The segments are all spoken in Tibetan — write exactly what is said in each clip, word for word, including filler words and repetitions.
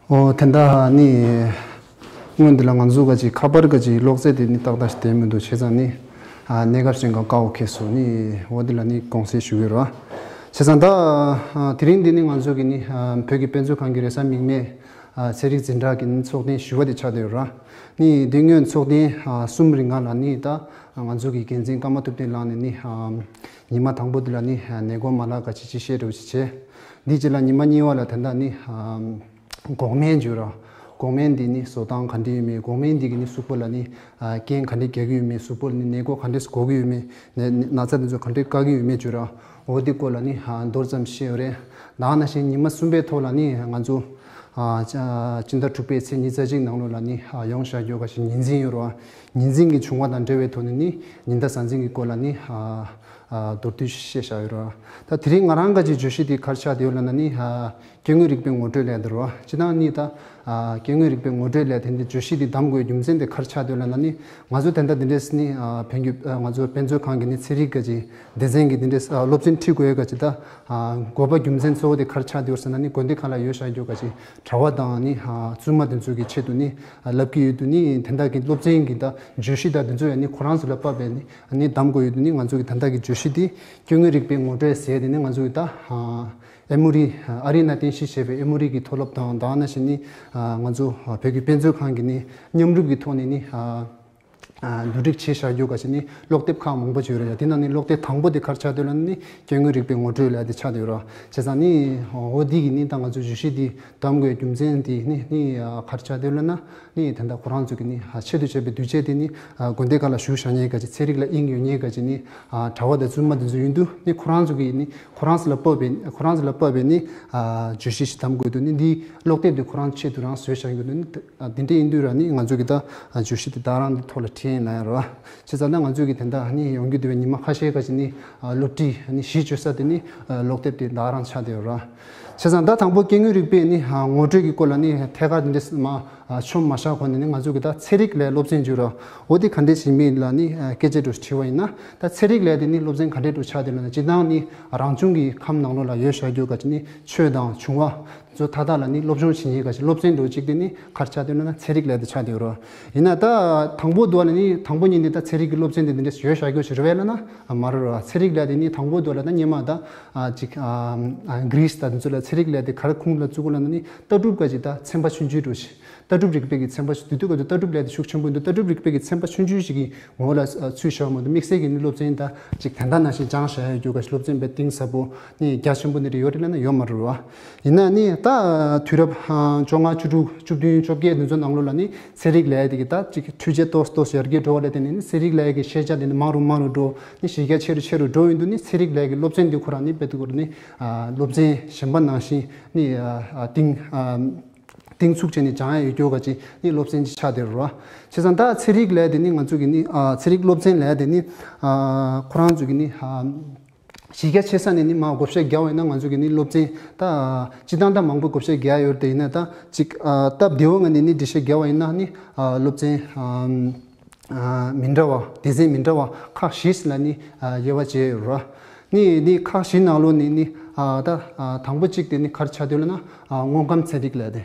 ཨོ་དེ་འདྲ་ནི། སྔོན་འདི་ལ་ང་ཚོ་ག་ཅིག་ཁ་པར་ག་ཅིག་གློག་རྫས་དེ་ནི་ཏག་ཏག་ཞིག་བསྡད་མི་འདུག་བྱས་ཙང་ནི། ཨ་གནས་སྐབས་ཅན་ག་ཀའོ་ཁེ་སོ་ནི། འོ་འདི་ལ་ནི་དགོངས་སེལ་ཞུ་གི་ཡོད་ར། བྱས་ཙང་ད་ཨ་དེ་རིང་འདི་ནི་ང་ཚོ་གི་ནི་ཨ་བོད་ཀྱི་དཔེ་མཛོད་ཁང་གི་རེས་གཟའ་མིག་དམར་ཨ་ཚན་རིག་འཛིན་གྲྭ་གི་ནི་ཚོགས་ཐེངས་བཞི་པ་དེ་ཆགས་བསྡད་ཡོད་ར། ནི་འདི་སྔོན་ཚོགས་ཐེངས་ཨ་གསུམ་རིང་ལ་ནི་ད་ང་ཚོ་གི་འགན་འཛིན་ཀརྨ་ཐུབ་བསྟན་ལགས་ནས་ནི་ཨ་ཉི་མ་དང་པོ་འདི་ལ་ནི་ཨ་ནད་འགོག་མ་ལག་ག་ཅིག་ཅིག་བཤད་འགྲོ་ཅིག་བྱས། འདི་རྗེས་ལ་ཉི་མ་གཉིས་པ་ལ་ད་ལྟ་ནི་ཨ་འགོག་སྨན་བརྗོད་ར། འགོག་སྨན་འདི་ནི་བཟོ་སྟངས་ག་འདྲ་ཡོད་མེད། འགོག་སྨན་འདི་གི་ནི་གཟུགས་པོ་ལ་ནི་ཨ་རྐྱེན་ག་འདྲ་རྒྱག་གི་ཡོད་མེད། གཟུགས་པོ་ལ་ནི་ནད་འགོག་ག་འདྲ་འགོག་གི་ཡོད་མེད། ནད་ན་ཚ་འདི་ཚོ་ག་འདྲ་བཀག་གི་ཡོད་མེད་བརྗོད་ར། འོ་འདི་སྐོར་ལ་ནི་ཨ་མདོར་ཙམ་བཤད་ཡོད་རེད། ད་ནང་བཞིན་ཉི་མ་གསུམ་པའི་ཐོག་ལ་ནི་ང་ཚོ་ཨ་ཕྱི་ཟླ་དྲུག་པའི་ཚེས་ཉི་ཤུ་རྩ་གཅིག་ནང་ལོགས་ལ་ནི་ཨ་ཡོང་བཞག་རྒྱུ་ག་ཞིག་ཉིན་མཚན་ཡོད་ར། ཉིན་མཚན་གྱི་བྱུང་བ་དང་འབྲེལ་བའི་ཐོག་ནས་ནི་ཉི་ཟླ་གཟའ་འཛིན་གྱི་སྐོར་ལ་ནི་ཨ་ཨ་མདོར་བསྡུས་བཤད་བཞག་ཡོད་ར། ད་དེ་རིང་ང་རང་ག་ཅིག་བརྗོད་གཞི་དེ་ག་རེ་ཆགས་བསྡད་ཡོད་ལབ་ན་ནི་ཨ་སྐྱེ་དངོས་རིག་པའི་ངོ་སྤྲོད་ལས་དེ་རེད་བ། སྤྱིར་བཏང་ནི་ད་ཨ་སྐྱེ་དངོས་རིག་པའི་ངོ་སྤྲོད་ལས་དེ་འདྲའི་བརྗོད་གཞི་དེ་བདམས་དགོས་རྒྱུ་མཚན་དེ་ག་རེ་ཆགས་བསྡད་ཡོད་ལབ་ན་ནི། ང་ཚོ་ད་ལྟ་འདི་འདྲས་ནི་ཨ་བོད་ཀྱི་ཨ་ང་ཚོ་དཔེ་མཛོད་ཁང་གི་ནི་ཚན་རིག་ག་ཅིག་སྡེ་ཚན་གྱི་འདི་འདྲས་ཨ་སློབ་ཚན་ཁྲིད་དགོས་ཡ་ག་ཅིག་ད་ཨ་དགོས་པ་རྒྱུ་མཚན་གཙོ་བོ་དེ་ག་རེ་ཆགས་བསྡད་ཡོད་ཟེར་ན་ནི་དགོན་སྡེ་ཁག་ལ་ཡོད་བཞག་རྒྱུ་ག་ཅིག་གྲྭ་པ་དང་ནི་ཨ་བཙུན་མ་དེ་ཚོ་གི་ཆེད་དུ་ནི་ཨ་ལབ་ཀྱི་ཡོད་དུས་ནི་དེ་འདྲ་གི་སློབ་ཚན་གྱི་ད་བརྗོད་གཞི་ད་དེ་ཚོ་ཡ་ནི་ཁོ་རང་ཚོ་ལ་དཔག་པའི་ནི་ནི་བདམས་དགོས་ཡོད་དུས་ནི་ང་ཚོ་གི་ད་ལྟ་གི་བརྗོད་གཞི་དེ་སྐྱེ་དངོས་རིག་པའི་ངོ་སྤྲོད་ཟེར་དེ་ནི་ང་ཚོ་གི་ད་ཨ། ཨེ་མོ་རི། ཨ་རི་ནས་རྟེན་གཞི་བྱས་པའི་ཨེ་མོ་རི་གི་མཐོ་སློབ་དང་ད་ག་ནང་བཞིན་ནི་ང་ཚོ་བོད་ཀྱི་དཔེ་མཛོད་ཁང་གི་ནི་མཉམ་རུབ་ཀྱི་ཐོག་ནས་ནི་བསྡུ་སྒྲིག་བྱས་བཞག་རྒྱུ་ག་ཞིག་ནི་ཀློག་དེབ་ཁག་མང་པོ་ཅིག་ཡོད་རེད་ཡ། དེ་ནང་ནས་ཀློག་དེབ་དང་པོ་དེ་ག་རེ་ཆགས་བསྡད་ཡོད་ལབ་ན་ནི་སྐྱེ་དངོས་རིག་པའི་ངོ་སྤྲོད་ལབ་ཡ་དེ་ཆགས་བསྡད་ཡོད་རེད། བྱས་ཙང་ནི་འོ་འདི་གི་ནི་ད་ང་ཚོ་བརྗོད་གཞི་འདི་བདམས་དགོས་རྒྱུ་མཚན་དེ་ནི་ནི་ག་རེ་ཆགས་བསྡད་ཡོད་ལབ་ན། ནི་དེ་འདྲ་ཁོ་རང་ཚོ་གི་ནི་ཆེད་དུ་བྱས་པའི་དུས་ཆེན་དེ་ནི་དགོན་སྡེ་ཁག་ལ་བཞུགས་བཞག་མཁན་ག་ཅིག་ཚན་རིག་ལ་དབྱིངས་ཡོད་མཁན་ག་ཅིག་ནི་གྲྭ་པ་དང་བཙུན་མ་དེ་ཚོ་ཡིན་དུས་ནི་ཁོ་རང་ཚོ་གི་ནི་ཁོ་རང་ཚོ་ལ་དཔག་པའི་ཁོ་རང་ཚོ་ལ་དཔག་པའི་ནི་བརྗོད་གཞི་ཞིག་བདམས་དགོས་དུས་ནི་འདིའི་ཀློག་དེབ་དེ་ཁོ་རང་ཆེད་དུ་རང་བཟོས་བཞག་ཡོད་དུས་ནི་དེ་འདྲ་ཡིན་དུས་ར་ནི་ང་ཚོ་གི་ད་བརྗོད་གཞི་དེ་ད་རང་དེ་ཐོག་ལ་ཁྲིད་ཡིན་ལ་ཡང་ར་བྱས་ཙང་ད་ང་ཚོ་གི་དེ་འདྲ་ནི་ཡོང་རྒྱུ་དེ་བའི་ཉི་མ་ཁ་ཤས་ག་ཅིག་ནི་སློབ་ཁྲིད་ནི་གཞི་བཅོལ་ས་དེ་ནི་ཀློག་དེབ་དེ་ད་རང་ཆགས་བསྡད་ཡོད་ར། བྱས་ཙང་ད་དང་པོ་སྐྱེ་དངོས་རིག་པའི་ནི་ངོ་སྤྲོད་ཀྱི་སྐོར་ལ་ནི་ཐད་ཀར་འདི་འདྲས་མ་ཆོམ་མ་བཞག་གོང་ནས་ནི་ང་ཚོ་གི་ད་ཚན་རིག་ལས་སློབ་ཚན་བརྗོད་ར། འོ་དེ་ག་འདྲས་བྱེད་མིན་ལ་ནི་སྐད་ཆ་འདྲ་དྲིས་པ་ཡིན་ན། ད་ཚན་རིག་ལས་དེ་ནི་སློབ་ཚན་ག་འདྲས་འདྲ་ཆགས་བསྡད་ལབ་ན་སྤྱིར་བཏང་ནི་རང་བྱུང་གི་ཁམས་ནང་ལོགས་ལ་ཡོད་བཞག་རྒྱུ་ག་ཅིག་ནི་ཆོས་དང་བྱུང་བ་ཚོ་ད་ལྟ་ལ་ནི་སློབ་སྦྱོང་བྱེད་མཁན་ག་ཅིག་སློབ་ཚན་འདྲ་ཅིག་དེ་ནི་ག་རེ་ཆགས་བསྡད་ལབ་ན་ཚན་རིག་ལས་དེ་ཆགས་བསྡད་ཡོད་ར། ཡིན་ན་ད་དང་པོ་དུ་བ་ལ་ནི་དང་པོ་ཉིད་ནས་ད་ཚན་རིག་གི་སློབ་ཚན་དེ་འདི་འདྲས་ཡོད་བཞག་རྒྱུ་ཞིག་རེད་བས་ལབ་ན་མ་རེད་ར། ཚན་རིག་ལས་དེ་ནི་དང་པོ་དུ་བ་ལ་ད་སྔོན་མ་ད་ཅིག་གྷི་རིས་ད་དེ་ཚོ་ལ་ཚན་རིག་ལས་དེ་ག་རེ་ཁུངས་ལ་བཙུགས་ལབ་ན་ནི་ལྟ་གྲུབ་ག་ཅིག་ད་ཚན་པ་ཆུང་ཆུང་འདྲ་ཞིག་ལྟ་གྲུབ་རིག་པའི་གི་ཚན་པ་ཞིག་དུས་དུས་སྐབས་སུ་ལྟ་གྲུབ་ལས་དེ་ཤུགས་ཆེན་པོ་འདུག་ལྟ་གྲུབ་རིག་པའི་གི་ཚན་པ་ཆུང་ཆུང་ཞིག་གི་ངོ་ལ་ཚུད་བཞག་མ་གཏོགས་དམིགས་བསལ་གྱི་ནི་སློབ་ཚན་ད་ཅིག་དེ་འདྲ་ནང་བཞིན་སྦྱངས་བཞག་ཡོད་རྒྱུ་ག་ཞིག་སློབ་ཚན་པའི་གཏིང་ཟབ་པོ་ནི་རྒྱ་ཆེན་པོ་ནི་རེ་ཡོད་རེད་ལབ་ན་ཡོད་མ་རེད་བ། ཡིན་ན་ནི་ད་དུས་རབས་བཅོ་ལྔ་བཅུ་དྲུག་བཅུ་བདུན་བཅོ་བརྒྱད་དེ་ཚོ་ནང་ལོགས་ལ་ནི་ཚན་རིག་ལས་དེ་གི་ད་ཅིག་འཕྲུལ་ཆས་ཏོག་ཙམ་ཏོག་ཙམ་ཡར་རྒྱས་འགྲོ་བ་ལས་བརྟེན་ནས་ནི་ཚན་རིག་ལས་ཀྱི་ཤེས་བྱ་དེ་ནི་མང་རུ་མང་རུ་འགྲོ་ནི་གཞི་རྒྱ་ཆེ་རུ་ཆེ་རུ་འགྲོ་ཡོང་དུས་ནི་ཚན་རིག་ལས་ཀྱི་སློབ་ཚན་དེ་ཁོ་རང་ནི་དཔེ་དེ་ཁོ་རང་ནི་སློབ་ཚན་གཞན་པ་ནང་བཞིན་ནི་གཏིང་གཏིང་ཚུགས་བྱས་ནས་སྦྱང་ཡ་ཡོད་རྒྱུ་ག་ཅིག་ནི་སློབ་ཚན་ཅིག་ཆགས་བསྡད་རེད་བ། བྱས་ཙང་ད་ཚན་རིག་ལས་དེ་ནི་ང་ཚོ་གི་ནི་ཚན་རིག་སློབ་ཚན་ལས་དེ་ནི་ཁོ་རང་ཚོ་གི་ནི་གཞི་རྒྱ་ཆེ་ས་ནས་ནི་མ་བགོ་བཤའ་རྒྱག་པ་ཡིན་ན་ང་ཚོ་གི་ནི་སློབ་ཚན་ད་སྤྱི་བཏང་ད་མང་པོ་བགོ་བཤའ་རྒྱག་ཡོད་རེད། དེ་ཡིན་ན་ད་ཅིག་སྟབས་བདེ་བོ་ངང་ནས་ནི་འགྲེལ་བཤད་རྒྱག་པ་ཡིན་ན་ནི་སློབ་ཚན་མི་འདྲ་བ་སྡེ་ཚན་མི་འདྲ་བ་ཁག་བཞི་ལ་ནི་དབྱེ་བ་འབྱེད་ཡོད་རེད། ནི་ནི་ཁག་བཞི་ནང་ལོགས་ནས་ནི་ད་དང་པོ་གཅིག་དེ་ནི་ག་རེ་ཆགས་བསྡད་ལབ་ན་དངོས་ཁམས་ཚན་རིག་ལས་དེ།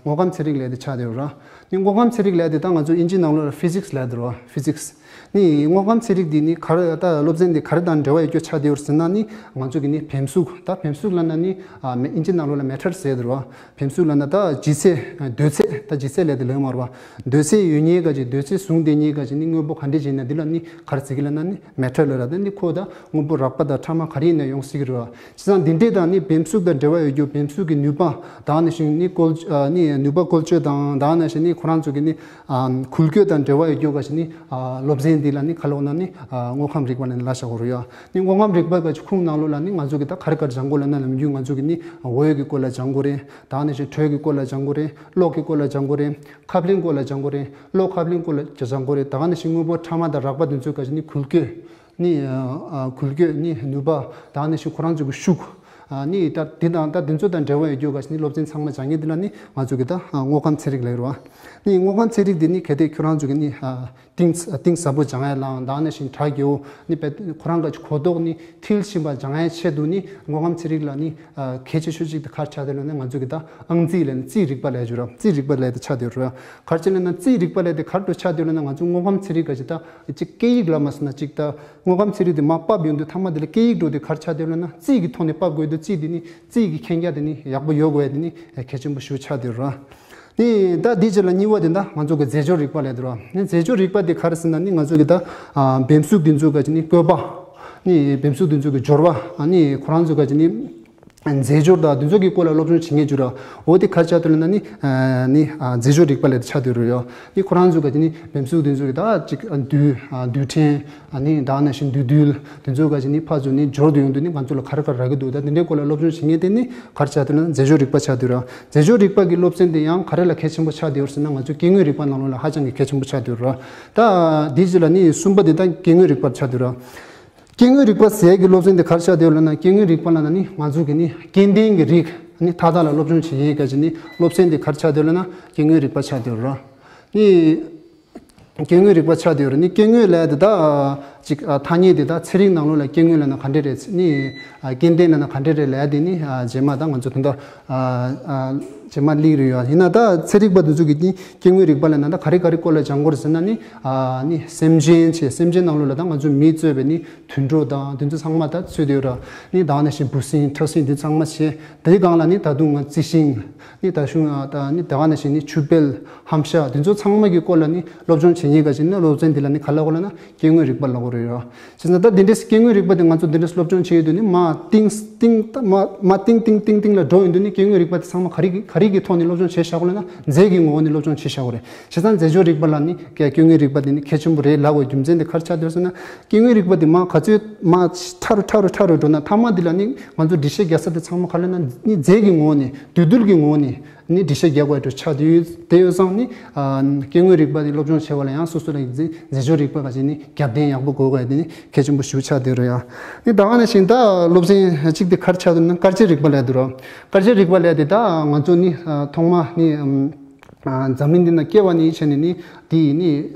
དངོས་ཁམས་ཚན་རིག་ལས་དེ་ཆགས་བསྡད་ཡོད་རེད། ནི་དངོས་ཁམས་ཚན་རིག་ལས་དེ་ད་ང་ཚོ་ཨིན་ཇི་ནང་ལོགས་ལ་ཕི་ཟིག་སི་ལབ་བསྡད་རེད་བ། ཕི་ཟིག་སི། ནི་དངོས་ཁམས་ཚན་རིག་འདི་ནི་ག་རེ་ད་སློབ་ཚན་འདི་ག་རེ་དང་འབྲེལ་བ་ཡོད་རྒྱུ་ཆགས་བསྡད་ཡོད་ཟེར་ན་ནི་ང་ཚོ་གི་ནི་བེམ་གཟུགས་ད་བེམ་གཟུགས་ལབ་ན་ནི་ཨིན་ཇི་ནང་ལོགས་ལ་མེ་ཊར་ཟེར་བསྡད་རེད་བ། བེམ་གཟུགས་ལབ་ན་ད་ལྗིད་ཚད་གདོས་ཚད་ད་ལྗིད་ཚད་ལབ་དེ་ལོས་མ་རེད་བ། གདོས་ཚད་ཡོད་མཁན་ག་ཅིག་གདོས་ཚད་བཟུང་བསྡད་མཁན་ག་ཅིག་ནི་དངོས་པོ་ག་འདྲ་ཅིག་ཡིན་ན་འདི་ལ་ནི་ག་རེ་ཟེར་གི་ལབ་ན་ནི་མེ་ཊར་ལབ་ར། ད་ནི་ཁོ་ད་དངོས་པོ་རགས་པ་དང་ཕྲ་མ་ག་རེ་ཡིན་ན་ཡོང་སྲིད་གི་རེད་བ། བྱས་ཙང་འདི་འདྲས་དང་ནི་བེམ་གཟུགས་དང་འབྲེལ་བ་ཡོད་རྒྱུ་བེམ་གཟུགས་ཀྱི་ནུས་པ་དང་ནི་ཞིང་ནི་བཀོལ་ནི་ནུས་པ་བཀོལ་སྤྱོད་དང་དང་ནི་ཞིང་ནི་ཁོ་རང་ཚོ་གི་ནི་འགུལ་སྐྱོད་དང་འབྲེལ་བ་ཡོད་རྒྱུ་ག་ཞིག་ནི་སློབ་ཚན་འདི་ལ་ནི་ཁ་ལོག་ན་ནི་དངོས་ཁམས་རིག་པ་ལ་ནི་ལ་བཞག་གི་རེད་ཡ། ནི་དངོས་ཁམས་རིག་པ་ག་ཅིག་ཁུངས་ནང་ལོགས་ལ་ནི་ང་ཚོ་གི་ད་ག་རེ་ག་རེ་སྦྱང་དགོས་ལབ་ན་ནམ་རྒྱུན་ང་ཚོ་གི་ནི་འོད་ཀྱི་སྐོར་ལ་སྦྱང་དགོས་རེད། དང་ནི་ཞིང་དྲོད་ཀྱི་སྐོར་ལ་སྦྱང་དགོས་རེད། གློག་གི་སྐོར་ལ་སྦྱང་དགོས་རེད། ཁབ་ལེན་སྐོར་ལ་སྦྱང་དགོས་རེད། གློག་ཁབ་ལེན་སྐོར་ལ་སྦྱང་དགོས་རེད། དང་ནི་ཞིང་དངོས་པོ་ཕྲ་མ་དང་རགས་པ་དེ་ཚོ་ག་ཅིག་ནི་འགུལ་སྐྱོད། ནི་འགུལ་སྐྱོད་ནི་ནུས་པ་དང་ནི་ཞིང་ཁོ་རང་ཚོ་གི་ཤུགས། ནི་ད་འདི་དང་ད་འདི་ཚོ་དང་འབྲེལ་བ་ཡོད་རྒྱུ་ག་ཞིག་ནི་སློབ་ཚན་ཚང་མ་སྦྱང་མཁན་འདི་ལ་ནི་ང་ཚོ་གི་ད་དངོས་ཁམས་ཚན་རིག་ལབ་རེད་བ། ནི་དངོས་ཁམས་ཚན་རིག་འདི་ནི་གལ་ཏེ་ཁྱོད་རང་ཚོ་གི་ནི་གཏིང་གཏིང་ཟབ་པོ་སྦྱང་ཡ་ལའང་ད་ནི་ཞིང་དྲ་རྒྱའོ་ནི་པའི་ཁོ་རང་ག་གོ་རྟོགས་ནི་མཐིལ་ཕྱིན་པ་སྦྱང་ཡ་ཆེད་དུ་ནི་དངོས་ཁམས་ཚན་རིག་ལ་ནི་གལ་ཆེ་ཤོས་གཅིག་དེ་ག་རེ་ཆགས་བསྡད་ལབ་ན་ང་ཚོ་གི་ད་ཨང་རྩིས་ལབ་ནི་རྩིས་རིག་པ་ལབ་རྒྱུ་ར། རྩིས་རིག་པ་ལབ་དེ་ཆགས་བསྡད་ར། ག་རེ་ཆེ་ལབ་ན་རྩིས་རིག་པ་ལབ་དེ་ག་རེ་འགྲོ་ཆགས་བསྡད་ལབ་ན་ང་ཚོ་དངོས་ཁམས་ཚན་རིག་ག་ཅིག་ད་གཅིག་སྐད་ཡིག་ལ་མ་སོང་ན་གཅིག་ད་དངོས་ཁམས་ཚན་རིག་དེ་མར་ཕབ་ཡོང་དུས་ཐ་མ་དེ་ལ་སྐད་ཡིག་འགྲོ་དེ་ག་རེ་ཆགས་བསྡད་ལབ་ན་རྩིས་ཀྱི་ཐོག་ནས་ཕབ་དགོས་དུས་རྩིས་དེ་ནི་རྩིས་ཀྱི་མཁྱེན་རྒྱ་དེ་ནི་ཡག་པོ་ཡོད་དགོས་ཡ་དེ་ནི་གལ་ཆེན་པོ་ཞེ་པོ་ཆགས་བསྡད་ར། ནི་ད་འདི་རྗེས་ལ་གཉིས་པ་དེ་ད་ང་ཚོ་གི་རྫས་སྦྱོར་རིག་པ་ལབ་དེ་ར། ནི་རྫས་སྦྱོར་རིག་པ་དེ་ག་རེ་ཟེར་ན་ནི་ང་ཚོ་གི་ད་ཨ་བེམ་གཟུགས་དེ་ཚོ་ག་ཅིག་ནི་བཀོད་པ། ནི་བེམ་གཟུགས་དེ་ཚོ་གི་སྦྱོར་བ། ནི་ཁོ་རང་ཚོ་ག་ཅིག་ནི་རྫས་སྦྱོར་དང་དེ་ཚོ་གི་སྐོར་ལ་སློབ་སྦྱོང་བྱེད་མཁན་ཅིག་ར། འོ་དེ་ག་རེ་ཆགས་བསྡད་ལབ་ན་ནི་ནི་རྫས་སྦྱོར་རིག་པ་ལབ་དེ་ཆགས་བསྡད་ར་ཡ། ནི་ཁོ་རང་ཚོ་ག་ཅིག་ནི་བེམ་གཟུགས་དེ་ཚོ་གི་ད་ཅིག་རྡུལ་རྡུལ་ཕྲན། ཨ་ནི་ད་ནང་བཞིན་འདུས་རྡུལ་དེ་ཚོ་ག་ཅིག་ནི་ཕར་ཚུར་ནི་འབྱོར་དུ་ཡོང་དུས་ནི་ང་ཚོ་ལ་ག་རེ་ག་རེ་རག་གི་འདུག་ད་དེ་འདྲའི་སྐོར་ལ་སློབ་སྦྱོང་བྱེད་མཁན་དེ་ནི་ག་རེ་ཆགས་འདུག་ན་རྫས་སྦྱོར་རིག་པ་ཆགས་འདུག་ར། རྫས་སྦྱོར་རིག་པ་གི་སློབ་ཚན་དེ་ཡང་ག་རེ་ལ་གལ་ཆེན་པོ་ཆགས་འདུག་ཟེར་ན་ང་ཚོ་སྐྱེ་དངོས་རིག་པ་ནང་ལོགས་ལ་ཧ་ཅང་གི་གལ་ཆེན་པོ་ཆགས་འདུག་ར། ད་འདི་རྗེས་ལ་ནི་གསུམ་པ་དེ་ད་སྐྱེ་དངོས་རིག་པ་ཆགས་འདུག་ར། སྐྱེ་དངོས་རིག་པ་ཟེར་གི་སློབ་ཚན་དེ་ག་རེ་ཆགས་འདུག་ལབ་ན་སྐྱེ་དངོས་རིག་པ་ལབ་ན་ནི་ང་ཚོ་གི་ནི་སྐྱེ་ལྡན་གི་རིགས་ནི་མཐའ་དག་ལ་སློབ་སྦྱོང་བྱེད་ཡས་ག་ཅིག་ནི་སློབ་ཚན་དེ་ག་རེ་ཆགས་འདུག་ལབ་ན་སྐྱེ་དངོས་རིག་པ་ཆགས་འདུག་ར། ནི། སྐྱེ་དངོས་རིག་པ་ཆགས་བསྡད་ཡོད་རེད། ནི་སྐྱེ་དངོས་ལབ་ཡ་དེ་ད་ཅིག་ཨ་ཐ་སྙད་དེ་ད་ཚན་རིག་ནང་ལོགས་ལ་སྐྱེ་དངོས་ལབ་ན་ག་འདྲ་རེད། ནི་ཨ་སྐྱེ་ལྡན་ལབ་ན་ག་འདྲ་རེད་ལབ་ཡ་དེ་ནི་ཨ་རྗེས་མ་ད་ང་ཚོ་དོན་དག་ཨ་ཨ་རྗེས་མ་སླེབས་རེད་ཡ། ཡིན་ན་ད་ཚན་རིག་པ་དེ་ཚོ་གིས་ནི་སྐྱེ་དངོས་རིག་པ་ལབ་ན་ད་ག་རེ་ག་རེ་སྐོར་ལ་སྦྱང་དགོས་རེད་ཟེར་ན་ནི་ཨ་ནི་སེམས་ཅན་བྱས་སེམས་ཅན་ནང་ལོགས་ལ་ད་ང་ཚོ་མིས་གཙོས་པའི་ནི་དུད་འགྲོ་དང་དེ་ཚོ་ཚང་མ་ད་ཚུད་བསྡད་ཡོད་ར། ནི་ད་ག་ནང་བཞིན་འབུ་སྲིན་ཁྲག་སྲིན་དེ་ཚང་མ་བྱས། དེའི་སྒང་ལ་ནི་ད་དུང་ང་རྩི་ཤིང་། ནི་ད་གཞུང་ཨ་ད་ནི་ད་ག་ནང་བཞིན་ནི་ཆུ་བལ་ཧམ་ཤ་དེ་ཚོ་ཚང་མ་གི་སྐོར་ལ་ནི་སློབ་སྦྱོང་བྱེད་མཁན་ག་ཅིག་ནི་སློབ་ཚན་འདི་ལ་ནི་ག་ལབ་དགོས་ལབ་ན་སྐྱེ་དངོས་རིག་པ་ལབ་དགོས་རེད་ཡ། བྱས་ཙང་ད་འདི་འདྲའི་སྐྱེ་དངོས་རིག་པ་དེ་ང་ཚོ་འདི་འདྲའི་སློབ་སྦྱོང་བྱེད་ཡོད་དུས་ནི་མ་གཏིང་གཏིང་ད་མ་མ་གཏིང་གཏིང་གཏིང་གཏིང་ལ་འགྲོ་ཡོང་དུས་ནི་སྐྱེ་དངོས་རིག་པ་དེ་ཚང་མ་ག་རེ་གི་ག་རེ་གི་ཐོག་ནས་སློབ་སྦྱོང་བྱས་བཞག་དགོས་ལབ་ན་རྫས་ཀྱི་ངོ་བོ་ནས་སློབ་སྦྱོང་བྱས་བཞག་དགོས་རེད། བྱས་ཙང་རྫས་སྦྱོར་རིག་པ་ལ་ནི་སྐྱེ་དངོས་རིག་པ་དེ་ནི་གལ་ཆེན་པོ་རེད་ལབ་དགོས་རྒྱུ་མཚན་དེ་ག་རེ་ཆགས་འདུག་ཟེར་ན། སྐྱེ་དངོས་རིག་པ་དེ་མ་ག་ཚོད་མ་ཕྲ་རུ་ཕྲ་རུ་ཕྲ་རུ་འགྲོ་ན་ཐ་མ་དེ་ལ་ནི་ང་ཚོ་འགྲེལ་བཤད་རྒྱག་ས་དེ་ཚང་མ་ག་རེ་ལབ་ན་ནི་རྫས་ཀྱི་ངོ་བོ་ནས་འདུས་རྡུལ་གྱི་ངོ་བོ་ནས་ནི་འགྲེལ་བཤད་རྒྱག་དགོས་འགྲོ་ཆགས་དུས་དེ་ཡོད་ཙང་ནི་ཨ་སྐྱེ་དངོས་རིག་པ་དེ་སློབ་སྦྱོང་བྱེད་པ་ལ་ཡང་སོ་སོ་ལ་རྫས་རྫས་སྦྱོར་རིག་པ་ག་ཅིག་ནི་རྒྱབ་རྟེན་ཡག་པོ་དགོས་དགོས་དེ་ནི་གལ་ཆེན་པོ་ཞེ་པོ་ཆགས་བསྡད་རེད་ཡ། ནི་ད་ག་ནང་བཞིན་ད་སློབ་ཚན་གཅིག་དེ་ག་རེ་ཆགས་འདུག་ན་སྐར་ཆའི་རིག་པ་ལབ་ཡ་འདུག་ར། སྐར་ཆའི་རིག་པ་ལབ་ཡ་དེ་ད་ང་ཚོ་ནི་ཨ་ཐོག་མ་ནི་ཨམ། ཨ་འཛམ་གླིང་འདི་ན་སྐྱེ་བ་ནས་བྱས་ནས་ནི་དེ་ཡིན་ནི་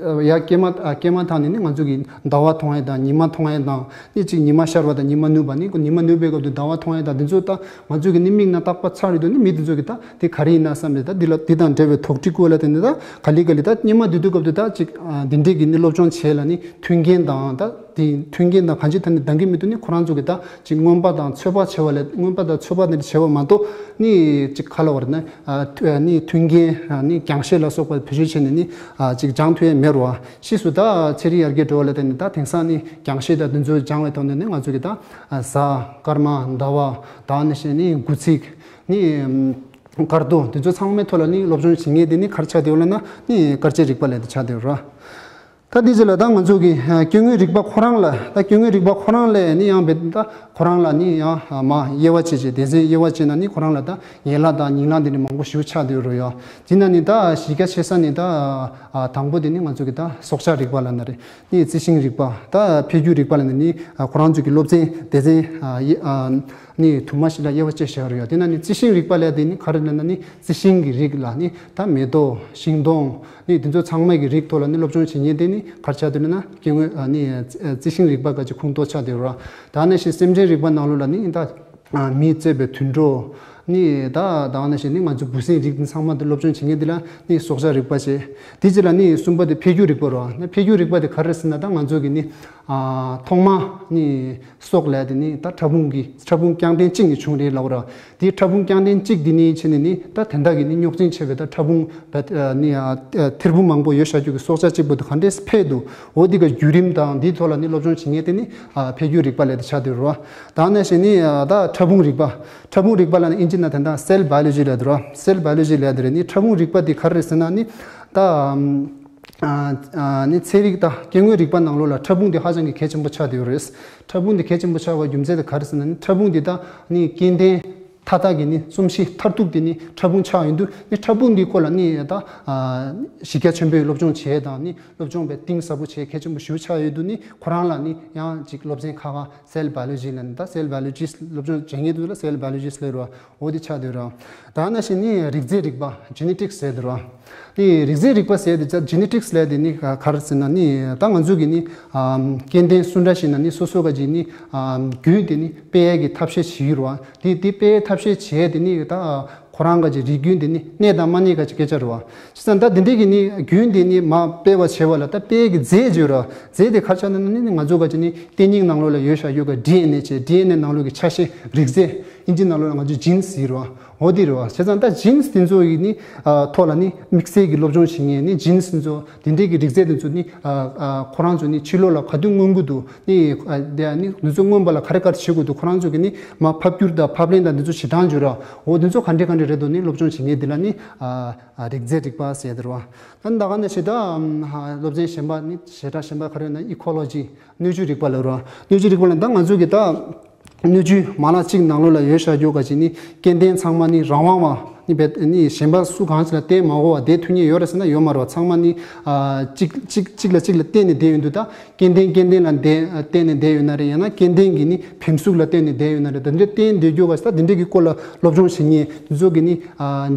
ཡ་སྐྱེས་མ་ཨ་སྐྱེས་མ་ཐག་ནས་ནི་ང་ཚོ་གི་ཟླ་བ་མཐོང་ཡས་དང་ཉི་མ་མཐོང་ཡས་དང་ནི་གཅིག་ཉི་མ་ཤར་བ་དང་ཉི་མ་ནུབ་པ་ནི་ཉི་མ་ནུབ་པའི་སྐབས་དུ་ཟླ་བ་མཐོང་ཡས་དང་འདི་ཚོ་ད་ང་ཚོ་གི་ནི་མིག་ནང་རྟག་པར་ཚར་ཡོད་དུས་ནི་མི་འདི་ཚོ་གི་ད་དེ་ག་རེ་ཡིན་ན་བསམ་ནས་ད་འདི་ལ་འདི་དང་འབྲེལ་བའི་དོགས་འདྲི་བཀོད་ལ་བརྟེན་ནས་ད་ག་ལེ་ག་ལེ་ད་སྙེ་མ་བསྡུས་དུས་སྐབས་དུ་ད་གཅིག་ཨ་འདི་འདྲས་ཀྱི་ནི་སློབ་སྦྱོང་བྱས་ལ་ནི་མཐུན་རྐྱེན་དང་ད། དེ་མཐུན་རྐྱེན་དང་གང་ཅི་ཐད་ནས་འདང་གི་མི་འདུག་ནི་ཁོ་རང་ཚོ་གི་ད་ཅིག་རྔོན་པ་དང་ཚོད་དཔག་བྱེད་པ་ལས་རྔོན་པ་དང་ཚོད་དཔག་འདི་འདྲ་བྱེད་པ་མ་གཏོགས་ནི་ཅིག་ག་ལབ་དགོས་རེད་ན་ཨ་ཐུ་ཨ་ནི་མཐུན་རྐྱེན་ཨ་ནི་རྒྱང་ཤེལ་ལ་སོགས་པ་བེད་སྤྱོད་བྱས་ནས་ནི་ཨ་ཅིག་སྦྱང་ཐུབ་ཡས་མེད་རེད་བ། ཕྱིས་སུ་ད་ཚན་རིག་ཡར་རྒྱས་འགྲོ་བ་ལ་བརྟེན་ནས་ད་དེང་སང་ནི་རྒྱང་ཤེལ་དང་དེ་ཚོ་སྦྱང་བའི་ཐོག་ནས་ནི་ང་ཚོ་གི་ད་ཨ་གཟའ་སྐར་མ་ཟླ་བ་ད་ནི་བྱས་ནི་དགུ་ཚིགས་ནི་སྐར་རྡོ་དེ་ཚོ་ཚང་མའི་ཐོག་ལ་ནི་སློབ་སྦྱོང་བྱེད་མཁན་དེ་ནི་ག་རེ་ཆགས་བསྡད་ཡོད་ལབ་ན་ནི་སྐར་ཆའི་རིག་པ་ལབ་དེ་ཆགས་བསྡད་ཡོད་རེད་བ། ད་འདི་ཚོ་ལ་ད་ང་ཚོ་གི་ཨ་སྐྱེ་དངོས་རིག་པ་ཁོ་རང་ལ་ད་སྐྱེ་དངོས་རིག་པ་ཁོ་རང་ལ་ནི་ཡང་བེད་ད་ཁོ་རང་ལ་ནི་ཡང་ཨ་མ་དབྱེ་བ་ཕྱེ་བྱས་སྡེ་ཚན་དབྱེ་བ་ཕྱེ་ན་ནི་ཁོ་རང་ལ་ད་ཡན་ལག་དང་ཉིང་ལག་འདི་ནི་མང་པོ་ཞེ་པོ་ཆགས་བསྡད་ཡོད་རེད་ཡ། དེ་ན་ནི་ད་གཞི་རྒྱ་ཆེ་ས་ནི་ད་ཨ་དང་པོ་དེ་ནི་ང་ཚོ་གི་ད་སྲོག་ཆགས་རིག་པ་ལབ་ན་རེད། ནི་རྩི་ཤིང་རིག་པ་ད་འཕེལ་འགྱུར་རིག་པ་ལབ་ན་ནི་ཨ་ཁོ་རང་ཚོ་གི་སློབ་ཚན་སྡེ་ཚན་ཨ་དབྱེ་ཨ་ནི་དུ་མ་ཞིག་ལ་དབྱེ་བ་ཕྱེ་བཞག་རེད་ཡ། དེ་ན་ནི་རྩི་ཤིང་རིག་པ་ལབ་དེ་ནི་ག་རེ་ལབ་ན་ནི་རྩི་ཤིང་གི་རིགས་ལ་ནི་ད་མེ་ཏོག་ཤིང་སྡོང་ནི་དེ་ཚོ་ཚང་མ་གི་རིགས་ཐོག་ལ་ནི་སློབ་སྦྱོང་བྱེད་མཁན་དེ་ནི་ག་རེ་ཆགས་བསྡད་ཡོད་ན་སྐྱེ་དངོས་ཨ་ནི་རྩི་ཤིང་རིག་པ་ག་ཅིག་ཁོངས་གཏོགས་ཆགས་བསྡད་ཡོད་རེད། ད་ནི་ཞིག་སེམས་ཅན་རིག་པ་ནང་ལོགས་ལ་ནི་ད་ཨ་མིས་གཙོས་པའི་དུད་འགྲོ་ནི་ད་ད་ནི་ཞིག་ནི་ང་ཚོ་འབུ་སྲིན་རིགས་དེ་ཚང་མ་དེ་སློབ་སྦྱོང་བྱེད་མཁན་དེ་ལ་ནི་སྲོག་ཆགས་རིག་པ་བྱས། དེ་རྗེས་ལ་ནི་གསུམ་པ་དེ་འཕེལ་འགྱུར་རིག་པ་རེད། ནི་འཕེལ་འགྱུར་རིག་པ་དེ་ག་རེ་ཟེར་ན་ད་ང་ཚོ་གི་ནི་ཨ་ཐོག་མ་ནི་སྲོག་ལས་དེ་ནི་ད་ཕྲ་ཕུང་གི་ཕྲ་ཕུང་རྐྱང་ཕྲན་གཅིག་ནི་བྱུང་རེད་ལབ་ར། དེའི་ཕྲ་ཕུང་རྐྱང་ཕྲན་གཅིག་དེ་ནི་ཕྱིན་ནས་ནི་ད་དེ་འདྲ་གི་ནི་རྙོག་འཛིང་ཆེ་བའི་ད་ཕྲ་ཕུང་ནི་ཐེར་འབུམ་མང་པོ་ཡོད་བཞག་རྒྱུ་གི་སྲོག་ཆགས་གཅིག་པོ་དེ་ག་འདྲས་འཕེལ་འདུག་འོ་དེ་ག་བརྒྱུད་རིམ་དང་དེའི་ཐོག་ལ་ནི་སློབ་སྦྱོང་བྱེད་མཁན་དེ་ནི་འཕེལ་འགྱུར་རིག་པ་ལབ་དེ་ཆགས་བསྡད་རེད་བ། ད་ནང་བཞིན་ནི་ད་ཕྲ་ཕུང་རིག་པ། ཕྲ་ཕུང་རིག་པ་ལབ་ན་ཨིན་ཇི་ནང་དེ་འདྲ་cell biology ལབ་དེ་རེད་བ། cell biology ལབ་དེ་རེད། ནི་ཕྲ་ཕུང་རིག་པ་དེ་ག་རེ་རེད་ཟེར་ན་ནི་ད། ཨ་ནི་ཚན་རིག་དང་སྐྱེ་དངོས་རིག་པ་ནང་ལོགས་ལ་ཕྲ་ཕུང་དེ་ཧ་ཅང་གི་གལ་ཆེན་པོ་ཆགས་བསྡད་ཡོད་རེད། ཕྲ་ཕུང་དེ་གལ་ཆེན་པོ་ཆགས་པའི་རྒྱུ་མཚན་དེ་ག་རེ་ཟེར་ན་ནི་ཕྲ་ཕུང་དེ་ད་ནི་སྐྱེ་ལྡན་ མཐའ་དག་གི་ནི་རྩོམ་གཞི་མཐར་ཐུག་དེ་ནི་ཕྲ་ཕུང་ཆགས་ཡོང་དུས་ནི་ཕྲ་ཕུང་འདིའི་སྐོར་ལ་ནི་ད་གཞི་རྒྱ་ཆེན་པོའི་སློབ་སྦྱོང་བྱས་དང་ནི་སློབ་སྦྱོང་པའི་གཏིང་ཟབ་པོ་བྱས་གལ་ཆེན་པོ་ཞེ་པོ་ཆགས་ཡོད་དུས་ནི་ཁོ་རང་ལ་ནི་ཡང་ཅིག་སློབ་ཚན་ཁག་ཁག་cell biology ལ་ནི་ད་cell biologist སློབ་སྦྱོང་བྱེད་མཁན་དེ་ཚོ་ལ་cell biologist ལབ་རེད་བ། འོ་དེ་ཆགས་བསྡད་རེད་བ། ད་ནང་བཞིན་ནི་རིགས་རྫས་རིག་པ་genetics ཟེར་དེ་རེད་བ། དེ་རིགས་རྫས་རིག་པ་ཟེར་དེ་ད་genetics ལབ་དེ་ནི་ག་རེ་ཟེར་ན་ནི་ད་ང་ཚོ་གི་ནི་སྐྱེ་ལྡན་སུ་འདྲ་ཞིག་ན་ནི་སོ་སོ་ག་ཅིག་ནི་རྒྱུན་དེ་ནི་སྤེལ་ཡས་ཀྱི་ཐབས་ཤེས་བྱེད་ཀྱི་རེད་བ། དེ་དེ་སྤེལ་ཡས་ཐབས་ཤེས་བྱེད་ཡས་དེ་ནི་ད་ཁོ་རང་ག་ཅིག་རིགས་རྒྱུན་དེ་ནི་གནས་དང་མ་གནས་ག་ཅིག་སྐད་ཆ་རེད་བ། བྱས་ཙང་ད་དེ་འདྲས་ཀྱི་ནི་རྒྱུན་དེ་ནི་མ་སྤེལ་བ་བྱས་པ་ལ་ད་སྤེལ་ཡས་ཀྱི་རྫས་བརྗོད་ར། རྫས་དེ་ག་རེ་ཆགས་ན་ནི་ནི་ང་ཚོ་ག་ཅིག་ནི་ལྟེ་སྙིང་ནང་ལོགས་ལ་ཡོད་བཞག་ཡོད་ག་ཌི་ཨེན་ཨེ་བྱས་ཌི་ཨེན་ཨེ་ནང་ལོགས་ཀྱི་ཆ་ཤས་རིགས་རྫས་ཨིན་ཇི་ནང་ལོགས་ལ་ང་ཚོ་genes ཟེར་རེད་བ། འོ་དེ་རེད་བ། བྱས་ཙང་ད་genes དེ་ཚོ་ཡི་ནི་ཐོག་ལ་ནི་དམིགས་བསལ་གྱི་སློབ་སྦྱོང་བྱེད་མཁན་ནི་genes དེ་ཚོ་དེ་འདྲས་ཀྱི་རིགས་རྫས་དེ་ཚོ་ནི་ཁོ་རང་ཚོ་ནི་ཕྱི་ལོགས་ལ་ག་དུས་མངོན་གྱི་འདུག་ནི་དེ་ནི་དེ་ཚོ་མངོན་པ་ལ་ག་རེ་ག་རེ་བྱེད་དགོས་འདུག་ཁོ་རང་ཚོ་གི་ནི་མ་ཕབ་བསྒྱུར་དང་ཕབ་ལེན་དང་དེ་ཚོ་བྱེད་སྟངས་བརྗོད་ར། འོ་དེ་ཚོ་ག་འདྲས་ག་འདྲས་རེད་འདུག་ནི་སློབ་སྦྱོང་བྱེད་མཁན་དེ་ལ་ནི་རིགས་རྫས་རིག་པ་ཟེར་དེ་རེད་བ། ད་ད་ག་ནས་བྱེད་ད་སློབ་ཚན་གཞན་པ་ནི་བྱེ་བྲག་གཞན་པ་ག་རེ་ཡོད་ན་ecology སྣོད་བཅུད་རིག་པ་ལ་ར། སྣོད་བཅུད་རིག་པ་ལ་ད་ང་ཚོ་གི་ད་སྣོད་བཅུད་མ་ལག་གཅིག་ནང་ལོགས་ལ་ཡོད་བཞག་རྒྱུ་ག་ཅིག་ནི་སྐྱེ་ལྡན་ཚང་མ་ནི་རང་དབང་བ་ནི་བེད་ནི་གཞན་པ་སུ་གང་ཞིག་ལ་བརྟེན་མ་དགོས་པ་དེ་ཐོན་ཉེ་ཡོད་རེད་ཟེར་ན་ཡོད་མ་རེད་བ། ཚང་མ་ནི་གཅིག་གཅིག་གཅིག་ལ་གཅིག་ལ་བརྟེན་ནས་བསྡད་ཡོད་འདུག་ད་སྐྱེ་ལྡན་སྐྱེ་ལྡན་ལ་བརྟེན་བརྟེན་ནས་བསྡད་ཡོད་ན་རེད། ཡང་ན་སྐྱེ་ལྡན་གྱི་ནི་བེམ་གཟུགས་ལ་བརྟེན་ནས་བསྡད་ཡོད་ན་རེད། ད་འདི་འདྲ་བརྟེན་བསྡད་རྒྱུ་ག་ཞིག་ད་འདི་འདྲ་གི་སྐོར་ལ་སློབ་སྦྱོང་བྱེད་མཁན་འདི་ཚོ་གི་ནི་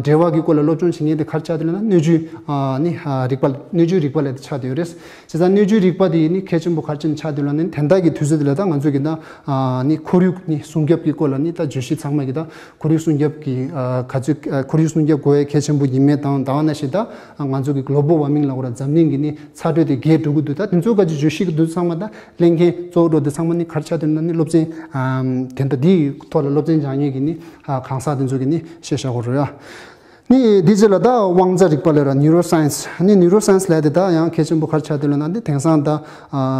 འབྲེལ་བ་གི་སྐོར་ལ་སློབ་སྦྱོང་བྱེད་མཁན་དེ་ག་རེ་ཆགས་འདུག་ལབ་ན་སྣོད་བཅུད་ནི་རིག་པ་སྣོད་བཅུད་རིག་པ་ལ་དེ་ཆགས་བསྡད་ཡོད་རེད། བྱས་ཙང་སྣོད་བཅུད་རིག་པ་དེ་ནི་གལ་ཆེན་པོ་ག་རེ་ཆགས་འདུག་ལབ་ན་ནི་དེ་འདྲ་གི་དུས་ཚོད་དེ་ལ་ད་ང་ཚོ་གི་ད་ནི་ཁོར་ཡུག་ནི་སྲུང་སྐྱོབ་ཀྱི་སྐོར་ལ་ནི་ད་བརྗོད་གཞི་ཚང་མ་གི་ད་ཁོར་ཡུག་སྲུང་སྐྱོབ་ཀྱི་ག་ཚོད་ཁོར་ཡུག་སྲུང་སྐྱོབ་དགོས་ཡ་གལ་ཆེན་པོ་ཡིན་མེད་དང་ད་ག་ནང་བཞིན་ད་ང་ཚོ་གི་global warming ལབ་དགོས་ར། འཛམ་གླིང་གི་ནི་ཚ་དྲོད་དེ་རྒྱས་འགྲོ་གི་འདུག་ད་དེ་ཚོ་ག་ཅིག་བརྗོད་གཞི་གི་དུས་ཚང་མ་ད་གླེང་མཁན་གཙོ་བོ་འགྲོ་དེ་ཚང་མ་ནི་ག་རེ་ཆགས་འདུག་ན་ནི་སློབ་ཚན་དེ་འདྲ་དེའི་ཐོག་ལ་སློབ་ཚན་སྦྱང་མཁན་གྱི་ནི་གང་ཟག་དེ་ཚོ་གི་ནི་བཤད་བཞག་དགོས་རེད་ཡ། ནི་འདི་རྗེས་ལ་ད་དབང་རྩ་རིག་པ་ལབ་ར། neuroscience ནི་neuroscience ལབ་དེ་ད་ཡང་གལ་ཆེན་པོ་ག་རེ་ཆགས་འདུག་ལབ་ན་འདི་དེང་སང་ད་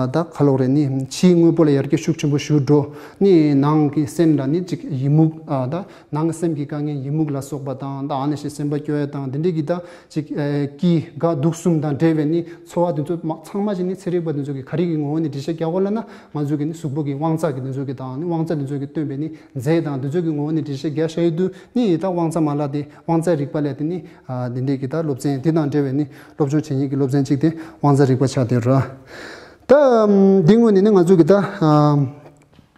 ད་ག་ལབ་དགོས་རེད། ནི་ཕྱིའི་དངོས་པོ་ལ་ཡར་རྒྱས་ཤུགས་ཆེན་པོ་ཞིག་འགྲོ། ནི་ནང་གི་སེམས་ལ་ནི་ཅིག་ཡི་མུག་ད་ནང་གི་སེམས་ཀྱི་དཀའ་ངལ་ཡི་མུག་ལ་སོགས་པ་དང་ད་ཨ་ནི་ཞིག་སེམས་པ་སྐྱོ་ཡ་དང་དེ་འདྲ་གི་ད་ཅིག་སྐྱིད་དགའ་སྡུག་གསུམ་དང་འབྲེལ་བའི་ནི་ཚོར་བ་དེ་ཚོ་མ་ཚང་མ་ཞིག་ནི་ཚན་རིག་པ་དེ་ཚོ་གི་ག་རེ་གི་ངོ་བོ་ནས་འགྲེལ་བཤད་རྒྱག་དགོས་ལབ་ན་ང་ཚོ་གི་ནི་གཟུགས་པོ་གི་དབང་རྩ་གི་དེ་ཚོ་གི་དང་ནི་དབང་རྩ་དེ་ཚོ་གི་སྟོན་པའི་ནི་རྫས་དང་དེ་ཚོ་གི་ངོ་བོ་ནས་འགྲེལ་བཤད་རྒྱག་བྱ་ཡི་དུས་ནི་ད་དབང་རྩ་མ་ལག་དེ་དབང་རྩ་རིག་པ་ལབ་དེ་ནི་འདི་འདྲའི་གི་ད་སློབ་ཚན་དེ་དང་འབྲེལ་བའི་ནི་སློབ་སྦྱོང་བྱེད་མཁན་གྱི་སློབ་ཚན་གཅིག་དེ་དབང་རྩ་རིག་པ་ཆགས་བསྡད་ར། ད་འདི་སྔོན་ནས་ནི་ང་ཚོ་གི་ད་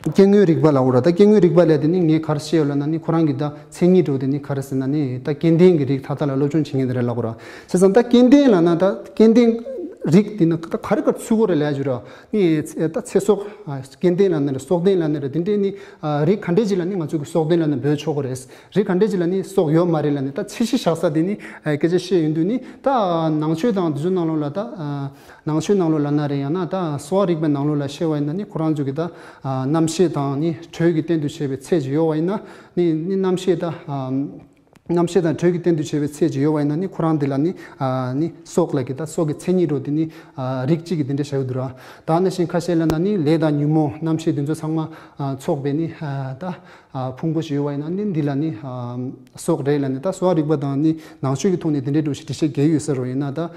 སྐྱེ་དངོས་རིག་པ་ལབ་དགོས་ར། ད་སྐྱེ་དངོས་རིག་པ་ལབ་དེ་ནི་ངས་ག་རེ་བཤད་ཡོད་ལབ་ན་ནི་ཁོ་རང་གི་ད་མཚན་ཉིད་འདྲ་བོ་དེ་ནི་ག་རེ་ཟེར་ན་ནི་ད་སྐྱེ་ལྡན་གྱི་རིགས་མཐའ་དག་ལ་སློབ་སྦྱོང་བྱེད་མཁན་དེ་རེད་ལབ་དགོས་ར། བྱས་ཙང་ད་སྐྱེ་ལྡན་ལབ་ན་ད་སྐྱེ་ལྡན་རིགས་དེ་ནི་ད་ག་རེ་ག་རེ་ཚུད་དགོས་རེད་ལབ་ཡ་ཅིག་ར། ནི་ད་ཚེ་སྲོག་སྐྱེ་ལྡན་ལབ་ན་རེད། སྲོག་ལྡན་ལབ་ན་རེད། དེ་འདྲའི་ནི་རིགས་ག་འདྲས་ཅིག་ལ་ནི་ང་ཚོ་གི་སྲོག་ལྡན་ལབ་ནས་འབོད་ཆོག་གི་རེད། རིགས་ག་འདྲས་ཅིག་ལ་ནི་སྲོག་ཡོད་མ་རེད་ལབ་ནས་ད་ཚད་གཞི་བཞག་ས་དེ་ནི་སྐད་ཆ་བཤད་ཡོང་དུས་ནི་ད་ནང་ཆོས་དང་དེ་ཚོ་ནང་ལོགས་ལ་ད་ནང་ཆོས་ནང་ལོགས་ལ་ན་རེད། ཡང་ན་ད་གསོ་བ་རིག་པའི་ནང་ལོགས་ལ་བཤད་པ་ཡིན་ན་ནི་ཁོ་རང་ཚོ་གི་ད་རྣམ་ཤེས་དང་ནི་དྲོད་ཀྱི་སྟེང་དུ་བྱས་པའི་ཚད་ཅིག་ཡོད་པ་ཡིན་ན་ནི་ནི་རྣམ་ཤེས་ད་རྣམ་ཤེས་དང་དྲོད་ཀྱི་སྟེང་དུ་བྱས་པའི་ཚད་ཅིག་ཡོད་པ་ཡིན་ན་ནི་ཁོ་རང་འདི་ལ་ནི་ནི་སྲོག་ལབ་ཀྱི་ད་སྲོག་གི་མཚན་ཉིད་འདྲ་བོ་དེ་ནི་རིགས་གཅིག་གི་དེ་འདྲ་བྱ་ཡོད་འདུག་ར། ད་ནང་བཞིན་ཁ་ཤས་ལ་ན་ནི་ལས་དང་ཉོན་མོངས་རྣམ་ཤེས་དེ་ཚོ་ཚང་མ་ཚོགས་པའི་ནི་ད་ཕུང་པོ་ཞིག་ཡོད་པ་ཡིན་ན་ནི་འདི་ལ་ནི་སྲོག་རེད་ལབ་ནི་ད་གསོ་བ་རིག་པ་དང་ནི་ནང་ཆོས་ཀྱི་ཐོག་ནས་དེ་འདྲའི་འདྲ་བོ་ཞིག་འགྲེལ་བཤད་རྒྱག་ཡོད་ས་རེད་བ། ཡིན་ན་ད་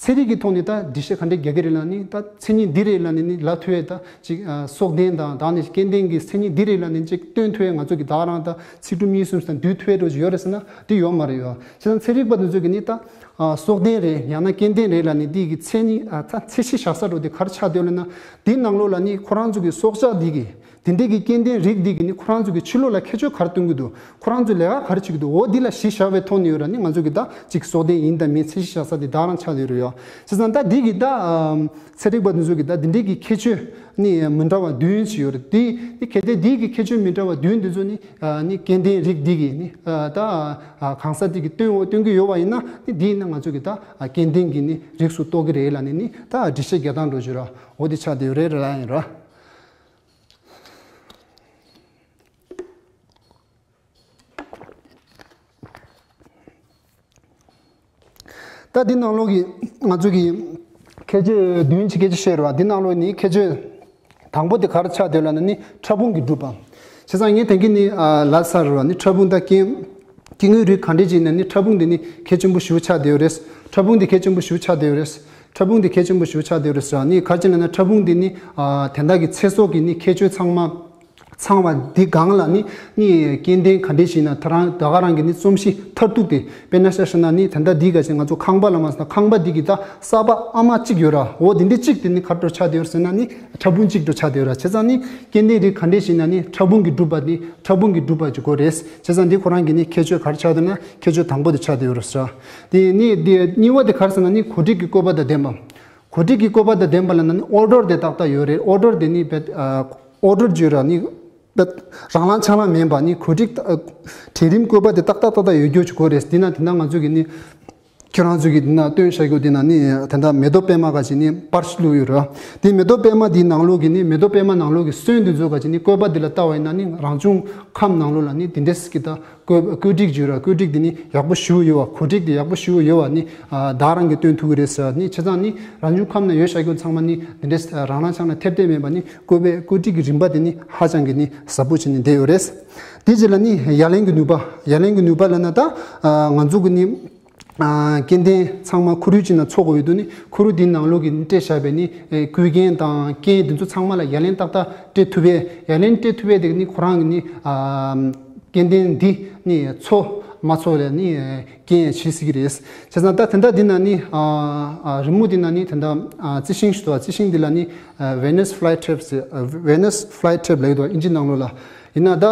ཚན་རིག་གི་ཐོག་ནས་ད་འགྲེལ་བཤད་ག་འདྲས་རྒྱག་གི་རེད་ལབ་ནི་ད་མཚན་ཉིད་འདི་རེད་ལབ་ནི་ནི་ལབ་ཐུབ་ཡས་ད་ཅིག་སྲོག་ལྡན་དང་ད་ནི་སྐྱེ་ལྡན་གྱི་མཚན་ཉིད་འདི་རེད་ལབ་ནི་ཅིག་སྟོན་ཐུབ་ཡས་ང་ཚོ་གི་ད་རང་ད་ཚིག་གྲུབ་གཉིས་གསུམ་ཞིག་དང་བསྡུས་ཐུབ་ཡས་འདྲ་བོ་ཅིག་ཡོད་རེད་ཟེར་ན་འདི་ཡོད་མ་རེད་ཡོད། བྱས་ཙང་ཚན་རིག་པ་འདི་ཚོ་གི་ནི་ད་སྲོག་ལྡན་རེད་ཡང་ན་སྐྱེ་ལྡན་རེད་ལབ་ནི་འདི་གི་མཚན་ཉིད་ད་ཚད་གཞི་བཞག་ས་འདྲ་བོ་དེ་ག་རེ་ཆགས་བསྡད་ཡོད་ལབ་ན་འདི་ནང་ལོགས་ལ་ནི་ཁོ་རང་ཚོ་གི་སྲོག་ཆགས་འདི་གི་དེ་འདྲའི་གི་སྐྱེ་ལྡན་རིགས་འདི་གི་ནི་ཁོ་རང་ཚོ་གི་ཕྱི་ལོགས་ལ་ཁྱད་ཆོས་ག་རེ་སྟོན་གྱི་འདུག་ཁོ་རང་ཚོ་ལས་ཀ་ག་རེ་བྱེད་ཀྱི་འདུག་འོ་འདི་ལ་གཞི་བཞག་པའི་ཐོག་ནས་ཡོད་ར་ནི་ང་ཚོ་གི་ད་ཅིག་སྲོག་ལྡན་ཡིན་དང་མིན་ཚད་གཞི་བཞག་ས་དེ་ད་རང་ཆགས་ཡོད་རེད་ཡོ། བྱས་ཙང་ད་འདི་གི་ད་ཚན་རིག་པ་འདི་ཚོ་གི་ད་འདི་འདྲའི་གི་ཁྱད་ཆོས་ནི་མི་འདྲ་བ་བདུན་ཞིག་ཡོད་རེད། དེ་ནི་གལ་ཏེ་འདི་གི་ཁྱད་ཆོས་མི་འདྲ་བ་བདུན་འདི་ཚོ་ནི་ནི་སྐྱེ་ལྡན་རིགས་འདི་གི་ནི་ད་གང་ཟག་འདི་གི་སྟོན་སྟོན་གྱི་ཡོད་པ་ཡིན་ན་ནི་འདི་ཡིན་ན་ང་ཚོ་གི་ད་སྐྱེ་ལྡན་གྱི་ནི་རིགས་སུ་གཏོགས་ཀྱི་རེད་ལབ་ནི་ནི་ད་འགྲེལ་བཤད་རྒྱག་སྟངས་འདྲ་བོ་ཅིག་ར་འོ་དེ་ཆགས་བསྡད་ཡོད་རེད་ར་ཡིན་ར། ད་འདི་ནང་ལོགས་ཀྱི་ང་ཚོ་གི་ཁྱད་ཆོས་བདུན་ཅིག་སྐད་ཆ་བཤད་རེད་བ། འདི་ནང་ལོགས་ནི་ཁྱད་ཆོས་དང་པོ་དེ་ག་རེ་ཆགས་བསྡད་ལབ་ན་ནི་ཕྲ་ཕུང་གིས་གྲུབ་པ། བྱས་ཙང་ངས་དེང་གི་ནི་ལབ་ཚར་རེད་བ། ནི་ཕྲ་ཕུང་དང་སྐྱེ་སྐྱེ་དངོས་རིགས་ག་འདྲས་ཅིག་ཡིན་ན་ནི་ཕྲ་ཕུང་དེ་ནི་གལ་ཆེན་པོ་ཞེ་པོ་ཆགས་བསྡད་ཡོད་རེད། ཕྲ་ཕུང་དེ་གལ་ཆེན་པོ་ཞེ་པོ་ཆགས་བསྡད་ཡོད་རེད། ཕྲ་ཕུང་དེ་གལ་ཆེན་པོ་ཞེ་པོ་ཆགས་བསྡད་ཡོད་རེད་ཟེར་བ། ནི་ག་རེ་བྱས་ན་ན་ཕྲ་ཕུང་དེ་ནི་དེ་དག་གི་ཚེ་སྲོག་གི་ནི་ཁྱད་ཆོས་ཚང་མ་ ཚང་བ་འདི་སྒང་ལ་ནི་ནི་སྐྱེ་ལྡན་ག་འདྲས་ཞིག་ན་ད་རང་ད་ག་རང་གི་ནི་རྩོམ་གཤིས་མཐར་ཐུག་དེ་དཔེར་ན་ཆ་བཞག་ན་ནི་ད་ལྟ་འདི་ག་ཅིག་ང་ཚོ་ཁང་པ་ལ་མ་ཟེར་ན་ཁང་པ་འདི་གི་ད་ས་པ་ཨ་མ་གཅིག་ཡོད་ར། འོ་དེ་འདྲས་གཅིག་དེ་ནི་ག་འདྲ་ཆགས་བསྡད་ཡོད་ཟེར་ན་ནི་ཕྲ་ཕུང་གཅིག་འདྲ་ཆགས་བསྡད་ཡོད་ར། བྱས་ཙང་ནི་སྐྱེ་ལྡན་རིགས་ག་འདྲས་ཞིག་ན་ནི་ཕྲ་ཕུང་གི་གྲུབ་པ་ནི་ཕྲ་ཕུང་གི་གྲུབ་པ་ཅིག་དགོས་རེད། བྱས་ཙང་འདི་ཁོ་རང་གི་ནི་ཁྱད་ཆོས་ག་རེ་ཆགས་འདུག་ན་ཁྱད་ཆོས་དང་པོ་དེ་ཆགས་བསྡད་ཡོད་རེད་ཟེར། དེ་ནི་དེ་གཉིས་པ་དེ་ག་རེ་ཟེར་ན་ནི་གོ་སྒྲིག་གི་བཀོད་པ་དང་ལྡན་པ། གོ་སྒྲིག་གི་བཀོད་པ་དང་ལྡན་པ་ལ་ན་ནི་ཨོར་ཌར་དེ་ཏག་ཏག་ཡོད་རེད། ཨོར་ཌར་དེ་ནི་བེད་ཨ་ཨོར་ཌར་བརྗོད་ར་ནི་བེད་རང་ལང་ཆང་ལང་མིན་པ་ནི་གོ་སྒྲིག་ཨ་གྲལ་རིམ་བཀོད་པ་དེ་ཏག་ཏག་ཏག་ཏག་ཡོད་རྒྱུ་ཅིག་དགོས་རེད། འདི་ན་དེ་ན་ང་ཚོ་གི་ནི་ཁྱོད་རང་ཚོ་གི་འདི་ན་སྟོན་བྱ་རྒྱུ་འདི་ན་ནི་དེ་འདྲ་མེ་ཏོག་པད་མ་ག་ཅིག་ནི་པར་ཞིག་བླུགས་ཡོད་ར། དེ་མེ་ཏོག་པད་མ་འདིའི་ནང་ལོགས་ཀྱི་ནི་མེ་ཏོག་པད་མ་ནང་ལོགས་ཀྱི་སོན་འདི་ཚོ་ག་ཅིག་ནི་བཀོད་པ་འདི་ལ་ལྟ་བ་ཡིན་ན་ནི་རང་བྱུང་ཁམས་ནང་ལོགས་ལ་ནི་འདི་འདྲས་ཀྱི་ད་བཀོད་བཀོད་སྒྲིག་བརྗོད་ར། བཀོད་སྒྲིག་འདི་ནི་ཡག་པོ་ཞེ་པོ་ཡོད་བ། གོ་སྒྲིག་འདི་ཡག་པོ་ཞེ་པོ་ཡོད་བ་ནི་ཨ་བདག་རང་གིས་སྟོན་ཐུབ་ཀྱི་རེད་ཟེར་ནི། བྱས་ཙང་ནི་རང་བྱུང་ཁམས་ན་ཡོད་བྱ་རྒྱུ་ཚང་མ་ནི་འདི་འདྲས་རང་རང་ཆང་ལ་ཐེབས་ཐེབས་མེད་པ་ནི་བཀོད་པའི་བཀོད་སྒྲིག་གི་རིམ་པ་དེ་ནི་ཧ་ཅང་གི་ནི་ཟབ་པོ་བྱས་ནས་བསྡད་ཡོད་རེད། དེ་རྗེས་ལ་ནི་ཡ་ལན་གྱི་ནུས་པ། ཡ་ལན་གྱི་ནུས་པ་ལབ་ན་ད་ཨ་ང་ཚོ་གི་ནི་ཨ་སྐྱེ་ལྡན་ཚང་མ་ཁོར་ཡུག་ཅིག་ནང་འཚོ་དགོས་ཡོད་དུས་ནི་ཁོར་ཡུག་འདི་ནང་ལོགས་ཀྱི་ནི་སྤྲད་བཞག་པའི་ནི་ཨེ་རྐུ་མཁན་དང་རྐྱེན་འདི་ཚོ་ཚང་མ་ལ་ཡ་ལན་ཏག་ཏག་སྤྲད་ཐུབ་པས། ཡ་ལན་སྤྲད་ཐུབ་པས་དེ་ནི་ཁོ་རང་གི་ནི་ཨ་སྐྱེ་ལྡན་འདི་ནི་འཚོ་མ་འཚོ་ལ་ནི་ཨེ་རྐྱེན་བྱེད་སྲིད་ཀྱི་རེད། བྱས་ཙང་ད་དེ་འདྲ་འདི་ན་ནི་ཨ་ཨ་རི་མོ་འདི་ན་ནི་དེ་འདྲ་ཨ་རྩི་ཤིང་ཞིག་འདུག་རྩི་ཤིང་འདི་ལ་ནི་ཨ་Venus flytrap ཟེར། ཨ་Venus flytrap ལབ་ཀྱི་འདུག་ཨིན་ཇི་ནང་ལོགས་ལ། ཡིན་ན་ད་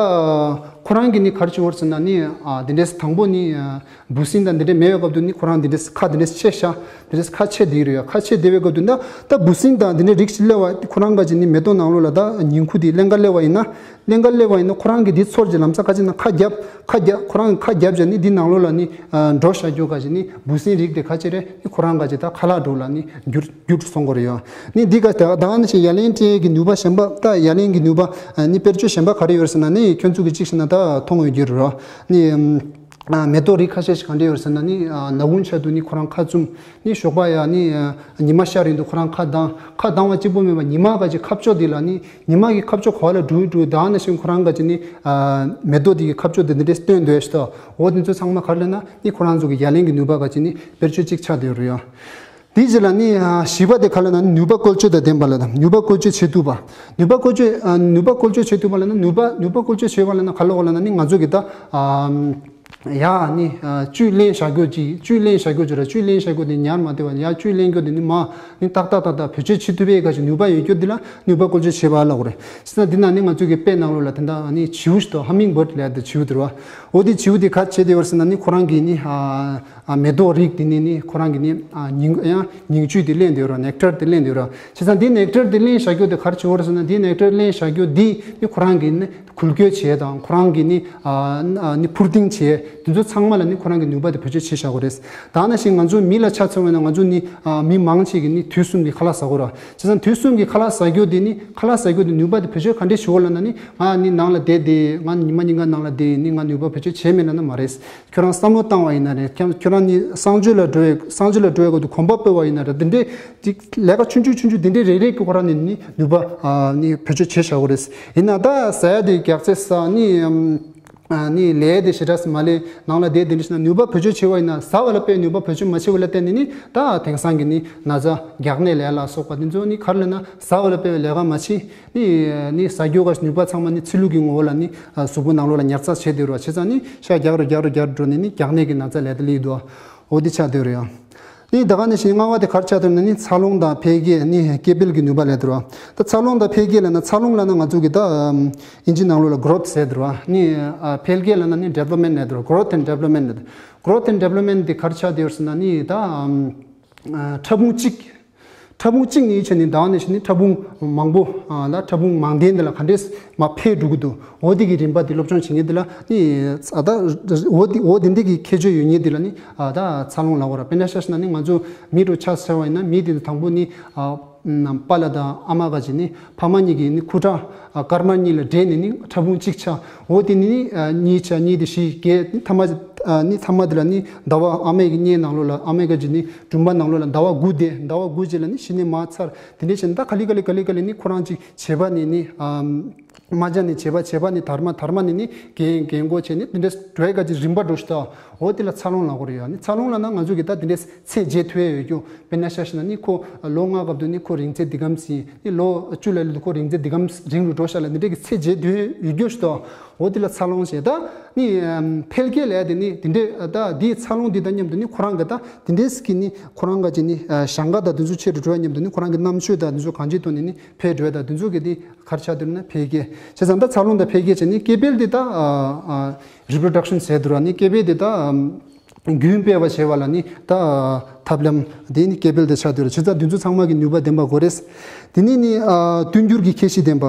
ཁོ་རང་གིས་ནི་ག་རེ་བྱེད་ཀྱི་ཡོད་ཟེར་ན་ནི་ཨ་དེ་འདྲས་དང་པོ་ནི་ཨ་འབུ་སྲིན་དང་དེ་འདྲས་མེད་པའི་སྐབས་དུ་ནི་ཁོ་རང་དེ་འདྲས་ཁ་དེ་འདྲས་ཕྱེ་ཤག་དེ་འདྲས་ཁ་ཕྱེ་བསྡད་ཀྱི་རེད་ཡ། ཁ་ཕྱེ་བསྡད་པའི་སྐབས་དུ་ད་ད་འབུ་སྲིན་དང་དེ་འདྲས་རིགས་ཤིག་སླེབས་པ་ཁོ་རང་ག་ཅིག་ནི་མེ་ཏོག་ནང་ལོགས་ལ་ད་ཉིང་ཁུ་དེ་ཀླན་ཀ་སླེབས་པ་ཡིན་ན། ཀླན་ཀ་སླེབས་པ་ཡིན་ན་ཁོ་རང་གིས་དེ་ཚོར་གྱི་ལམ་སང་ག་ཅིག་ན་ཁ་བརྒྱབ། ཁ་བརྒྱབ། ཁོ་རང་གིས་ཁ་བརྒྱབ་བྱས་ནི་དེ་ནང་ལོགས་ལ་ནི་ཨ་འགྲོ་བཞག་རྒྱུ་ག་ཅིག་ནི་འབུ་སྲིན་རིགས་དེ་ག་ཅིག་རེད། ནི་ཁོ་རང་ག་ཅིག་ད་ཁ་ལག་འགྲོ་ལ་ནི་འགྱུར་འགྱུར་སོང་གི་རེད་ཡ། ནི་འདི་ག་ད་ད་ནི་ཞིག་ཡ་ལན་སྤྲད་ཀྱི་ནུས་པ་གཞན་པ། ད་ཡ་ལན་གྱི་ནུས་པ་ཨ་ནི་དཔེར་བརྗོད་གཞན་པ་ག་རེ་ཡོད་ཟེར་ན་ནི་ཁྱོད་ཚོ་གི་གཅིག་བྱས་ན་ད་མཐོང་ཡོད་རྒྱུ་རེད་ར། ནི་ཨ་མེ་ཏོག་རིགས་ཁ་ཤས་ཤིག་ག་འདྲ་ཡོད་ཟེར་ན་ནི་ཨ་ནག་ཁུང་ཆ་དུ་ནི་ཁོ་རང་ཁ་བཙུམ། ནི་ཞོགས་པ་ཡ་ནི་ཨ་ཉི་མ་ཤར་ཡོང་དུས་ཁོ་རང་ཁ་གདངས། ཁ་གདངས་པ་གཅིག་པོ་མིན་པ་ཉི་མ་ག་ཅིག་ཁ་ཕྱོགས་དེ་ལ་ནི་ཉི་མ་གི་ཁ་ཕྱོགས་ག་ལ་འགྲོ་འགྲོ་ད་ནི་ཞིག་ཁོ་རང་ག་ཅིག་ནི་ཨ་མེ་ཏོག་དེ་གི་ཁ་ཕྱོགས་དེ་འདི་འདྲས་སྟོན་འདོད་ཤི་ཏོ། འོ་དེ་ཚོ་ཚང་མ་ག་རེ་ལབ་ན་ནི་ཁོ་རང་ཚོ་གི་ཡ་ལན་གྱི་ནུས་པ་ག་ཅིག་ནི་དཔེར་བརྗོད་གཅིག་ཆགས་བསྡད་ཡོད་རེད་ཡ། དེའི་རྗེས་ལ་ནི་ཨ་བཞི་པ་དེ་ག་ལབ་ན་ནི་ནུས་པ་བཀོལ་སྤྱོད་དང་ལྡན་པ་ལ་དང་། ནུས་པ་བཀོལ་སྤྱོད་བྱེད་ཐུབ་པ། ནུས་པ་བཀོལ་སྤྱོད་ཨ་ནུས་པ་བཀོལ་སྤྱོད་བྱེད་ཐུབ་པ་ལབ་ན་ནུས་པ་ནུས་པ་བཀོལ་སྤྱོད་བྱེད་པ་ལབ་ན་ག་ལབ་དགོས་ལབ་ན་ནི་ང་ཚོ་གི་ད་ཨ་ཡ་ནི་ཨ་བཅུད་ལེན་བྱ་རྒྱུ་ཅིག་བཅུད་ལེན་བྱ་རྒྱུ་ཅིག་ར། བཅུད་ལེན་བྱ་རྒྱུ་དེ་ཉར་མ་བདེ་བ་ཡ་བཅུད་ལེན་རྒྱུ་དེ་ནི་མ་ནི་ཏག་ཏག་ཏག་ཏག་བེད་སྤྱོད་བྱེད་ཐུབ་པའི་ག་ཅིག་ནུས་པ་ཡོད་རྒྱུ་དེ་ལ་ནུས་པ་བཀོལ་སྤྱོད་བྱེད་པ་ལབ་དགོས་རེད། བྱས་ཙང་འདི་ན་ནི་ང་ཚོ་གི་དཔེ་ནང་ལོགས་ལ་དེ་འདྲ་ནི་བྱིའུ་ཞིག་འདུག་ཧ་མིང་བར་ཌི་ལབ་ཡ་དེ་བྱིའུ་དེ་རེད་བ། འོ་དེ་བྱིའུ་དེ་ག་བྱེད་བསྡད་ཡོད་ཟེར་ན་ནི་ཁོ་རང་གི་ནི་ཨ་ཨ་མེ་ཏོག་རིགས་དེ་ནི་ནི་ཁོ་རང་གི་ནི་ཨ་ཉིང་ཡང་ཉིང་བཅུད་དེ་ལེན་བསྡད་ཡོད་རེད། ནེག་ཊར་དེ་ལེན་བསྡད་ཡོད་རེད། བྱས་ཙང་དེ་ནེག་ཊར་དེ་ལེན་བཞག་རྒྱུ་དེ་ག་རེ་བྱེད་ཀྱི་ཡོད་རེད་ཟེར་ན་དེ་ནེག་ཊར་ལེན་བཞག་རྒྱུ་དེ་ནི་ཁོ་རང་གི་ནི་འགུལ་སྐྱོད་བྱེད་དང་ཁོ་རང་གི་ནི་ཨ་ཨ་ནི་འཕུར་ལྡིང་བྱེད་དེ་ཚོ་ཚང་མ་ལ་ནི་ཁོ་རང་གི་ནུས་པ་དེ་བེད་སྤྱོད་བྱེད་བཞག་གི་རེད། ད་ནང་བཞིན་ང་ཚོ་མི་ལ་ཆ་མཚོན་པ་ཡིན་ན་ང་ཚོ་ནི་ཨ་མི་མང་ཆེ་གི་ནི་དུས་གསུམ་གྱི་ཁ་ལག་ཟ་གི་རེད། བྱས་ཙང་དུས་གསུམ་གྱི་ཁ་ལག་ཟ་རྒྱུ་དེ་ནི་ཁ་ལག་ཟ་རྒྱུ་དེ་ནུས་པ་དེ་བེད་སྤྱོད་ག་འདྲས་བྱེད་ཀྱི་ཡོད་ལབ་ན་ནི་ང་ནི་ནང་ལ་བསྡད་དེ་ང་ཉི་མ་ཉིན་གང་ནང་ལ་བསྡད་ནི་ང་ནུས་པ་བེད་སྤྱོད་བྱེད་མེད་ལབ་ན་མ་རེད། ཁྱོད་རང་བསམ་བློ་བཏང་བ་ཡིན་ན་རེད། ཁྱོད་ཁྱོད་རང་ནི་གསང་སྤྱོད་ལ་འགྲོ་བའི་གསང་སྤྱོད་ལ་འགྲོ་བའི་སྐབས་དུ་གོམ་པ་སྤོ་བ་ཡིན་ན་རེད། འདི་འདྲའི་ཅིག་ལས་ཀ་ཆུང་ཆུང་ཆུང་ཆུང་འདི་འདྲའི་རེ་རེ་གི་ཁོ་རང་ནི་ནི་ནུས་པ་ཨ་ནི་བེད་སྤྱོད་བྱེད་བཞག་གི་རེད། ཡིན་ན་ད་ཟ་ཡ་དེ་རྒྱགས་ཚད་ཟ་ནི་ཨམ་ཨ་ནི་ལས་དེ་ཞེ་དྲགས་མ་ལས་ནང་ལ་བསྡད་དེ་འདྲ་ཞིག་ན་ནུས་པ་བེད་སྤྱོད་བྱེད་པ་ཡིན་ན་ཟ་བ་ལ་དཔེ་ནུས་པ་བེད་སྤྱོད་མ་བྱེད་པ་ལ་བརྟེན་ནས་ནི་ད་དེང་སང་གི་ནི་ན་ཚ་རྒྱགས་ནད་ལས་ལ་སོགས་པ་འདི་ཚོ་ནི་ག་རེ་ལབ་ན་ཟ་བ་ལ་དཔེ་ལས་ཀ་མ་བྱེད། ནི་ནི་ཟ་རྒྱུ་ག་ནུས་པ་ཚང་མ་ནི་ཚིལ་ལུ་གི་ངོ་བོ་ལ་ནི་ཨ་གཟུགས་པོ་ནང་ལོགས་ལ་ཉར་ཚགས་བྱས་བསྡད་རོགས། བྱས་ཙང་ནི་ཤ་རྒྱག་རོགས་རྒྱག་རོགས་རྒྱག་འགྲོ་ནི་ནི་རྒྱགས་ནད་ཀྱི་ན་ཚ་ལས་ད་ལི་འདུག་འོ་དེ་ཆགས་བསྡད་རོགས་ཡ། ནི་ད་ག་ནི་ཞིག་ལྔ་བ་དེ་ག་རེ་ཆགས་བསྡད་ན་ནི་འཚར་ལོངས་དང་འཕེལ་རྒྱས་ནི་སྐྱེ་འཕེལ་གྱི་ནུས་པ་ལས་ད་རོགས། ད་འཚར་ལོངས་དང་འཕེལ་རྒྱས་ལ་ན་འཚར་ལོངས་ལ་ན་ང་ཚོ་གི་ད་ཨིན་ཇི་ནང་ལོགས་ལ་གྷ་རོ་ཐི་ཟེར་ད་རོགས། ནི་ཨ་འཕེལ་རྒྱས་ལ་ན་ནི་ཌི་ཝེ་ལོབ་མེན་ཊི་ལས་ད་རོགས། གྷ་རོ་ཐི་ཨེན་ཌི་ཌི་ཝེ་ལོབ་མེན་ཊི་ལས། གྷ་རོ་ཐི་ཨེན་ཌི་ཌི་ཝེ་ལོབ་མེན་ཊི་དེ་ག་རེ་ཆགས་བསྡད་ཡོད་ཟེར་ན་ནི་ད་ཨ་ཕྲ་ཕུང་གཅིག་ཕྲ་ཕུང་གཅིག་ནས་བྱས་ནས་ད་ནས་བྱས་ནས་ཕྲ་ཕུང་མང་པོ་ཨ་ལ་ཕྲ་ཕུང་མང་ལྡན་དེ་ལ་ག་འདྲས་མར་འཕེལ་འགྲོ་གི་འདུག་འོ་དེ་གི་རིམ་པ་དེ་སློབ་སྦྱོང་བྱེད་མཁན་དེ་ལ་ནི་ཨ་ད་འོ་དེ་འོ་དེ་འདྲ་གི་ཁྱད་ཆོས་ཡོད་མཁན་དེ་ལ་ནི་ཨ་ད་འཚར་ལོངས་ལབ་དགོས་ར། དཔེར་ན་ཆ་བཞག་ན་ནི་ང་ཚོ་མི་འདྲ་ཆ་བཞག་པ་ཡིན་ན་མི་དེ་དང་པོ་ནི་ཨ་པཱ་ལགས་དང་ཨ་མ་ག་ཅིག་ནི་ཕ་མ་གཉིས་ཀྱི་ནི་ཁུ་ཁྲག་ཨ་སྐར་མ་གཉིས་ལ་འདྲེས་ནས་ནི་ཕྲ་ཕུང་གཅིག་ཆགས། འོ་དེ་ནི་ཨ་གཉིས་ཆགས། གཉིས་དེ་བཞི་བརྒྱད། ནི་ཐ་མ་ཨ་ནི་ཐ་མ་དེ་ལ་ནི་ཟླ་བ་ཨ་མའི་གི་མངལ་ནང་ལོགས་ལ་ཨ་མའི་ག་ཅིག་ནི་གྲུམ་པ་ནང་ལོགས་ལ་ཟླ་བ་དགུ་བསྡད། ཟླ་བ་དགུ་རྗེས་ལ་ནི་གཞི་ནས་མར་འཚར། དེ་འདྲ་བྱས་ནས་ད་ག་ལེ་ག་ལེ་ག་ལེ་ག་ལེ་ནི་ཁོ་རང་ཅིག་བྱེད་པ་ནི་ནི་ཨམ་ རྨ་བྱ་ནས་བྱེ་བ། བྱེ་བ་ནས་དར་མ། དར་མ་ནས་ནི་རྒན། རྒན་གོག་བྱས་ནས་དེ་འདྲས་འགྲོ་ཡས་ག་ཅིག་རིམ་པ་འགྲོ་ཞིག་ད། འོ་དེ་ལ་འཚར་ལོངས་ལབ་དགོས་རེད་ཡ། ནི་འཚར་ལོངས་ལབ་ན་ང་ཚོ་གི་ད་དེ་འདྲས་ཚད་འཇལ་ཐུབ་ཡས་ཡོད་རྒྱུ། དཔེར་ན་ཆ་བཞག་ན་ནི་ཁོ་ལོ་ལྔ་སྐབས་དུ་ནི་ཁོ་རིང་ཚད་འདི་གམ་ཟིན། ནི་ལོ་བཅུ་ལ་ལུས་དུ་ཁོ་རིང་ཚད་འདི་གམ་རིང་རུ་འགྲོ་ཤག་ལ། འདི་འདྲས་ཀྱི་ཚད་འཇལ་ཐུབ་ཡས་ཡོད་རྒྱུ་ཞིག་ད། འོ་དེ་ལ་འཚར་ལོངས་བྱས། ད་ནི་ཨམ་འཕེལ་རྒྱས་ལབ་ཡས་དེ་ནི་དེ་འདྲས། ད་དེའི་འཚར་ལོངས་འདི་དང་མཉམ་དུ་ནི་ཁོ་རང་གི་ད་དེ་འདྲས་ཀྱི་ནི་ཁོ་རང་ག་ཅིག་ནི་ཨ་ཞང་ཁ་དང་དེ་ཚོ་ཆེ་རུ་འགྲོ་བ་མཉམ་དུ་ནི་ཁོ་རང་གི་རྣམ་དཔྱོད་དང་དེ་ཚོ་གང་ཅི་ཐོག་ནས་ནི་འཕེལ་འགྲོ་ཡས་དང་དེ་ཚོ་གི་དེ་ག་རེ་ཆགས་འདུག་ན་འཕེལ་རྒྱས། བྱས་ཙང་ད་འཚར་ལོངས་དང་འཕེལ་རྒྱས་བྱས་ནི་སྐྱེ་འཕེལ་དེ་ད་ཨ་ཨ་རི་པོ་རོ་ཌག་ཤན་ཟེར་འདུག་ར། ནི་སྐྱེ་འཕེལ་དེ་ད་ཨམ་རྒྱུན་སྤེལ་བ་བྱེད་པ་ལ་ནི་ད་ཐབས་ལམ་དེ་ནི་སྐྱེ་འཕེལ་དེ་ཆགས་འདུག་ར། བྱས་ཙང་དེ་ཚོ་ཚང་མ་གི་ནུས་པ་ལྡན་པ་དགོས་རེད། དེ་ནི་ནི་ཨ་བསྟུན་འགྱུར་གྱི་ཁྱད་གཤིས་ལྡན་པ།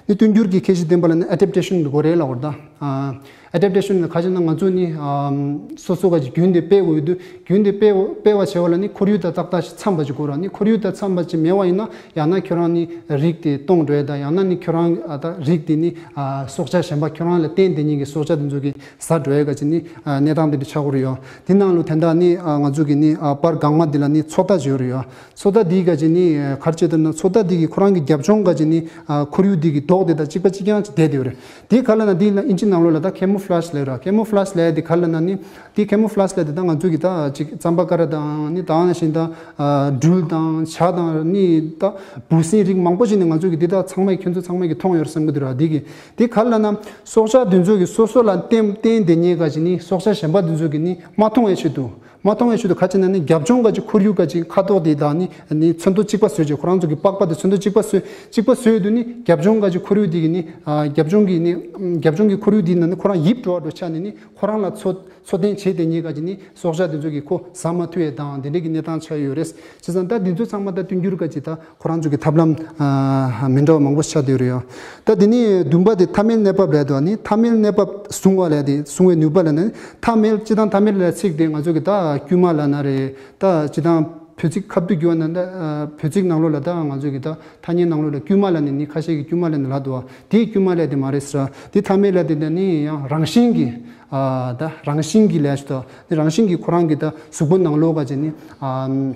ནི་བསྟུན་འགྱུར་གྱི་ཁྱད་གཤིས་ལྡན་པ་ལ་ནི་ཨ་ཌེབ་ཊེ་ཤན་དགོས་རེད་ལབ་དགོས་རེད་ད། ཨ་ཨ་ཌེབ་ཊེ་ཤན་ལ་ག་ཅི་ན་ང་ཚོ་ནི་ཨམ་སོ་སོ་ག་ཅིག་རྒྱུན་དེ་སྤེལ་དགོས་ཡོད་དུས། རྒྱུན་དེ་སྤེལ་སྤེལ་བ་བྱེད་པ་ལ་ནི་ཁོར་ཡུག་དང་ཏག་ཏག་ཞིག་འཚམ་པ་ཅིག་དགོས་ར། ནི་ཁོར་ཡུག་དང་འཚམ་པ་ཅིག་མེད་པ་ཡིན་ན་ཡང་ན་ཁྱོད་རང་ནི་རིགས་དེ་སྟོངས་འགྲོ་ཡས་དང་། ཡང་ན་ནི་ཁྱོད་རང་ཨ་ད་རིགས་དེ་ནི་ཨ་སྲོག་ཆགས་གཞན་པ་ཁྱོད་རང་ལ་བརྟེན་བསྡད་མཁན་གྱི་སྲོག་ཆགས་དེ་ཚོ་གི་ཟ་འགྲོ་ཡས་ག་ཅིག་ནི་ཨ་གནས་སྟངས་དེ་འདྲ་ཆགས་ཀྱི་ཡོད་རེད་ཡ། དེ་ནང་ལོ་དེ་འདྲ་ནི་ཨ་ང་ཚོ་གི་ནི་ཨ་པར་གང་མ་འདི་ལ་ནི་ཚོད་ལྟ་བྱེད་ཀྱི་ཡོད་རེད་ཡ། ཚོད་ལྟ་འདི་ག་ཅིག་ནི་ཨ་ག་རེ་བྱེད་འདུག་ན། ཚོད་ལྟ་འདི་གི་ཁོ་རང་གི་རྒྱབ་ལྗོངས་ག་ཅིག་ནི་ཨ་ཁོར་ཡུག་འདི་གི་མདོག་དེ་དང་གཅིག་པ་གཅིག་རྐྱང་ཅིག་བསྡད་བསྡད་ཡོད་རེད། དེའི་ཁ་ལ་ན་དེ་ལ་ཨིན་ཇི་ནང་ལོགས་ལ་ད་ཁེ་མོ་ཕ་ལེ་ཇི་ལབ་ར། ཁེ་མོ་ཕ་ལེ་ཇི་ལབ་ཡས་དེ་ག་ལ་ན་ནི། དེ་ཁེ་མོ་ཕ་ལེ་ཇི་ལབ་ཡས་དེ་ད་ང་ཚོ་གི་ད་ཅིག་རྩམ་པ་ཀ་ར་དང་ནི་ད་ནང་བཞིན་ད་ཨ་སྦྲུལ་དང་བྱ་དང་ནི་ད་འབུ་སྲིན་རིགས་མང་པོ་ཞིག་ནི་ང་ཚོ་གི་དེ་ད་ཚང་མས་ཁྱོད་ཚོ་ཚང་མས་གི་མཐོང་ཡོད་བསམ་གི་འདུག་ར། དེ་གི་དེ་ག་ལ་ན་སྲོག་ཆགས་དེ་ཚོ་གི་སོ་སོ་ལ་བརྟེན་བརྟེན་བསྡད་མཁན་ག་ཅིག་ནི་སྲོག་ཆགས་གཞན་པ་དེ་ཚོ་གི་ནི་མ་མཐོང་བའི་ཆེད་དུ། མ་མཐོང་བའི་ཆེད་དུ་ག་ཅིག་ན་ནི་རྒྱབ་ལྗོངས་ག་ཅིག་ཁོར་ཡུག་ག་ཅིག་ཁ་དོག་དེ་དང་ནི་ནི་ཚོན་མདོག་གཅིག་པ་བཟོས་བྱས། ཁོ་རང་ཚོ་གི་པགས་པ་དེ་ཚོན་མདོག་གཅིག་པ་བཟོས་གཅིག་པ་བཟོས་དུས་ནི་རྒྱབ་ལྗོངས་ག་ཅིག་ཁོར་ཡུག་དེ་གི་ནི་ཨ་རྒྱབ་ལྗོངས་གི་ནི་རྒྱབ་ལྗོངས་གི་ཁོར་ཡུག་དེ་ན་ནི་ཁོ་རང་ཡིབ་འགྲོ་བ་འགྲོ་ཆ་ནི་ནི་ཁོ་རང་ལ་འཚོ་འཚོ་རྟེན་བྱེད་བསྡད་མཁན་ག་ཅིག་ནི་སྲོག་ཆགས་དེ་ཚོ་གི་ཁོ་ཟ་མ་ཐུབ་ཡས་དང་དེ་འདྲས་ཀྱི་གནས་སྟངས་ཆགས་ཡོད་རེད། བྱས་ཙང་ད་དེ་ཚོ་ཚང་མ་ད་བསྟུན་འགྱུར་ག་ཅིག་ད་ཁོ་རང་ཚོ་གི་ཐབས་ལམ་ཨ་མི་འདྲ་བ་མང་པོ་ཆགས་བསྡད་ཡོད་རེད་ཡ། ད་དེ་ནི་བདུན་པ་དེ་ཐ་མལ་གནས་བབ་ལབ་ཡས་དེ། ནི་ཐ་མལ་གནས་བབ་བཟུང་བ་ལབ་ཡས་དེ། བཟུང་བའི་ནུས་པ་ལབ་ན་ནི་ཐ་མལ། སྤྱིར་བཏང་ཐ་མལ་ལབ་ཡས་ཚིག་དེ་ང་ཚོ་གི་ད་དཀྱུས་མ་ལབ་ན་རེད། ད་སྤྱིར་བཏང་བོད་ཚིག་ཁ་བསྡུ་བསྒྱུར་བ་ན་ད་ཨ་བོད་ཚིག་ནང་ལོགས་ལ་ད་ང་ཚོ་གི་ད་ཐ་སྙད་ནང་ལོགས་ལ་དཀྱུས་མ་ལབ་ནས་ནི་ཁ་ཤས་ཀྱིས་དཀྱུས་མ་ལབ་ནས་ལབ་འདུག་བ། དེ་དཀྱུས་མ་ལབ་ཡས་དེ་མ་རེད་ཟེར། དེ་ཐ་མལ་ལབ་ཡས་དེ་ད་ནི་ཡང་རང་བཞིན་གྱིས་ཨ་ད་རང་བཞིན་གྱིས་ལབ་ཡས་ཞིག་ད། དེ་རང་བཞིན་གྱིས་ཁོ་རང་གི་ད་གཟུགས་པོ་ནང་ལོགས་ག་ཅིག་ནི་ཨ།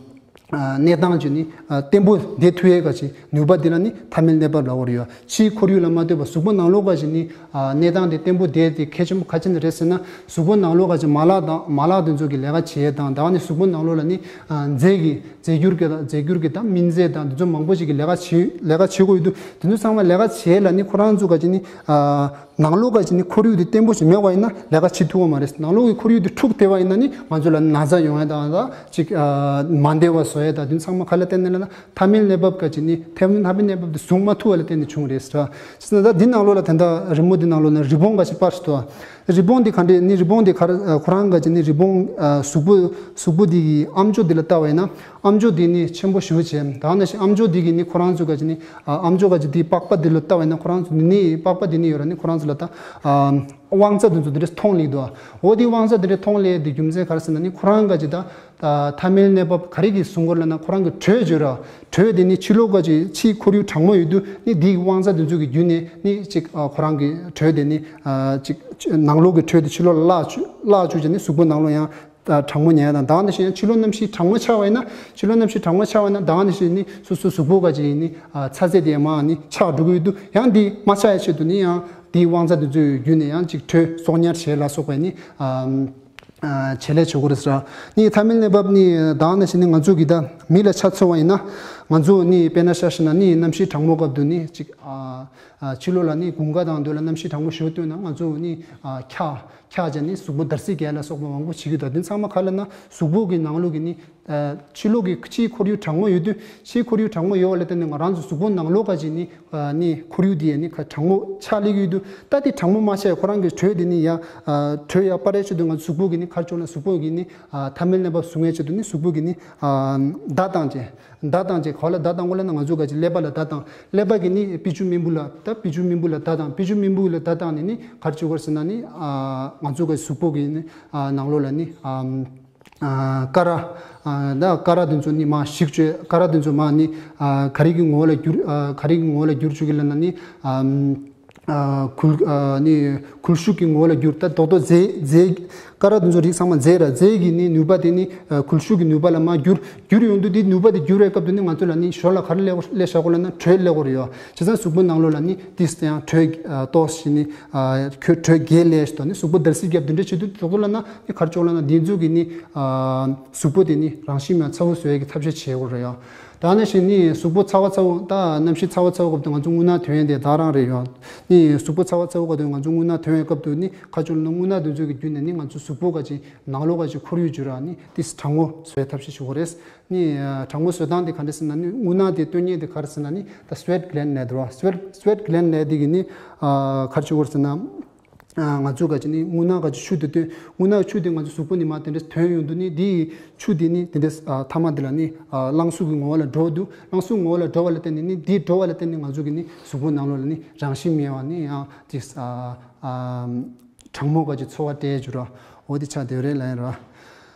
ཨ་གནས་སྟངས་ཅིག་ནི་ཨ་བརྟན་པོ་བསྡད་ཐུབ་ཡས་ག་ཅིག་ནུས་པ་འདི་ལ་ནི་ཐ་མལ་གནས་བབ་ལབ་དགོས་རེད་ཡ། ཕྱིའི་ཁོར་ཡུག་ལ་མ་ལྟོས་པར་གཟུགས་པོ་ནང་ལོགས་ག་ཅིག་ནི་ཨ་གནས་སྟངས་དེ་བརྟན་པོ་བསྡད་དེ་གལ་ཆེན་པོ་ག་ཅི་ནས་རེད་ཟེར་ན། གཟུགས་པོ་ནང་ལོགས་ག་ཅིག་མ་ལག་དང་མ་ལག་དེ་ཚོ་གི་ལས་ཀ་བྱེད་ཡས་དང་། ད་ནི་གཟུགས་པོ་ནང་ལོགས་ལ་ནི་ཨ་རྫས་ཀྱི་རྫས་འགྱུར་གྱི་རྫས་འགྱུར་གྱི་དང་སྨན་རྫས་དང་དེ་ཚོ་མང་པོ་ཞིག་གི་ལས་ཀ་བྱེད་ལས་ཀ་བྱེད་དགོས་ཡོད་དུས། དེ་ཚོ་ཚང་མ་ལས་ཀ་བྱེད་ཡས་ལ་ནི་ཁོ་རང་ཚོ་ག་ཅིག་ནི་ཨ། ནང་ལོགས་ག་ཅིག་ནི་ཁོར་ཡུག་དེ་བརྟན་པོ་ཞིག་མེད་པ་ཡིན་ན་ལས་ཀ་བྱེད་ཐུབ་པ་མ་རེད། ནང་ལོགས་ཀྱི་ཁོར་ཡུག་དེ་འཁྲུགས་བསྡད་པ་ཡིན་ན་ནི་ང་ཚོ་ལ་ན་ཚ་ཡོང་ཡས་དང་། ད་ཅིག་ཨ་མ་བདེ་བ་བཟོ་ཡས་དང་། དེ་ཚང་མ་ག་ལ་བརྟེན་ནས་ལབ་ན་ཐ་མལ་གནས་བབ་ག་ཅིག་ནི་ཐ་མལ་ཐ་མལ་གནས་བབ་དེ་བཟུང་མ་ཐུབ་པ་ལ་བརྟེན་ནས་བྱུང་རེད་ཟེར། བྱས་ན་ད་འདི་ནང་ལོགས་ལ་ད་ལྟ་རི་མོ་འདི་ནང་ལོགས་ན་རི་བོང་ག་ཅིག་པར་ཞིག་འདུག་རི་བོང་འདི་ག་འདྲས་ནི། རི་བོང་འདི་ག་རེ་ཁོ་རང་ག་ཅིག་ནི་རི་བོང་ཨ་གཟུགས་པོ་གཟུགས་པོ་འདི་གི་ཨམ་ཅོག་འདི་ལ་ལྟ་བ་ཡིན་ན། ཨམ་ཅོག་འདི་ནི་ཆེན་པོ་ཞེ་པོ་བྱས། ད་ནང་བཞིན་ཨམ་ཅོག་འདི་གིས་ནི་ཁོ་རང་ཚོ་ག་ཅིག་ནི་ཨ་ཨམ་ཅོག་ག་ཅིག་འདིའི་པགས་པ་འདི་ལ་ལྟ་བ་ཡིན་ན། ཁོ་རང་ཚོ་འདི་ནི་པགས་པ་འདི་ནི་ཡོད་ར། ནི་ཁོ་རང་ཚོ་ལ་ད་ཨ་དབང་རྩ་འདི་ཚོ་འདི་འདྲས་མཐོང་སླེབས་འདུག་འོ་དེ་དབང་རྩ་འདི་འདྲས་མཐོང་སླེབས་ཡས་དེ་རྒྱུ་མཚན་ག་རེ་ཟེར་ན། ནི་ཁོ་རང་ག་ཅིག་ད་ཨ་ཐ་མལ་གནས་བབ་ག་རེ་གིས་བཟུང་གི་ཡོད་ལབ་ན། ཁོ་རང་གི་དྲོད་ཡོད་ར། དྲོད་དེ་ནི་ཕྱི་ལོགས་ག་ཅིག་ཕྱིའི་ཁོར་ཡུག་གྲང་མོ་ཡོད་དུས་ནི་འདིའི་དབང་རྩ་འདི་ཚོ་གི་བརྒྱུད་ནས་ནི་ཅིག་ཨ་ཁོ་རང་གི་དྲོད་དེ་ནི་ཨ་ཅིག་ནང་ལོགས་ཀྱི་དྲོད་དེ་ཕྱི་ལོགས་ལ་བརླག་བཅུག་བརླག་བཅུག་བྱས་ནས་གཟུགས་པོ་ནང་ལོགས་ཡང་ད་གྲང་མོ་ཉལ་དང་། ད་ནང་བཞིན་ཕྱི་ལོགས་གནམ་གཤིས་གྲང་མོ་ཆགས་པ་ཡིན་ན། ཕྱི་ལོགས་གནམ་གཤིས་གྲང་མོ་ཆགས་པ་ཡིན་ན། ད་ནང་བཞིན་ནི་སོ་སོ་གཟུགས་པོ་ག་ཅིག་ཡིན་ནི་ཨ་ཚ་ཚད་དེ་མར་ནི་ཆག་འགྲོ་གི་ཡོད་དུས། ཡང་འདི་མ་ཆག་ཡའི་ཆེད་དུ་ནི་ཡང་དེའི་དབང་རྩ་དེ་ཚོའི་བརྒྱུད་ནས་ཡང་ཅིག་དྲོད་གསོག་ཉར་བྱེད་ལ་སོགས་པའི་ནི་ཨ་ཨ་བྱེད་ལས་བྱེད་དགོས་རེད་ཟེར། ནི་ཐ་མལ་གནས་བབ་ནི་ད་ནང་བཞིན་ནི་ང་ཚོ་གི་ད་མི་ལ་ཆ་མཚོན་པ་ཡིན་ན། ང་ཚོ་ནི་དཔེར་ན་ཆ་བཞག་ན་ནི་གནམ་གཤིས་གྲང་མོ་སྐབས་དུ་ནི་ཅིག་ཨ་ཨ་ཕྱི་ལོགས་ལ་ནི་དགུན་ཁ་དང་དུས་ལ་གནམ་གཤིས་གྲང་མོ་ཞེ་པོ་བཏོན་ན། ང་ཚོ་ནི་ཨ་འཁྱག་འཁྱག་བྱས་ནས་གཟུགས་པོ་འདར་སིག་རྒྱག་ལ་སོགས་པ་མང་པོ་བྱེད་ཀྱི་འདུག་དེ་ཚང་མ་ག་ལ་ན་གཟུགས་པོ་གི་ནང་ལོགས་ཀྱི་ནི་ཨ་ཕྱི་ལོགས་ཀྱི་ཕྱིའི་ཁོར་ཡུག་གྲང་མོ་ཡོད་དུས། ཕྱིའི་ཁོར་ཡུག་གྲང་མོ་ཡོད་པ་ལ་བརྟེན་ནས་ང་རང་ཚོ་གཟུགས་པོ་ནང་ལོགས་ག་ཅིག་ནི་ཨ་ནི་ཁོར་ཡུག་དེ་ཡ་ནི་ག་གྲང་མོ་ཆགས་སླེབས་ཀྱི་ཡོད་དུས། ད་དེ་གྲང་མོ་མ་ཆགས་ཡ་ཁོ་རང་གི་དྲོད་དེ་ནི་ཡ་ཨ་དྲོད་ཡ་སྤར་ཡ་ཆེད་དུ་ང་ཚོ་གཟུགས་པོ་གི་ནི་ག་རེ་བྱུང་ན། གཟུགས་པོ་གི་ནི་ཨ་ཐ་མལ་གནས་བབ་བཟུང་ཡ་ཆེད་དུ་ནི་གཟུགས་པོ་གི་ནི་ཨ་བརྡ་བཏང་བྱས། བརྡ་བཏང་བྱས། ག་ལ་བརྡ་བཏང་དགོས་ལབ་ན། ང་ཚོ་ག་ཅིག་ཀླད་པ་ལ་བརྡ་བཏང་། ཀླད་པ་གི་ནི་བི་ཇུ་སྨན་བུ་ལ། ད་བི་ཇུ་སྨན་བུ་ལ་བརྡ་བཏང་། བི་ཇུ་སྨན་བུ་ལ་བརྡ་བཏང་ནས་ནི་ག་རེ་བྱེད་དགོས་ཟེར་ན་ནི་ཨ་ང་ཚོ་གི་གཟུགས་པོ་གི་ནི་ཨ་ནང་ལོགས་ལ་ནི་ཨ། ཨ་ཀ་ར། ཨ་ད་ཀ་ར་དེ་ཚོ་ནི་མར་ཞིག་བཅོས། ཀ་ར་དེ་ཚོ་མར་ནི་ཨ་ག་རེ་གི་ངོ་བོ་ལ་འགྱུར། ཨ་ག་རེ་གི་ངོ་བོ་ལ་འགྱུར་བཅུག་གི་ལབ་ན་ནི་ཨམ་ ཨ་འགུལ་ཨ་ནི་འགུལ་ཤུགས་ཀྱི་ངོ་བོ་ལ་འགྱུར། ད་རྡོག་རྡོག་རྫས་རྫས་ཀ་ར་དེ་ཚོ་རིགས་ཚང་མ་རྫས་ར། རྫས་ཀྱི་ནི་ནུས་པ་དེ་ནི་ཨ་འགུལ་ཤུགས་ཀྱི་ནུས་པ་ལ་མར་འགྱུར། འགྱུར་ཡོང་དུས་དེ་ནུས་པ་དེ་འགྱུར་བའི་སྐབས་དུ་ནི་ང་ཚོ་ལ་ནི་ཞོར་ལ་ག་རེ་སླེབས་སླེབས་བཞག་གོ་ལབ་ན་དྲོད་སླེབས་གོ་རེད་ཡོད། བྱས་ཙང་གཟུགས་པོ་ནང་ལོགས་ལ་ནི་ཏིས་ཡང་དྲོད་ཨ་ཏོག་ཙམ་ནི་ཨ་ཁོས་དྲོད་རྒྱས་སླེབས་ཤིག་དང་ནི་གཟུགས་པོ་འདར་སིག་བརྒྱབ་དེ་འདྲ་བྱེད་དུས་རྡོག་རྡོག་ལབ་ན་ནི་ག་རེ་བྱེད་གོ་ལབ་ན་དེ་ཚོ་གི་ནི་ཨ་གཟུགས་པོ་དེ་ནི་རང་བཞིན་མེད་ཚ་བོ་བཟོ་ཡས་ཀྱི་ཐབས་ཤེས་བྱེད་དགོས་རེད་ཡོད། ད་ནང་བཞིན་ནི་གཟུགས་པོ་ཚ་བ་ཚ་བོ། ད་གནམ་གཤིས་ཚ་བ་ཚ་བོ་སྐབས་དུ་ང་ཚོ་རྔུལ་ནག་ཐོན་ཡས་དེ་ད་རང་རེད་ཡོད། ནི་གཟུགས་པོ་ཚ་བ་ཚ་བོ་སྐབས་དུ་ང་ཚོ་རྔུལ་ནག་ཐོན་ཡས་སྐབས་དུ་ནི་ཁ་ཆུ་ལ་ན་རྔུལ་ནག་དེ་ཚོ་གི་བརྒྱུད་ནས་ནི་ང་ཚོ་གཟུགས་པོ་ག་ཅིག་ནང་ལོགས་ག་ཅིག་ཁོར་ཡུག་འགྱུར་ར་ནི་ཏིས་གྲང་མོ་བཟོ་ཡས་ཐབས་ཤེས་ཞུ་དགོས་རེད། ནི་ཨ་གྲང་མོ་བཟོ་སྟངས་དེ་ག་འདྲ་ཟེར་ན་ནི་རྔུལ་ནག་དེ་བཏོན་མཁན་དེ་ག་རེ་ཟེར་ན་ནི་ད་སི་ཝེ་ཊི་གི་ལེན་ཌི་ལབ་འདུག་བ། སི་ཝེ་ཊི་སི་ཝེ་ཊི་གི་ལེན་ཌི་ལབ་དེ་གི་ནི་ཨ་ག་རེ་བྱེད་དགོས་རེད་ཟེར་ན། ཨ་ང་ཚོ་ག་ཅིག་ནི་རྔུལ་ནག་ག་ཅིག་ཆུ་དེ་བཏོན། རྔུལ་ནག་ཆུ་དེ་ང་ཚོ་གཟུགས་པོ་ནི་མར་དེ་འདྲ་ཐོན་ཡོང་དུས་ནི་དེའི་ཆུ་དེ་ནི་དེ་འདྲ་ཨ་མཐའ་མ་དེ་ལ་ནི་ཨ་རླངས་གཟུགས་ཀྱི་ངོ་བོ་ལ་འགྲོ་འདུག་རླངས་གཟུགས་ངོ་བོ་ལ་འགྲོ་བ་ལ་བརྟེན་ནས་ནི་དེ་འགྲོ་བ་ལ་བརྟེན་ནས་ང་ཚོ་གི་ནི་གཟུགས་པོ་ནང་ལོགས་ལ་ནི་རང་བཞིན་མེད་པ་ནི་ཡང་ཅིག་ཨ་ཨ་གྲང་མོ་ག་ཅིག་ཚོར་བ་སྤྲད་འགྱུར་ར། འོ་དེ་ཆགས་བསྡད་རེད་ལབ་ཡིན་ར།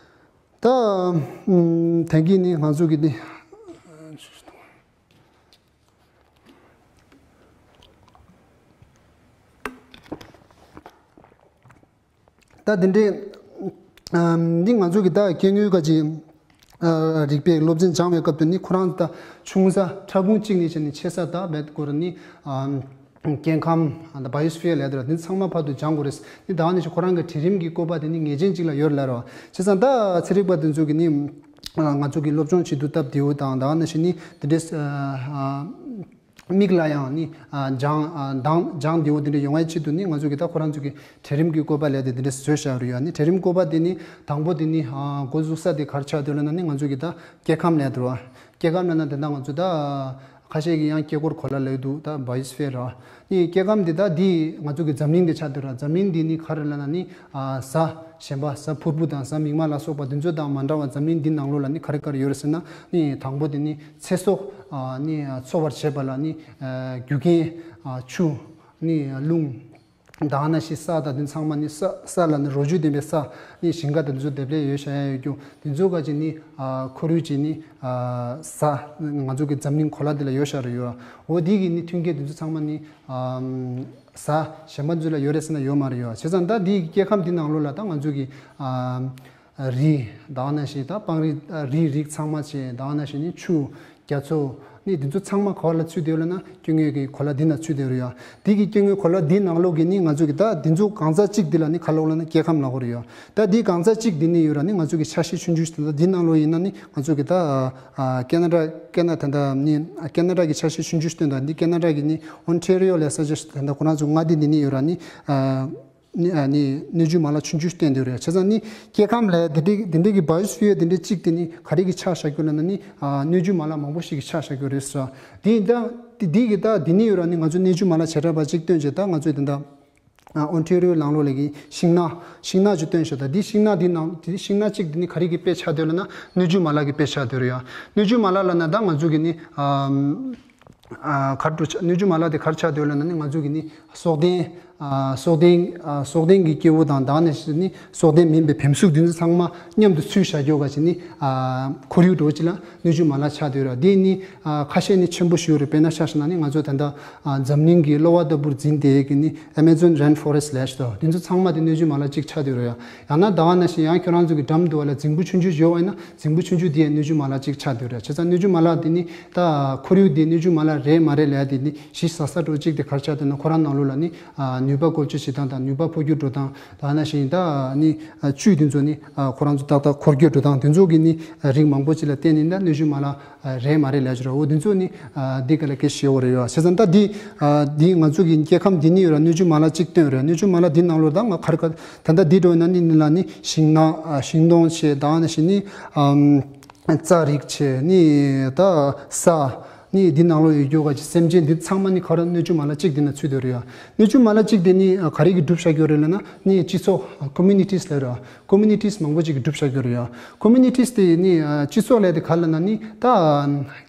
ད་ཨམ་དེང་གི་ནི་ང་ཚོ་གི་ནི། ད་དེ་འདྲའི་ཨམ་འདི་ང་ཚོ་གི་ད་སྐྱེ་དངོས་ག་ཅིག་ཨ་རིག་པའི་སློབ་ཚན་སྦྱང་བའི་སྐབས་དུ་ནི་ཁོ་རང་ད་ཆུང་ས་ཕྲ་ཕུང་གཅིག་ནས་བྱས་ནས་ཆེ་ས་ད་བེད་སྐོར་ནི་ཨམ་སྐྱེ་ཁམས་ད་བྷ་ཡོ་སི་ཕི་ཡར་ལབ་དེ་ར་འདི་ཚང་མ་ཕར་དུ་སྦྱང་དགོས་རེད། འདི་ད་ནི་ཁོ་རང་གི་གྲལ་རིམ་གྱི་བཀོད་པ་དེ་ནི་ངེས་ཅན་གཅིག་ལ་ཡོད་ལབ་ར། བྱས་ཙང་ད་ཚན་རིག་པ་དེ་ཚོ་གི་ནི་ང་ཚོ་གི་སློབ་སྦྱོང་བྱེད་དུས་སྟབས་བདེ་བོ་དང་ད་ནི་ནི་དེ་འདྲའི་ཨ་མིག་ལ་ཡང་ནི་ཨ་སྦྱང་ཨ་སྦྱང་སྦྱང་བདེ་བོ་དེ་འདྲ་ཡོང་བའི་ཆེད་དུ་ནི་ང་ཚོ་གི་ད་ཁོ་རང་ཚོ་གི་གྲལ་རིམ་གྱི་བཀོད་པ་ལས་དེ་དེ་འདྲ་བཟོས་བཞག་རེད་ཡ། ནི་གྲལ་རིམ་བཀོད་པ་དེ་ནི་དང་པོ་དེ་ནི་ཨ་འགོ་འཛུགས་ས་དེ་ག་རེ་ཆགས་འདུག་ལབ་ན་ནི་ང་ཚོ་གི་ད་སྐྱེ་ཁམས་ལབ་འདུག་བ། སྐྱེ་ཁམས་ལབ་ན་དེ་འདྲ་ང་ཚོ་ད་ཁ་ཤས་ཀྱི་ཡང་སྐྱེ་འཁོར་གོ་ལ་ལབ་འདུག་ད་བྷ་ཡོ་སི་ཕི་ཡར་ར། ནི་སྐྱེ་ཁམས་དེ་ད་འདི་ང་ཚོ་གི་འཛམ་གླིང་དེ་ཆགས་འདུག་ར། འཛམ་གླིང་འདི་ནི་ག་རེ་ལབ་ན་ནི་ཨ་གཟའ་གཞན་པ་གཟའ་ཕུར་བུ་དང་གཟའ་མིག་དམར་ལ་སོགས་པ་དེ་ཚོ་དང་མ་འདྲ་བ་འཛམ་གླིང་འདི་ནང་ལོགས་ལ་ནི་ག་རེ་ག་རེ་ཡོད་རེད་ཟེར་ན་ནི་དང་པོ་དེ་ནི་ཚེ་སྲོག་ཨ་ནི་འཚོ་བར་བྱེད་པ་ལ་ནི་ཨ་རྒྱུ་རྐྱེན་ཨ་ཆུ་ནི་རླུང་། ད་ག་ནང་བཞིན་ས་དང་དེ་ཚང་མ་ནི་ས་ས་ལ་ནི་རོ་བཅུད་ལྡན་པའི་ས་ནི་ཞིང་ཁ་དེ་ཚོ་འདེབས་ལས་ཡོད་བཞག་ཡ་ཡོད་རྒྱུ་དེ་ཚོ་ག་ཅིག་ནི་ཨ་ཁོར་ཡུག་ཅིག་ནི་ཨ་ས་ང་ཚོ་གི་འཛམ་གླིང་གོ་ལ་འདི་ལ་ཡོད་བཞག་རེད་ཡོད། འོ་དེ་གི་ནི་མཐུན་རྐྱེན་དེ་ཚོ་ཚང་མ་ནི་ཨ་ས་གཞན་པ་ཚོ་ལ་ཡོད་རེད་ཟེར་ན་ཡོད་མ་རེད་ཡོད། བྱས་ཙང་ད་འདི་སྐྱེ་ཁམས་འདི་ནང་ལོགས་ལ་ད་ང་ཚོ་གི་ཨ་རི་ད་ག་ནང་བཞིན་ད་སྤང་རི་རི་རིགས་ཚང་མ་བྱས་ད་ག་ནང་བཞིན་ནི་ཆུ་རྒྱ་མཚོ་ནི་འདི་ཚོ་ཚང་མ་ག་བ་ལ་ཚུད་དེ་ཡོད་ལབ་ན་སྐྱེ་དངོས་ཀྱི་གོ་ལ་འདི་ན་ཚུད་དེ་ཡོད་རེད་ཡ། འདི་གི་སྐྱེ་དངོས་གོ་ལ་འདི་ནང་ལོགས་ཀྱི་ནི་ང་ཚོ་གི་ད་འདི་ཚོ་གང་ཟག་གཅིག་འདི་ལ་ནི་ག་ལབ་ལབ་ན་སྐྱེ་ཁམས་ལབ་དགོས་རེད་ཡ། ད་འདི་གང་ཟག་གཅིག་འདི་ནི་ཡོད་ར་ནི་ང་ཚོ་གི་ཆ་ཤས་ཆུང་ཆུང་ཞིག་དེ་ད་འདི་ནང་ལོགས་ཡིན་ན་ནི་ང་ཚོ་གི་ད་ཨ་ཀེ་ན་ཌ་ཀེ་ན་ད་ད་ནི་ཀེ་ན་ཌ་གི་ཆ་ཤས་ཆུང་ཆུང་ཞིག་སྟོན་ད་འདི་ཀེ་ན་ཌ་གི་ནི་ཨོན་ཊེ་རི་ཡོ་ལབ་ས་ཆ་ཞིག་ད་ད་ཁོ་རང་ཚོ་མངའ་སྡེ་འདི་ནི་ཡོད་ར་ནི་ཨ། ནི་ཨ་ནི་སྣོད་བཅུད་མ་ལག་ཆུང་ཆུང་བསྟན་འདུག་རེད། བྱས་ཙང་ནི་སྐྱེ་ཁམས་ལ་དེ་འདྲའི་དེ་འདྲའི་གི་བྷ་ཡོ་སི་ཕི་ཡར་དེ་འདྲའི་གཅིག་དེ་ནི་ག་རེ་གི་ཆགས་བཞག་རྒྱུ་ལབ་ན་ནི་ཨ་སྣོད་བཅུད་མ་ལག་མང་པོ་ཞིག་གི་ཆགས་བཞག་རྒྱུ་རེད་ཟེར། དེ་ཡིན་ད་དེ་དེ་གི་ད་དེ་ནི་ཡོད་ར་ནི་ང་ཚོ་སྣོད་བཅུད་མ་ལག་བྱེ་བྲག་པ་གཅིག་བཏོན་བྱས་ད་ང་ཚོས་དེ་འདྲ་ཨ་ཨོན་ཊེ་རི་ཡོ་ནང་ལོགས་ལ་གི་ཤིང་ནགས་ཤིང་ནགས་ཅིག་བཏོན་བཞག་ད་དེ་ཤིང་ནགས་དེ་ནང་དེ་ཤིང་ནགས་གཅིག་དེ་ནི་ག་རེ་གི་དཔེ་ཆགས་འདུག་ལབ་ན་སྣོད་བཅུད་མ་ལག་གི་དཔེ་ཆགས་འདུག་རེད་ཡ། སྣོད་བཅུད་མ་ལག་ལབ་ན་ད་ང་ཚོ་གི་ནི་ཨ། ཨ་གར་འགྲོ་ཆ་སྣོད་བཅུད་མ་ལག་དེ་གར་ཆགས་འདུག་ལབ་ན་ནི་ང་ཚོ་གི་ནི་སྲོག་ལྡན་ཨ་སྲོག་ལྡན་ཨ་སྲོག་ལྡན་གྱི་སྐྱེ་བོ་དང་ད་ག་ནང་བཞིན་ནི་སྲོག་ལྡན་མིན་པའི་བེམ་གཟུགས་འདི་ཚོ་ཚང་མ་མཉམ་དུ་ཚུད་བཞག་རྒྱུ་ག་ཅིག་ནི་ཨ་ཁོར་ཡུག་འདྲ་བོ་ཅིག་ལ་སྣོད་བཅུད་མ་ལག་ཆགས་འདུག་ར། དེ་ནི་ཨ་ཁ་ཤས་ནི་ཆེན་པོ་ཞིག་རེད། དཔེར་ན་ཆ་བཞག་ན་ནི་ང་ཚོ་ད་ལྟ་ཨ་འཛམ་གླིང་གི་གློ་བ་ལྟ་བུར་འཛིན་བསྡད་ཀྱི་ནི་Amazon rainforest ལབ་ཞིག་འདུག་འདི་ཚོ་ཚང་མ་དེ་སྣོད་བཅུད་མ་ལག་གཅིག་ཆགས་འདུག་ར། ཡང་ན་ད་ག་ནང་བཞིན་ཡང་ཁྱོད་རང་ཚོ་གི་འགྲམ་དུ་བ་ལ་རྫིང་བུ་ཆུང་ཆུང་ཡོད་པ་ཡིན་ན་རྫིང་བུ་ཆུང་ཆུང་དེ་ཡང་སྣོད་བཅུད་མ་ལག་གཅིག་ཆགས་འདུག་ར། བྱས་ཙང་སྣོད་བཅུད་མ་ལག་དེ་ནི་ད་ཁོར་ཡུག་དེ་སྣོད་བཅུད་མ་ལག་རེད་མ་རེད་ལབ་ཡ་དེ་ནི་གཞི་ཟ་ས་འདྲ་བོ་གཅིག་དེ་ག་རེ་ཆགས་འདུག་ན་ཁོ་རང་ནང་ལོགས་ལ་ནི་ཨ་ནུས་པ་བཀོལ་སྤྱོད་བྱེད་སྟངས་དང་ནུས་པ་འཕོ་འགྱུར་འགྲོ་སྟངས་ད་ག་ནང་བཞིན་ད་ནི་ཨ་བཅུད་དེ་ཚོ་ནི་ཨ་ཁོ་རང་ཚོ་ཏག་ཏག་འཁོར་སྐྱོད་འགྲོ་སྟངས་དེ་ཚོ་གི་ནི་ཨ་རིགས་མང་པོ་ཅིག་ལ་བརྟེན་ནས་ད་སྣོད་བཅུད་མ་ལག་ཨ་རེད་མ་རེད་ལབ་ཀྱི་རེད། འོ་དེ་ཚོ་ནི་ཨ་འདི་ག་ལ་སྐད་ཆ་བཤད་དགོས་རེད་ཡོད། བྱས་ཙང་ད་འདི་ཨ་འདི་ང་ཚོ་གི་སྐྱེ་ཁམས་འདི་ནི་ཡོད་ར། སྣོད་བཅུད་མ་ལག་གཅིག་བཏོན་རེད། སྣོད་བཅུད་མ་ལག་འདི་ནང་ལོགས་ད་ང་ག་རེ་ག་ད་ལྟ་འདི་འགྲོ་ན་ནི་ནི་ལ་ནི་ཤིང་ནགས་ཨ་ཤིང་སྡོང་བྱས་ད་ག་ནང་བཞིན་ནི་ཨམ། རྩྭ་རིགས་བྱས་ནི་ད་ས་ནི་འདི་ནང་ལོགས་ཡོད་རྒྱུ་ག་ཅིག་སེམས་ཅན་འདི་ཚང་མ་ནི་ག་རེ་སྣོད་བཅུད་མ་ལག་གཅིག་འདི་ན་ཚུད་དེ་རེད་ཡ། སྣོད་བཅུད་མ་ལག་གཅིག་དེ་ནི་ག་རེ་གིས་གྲུབ་བཞག་རྒྱུ་རེད་ལབ་ན་ནི་སྤྱི་ཚོགས་communities ལབ་ར། communities མང་པོ་ཅིག་གིས་གྲུབ་བཞག་རྒྱུ་རེད་ཡ། communities དེ་ནི་སྤྱི་ཚོགས་ལབ་དེ་ག་ལབ་ན་ནི་ད་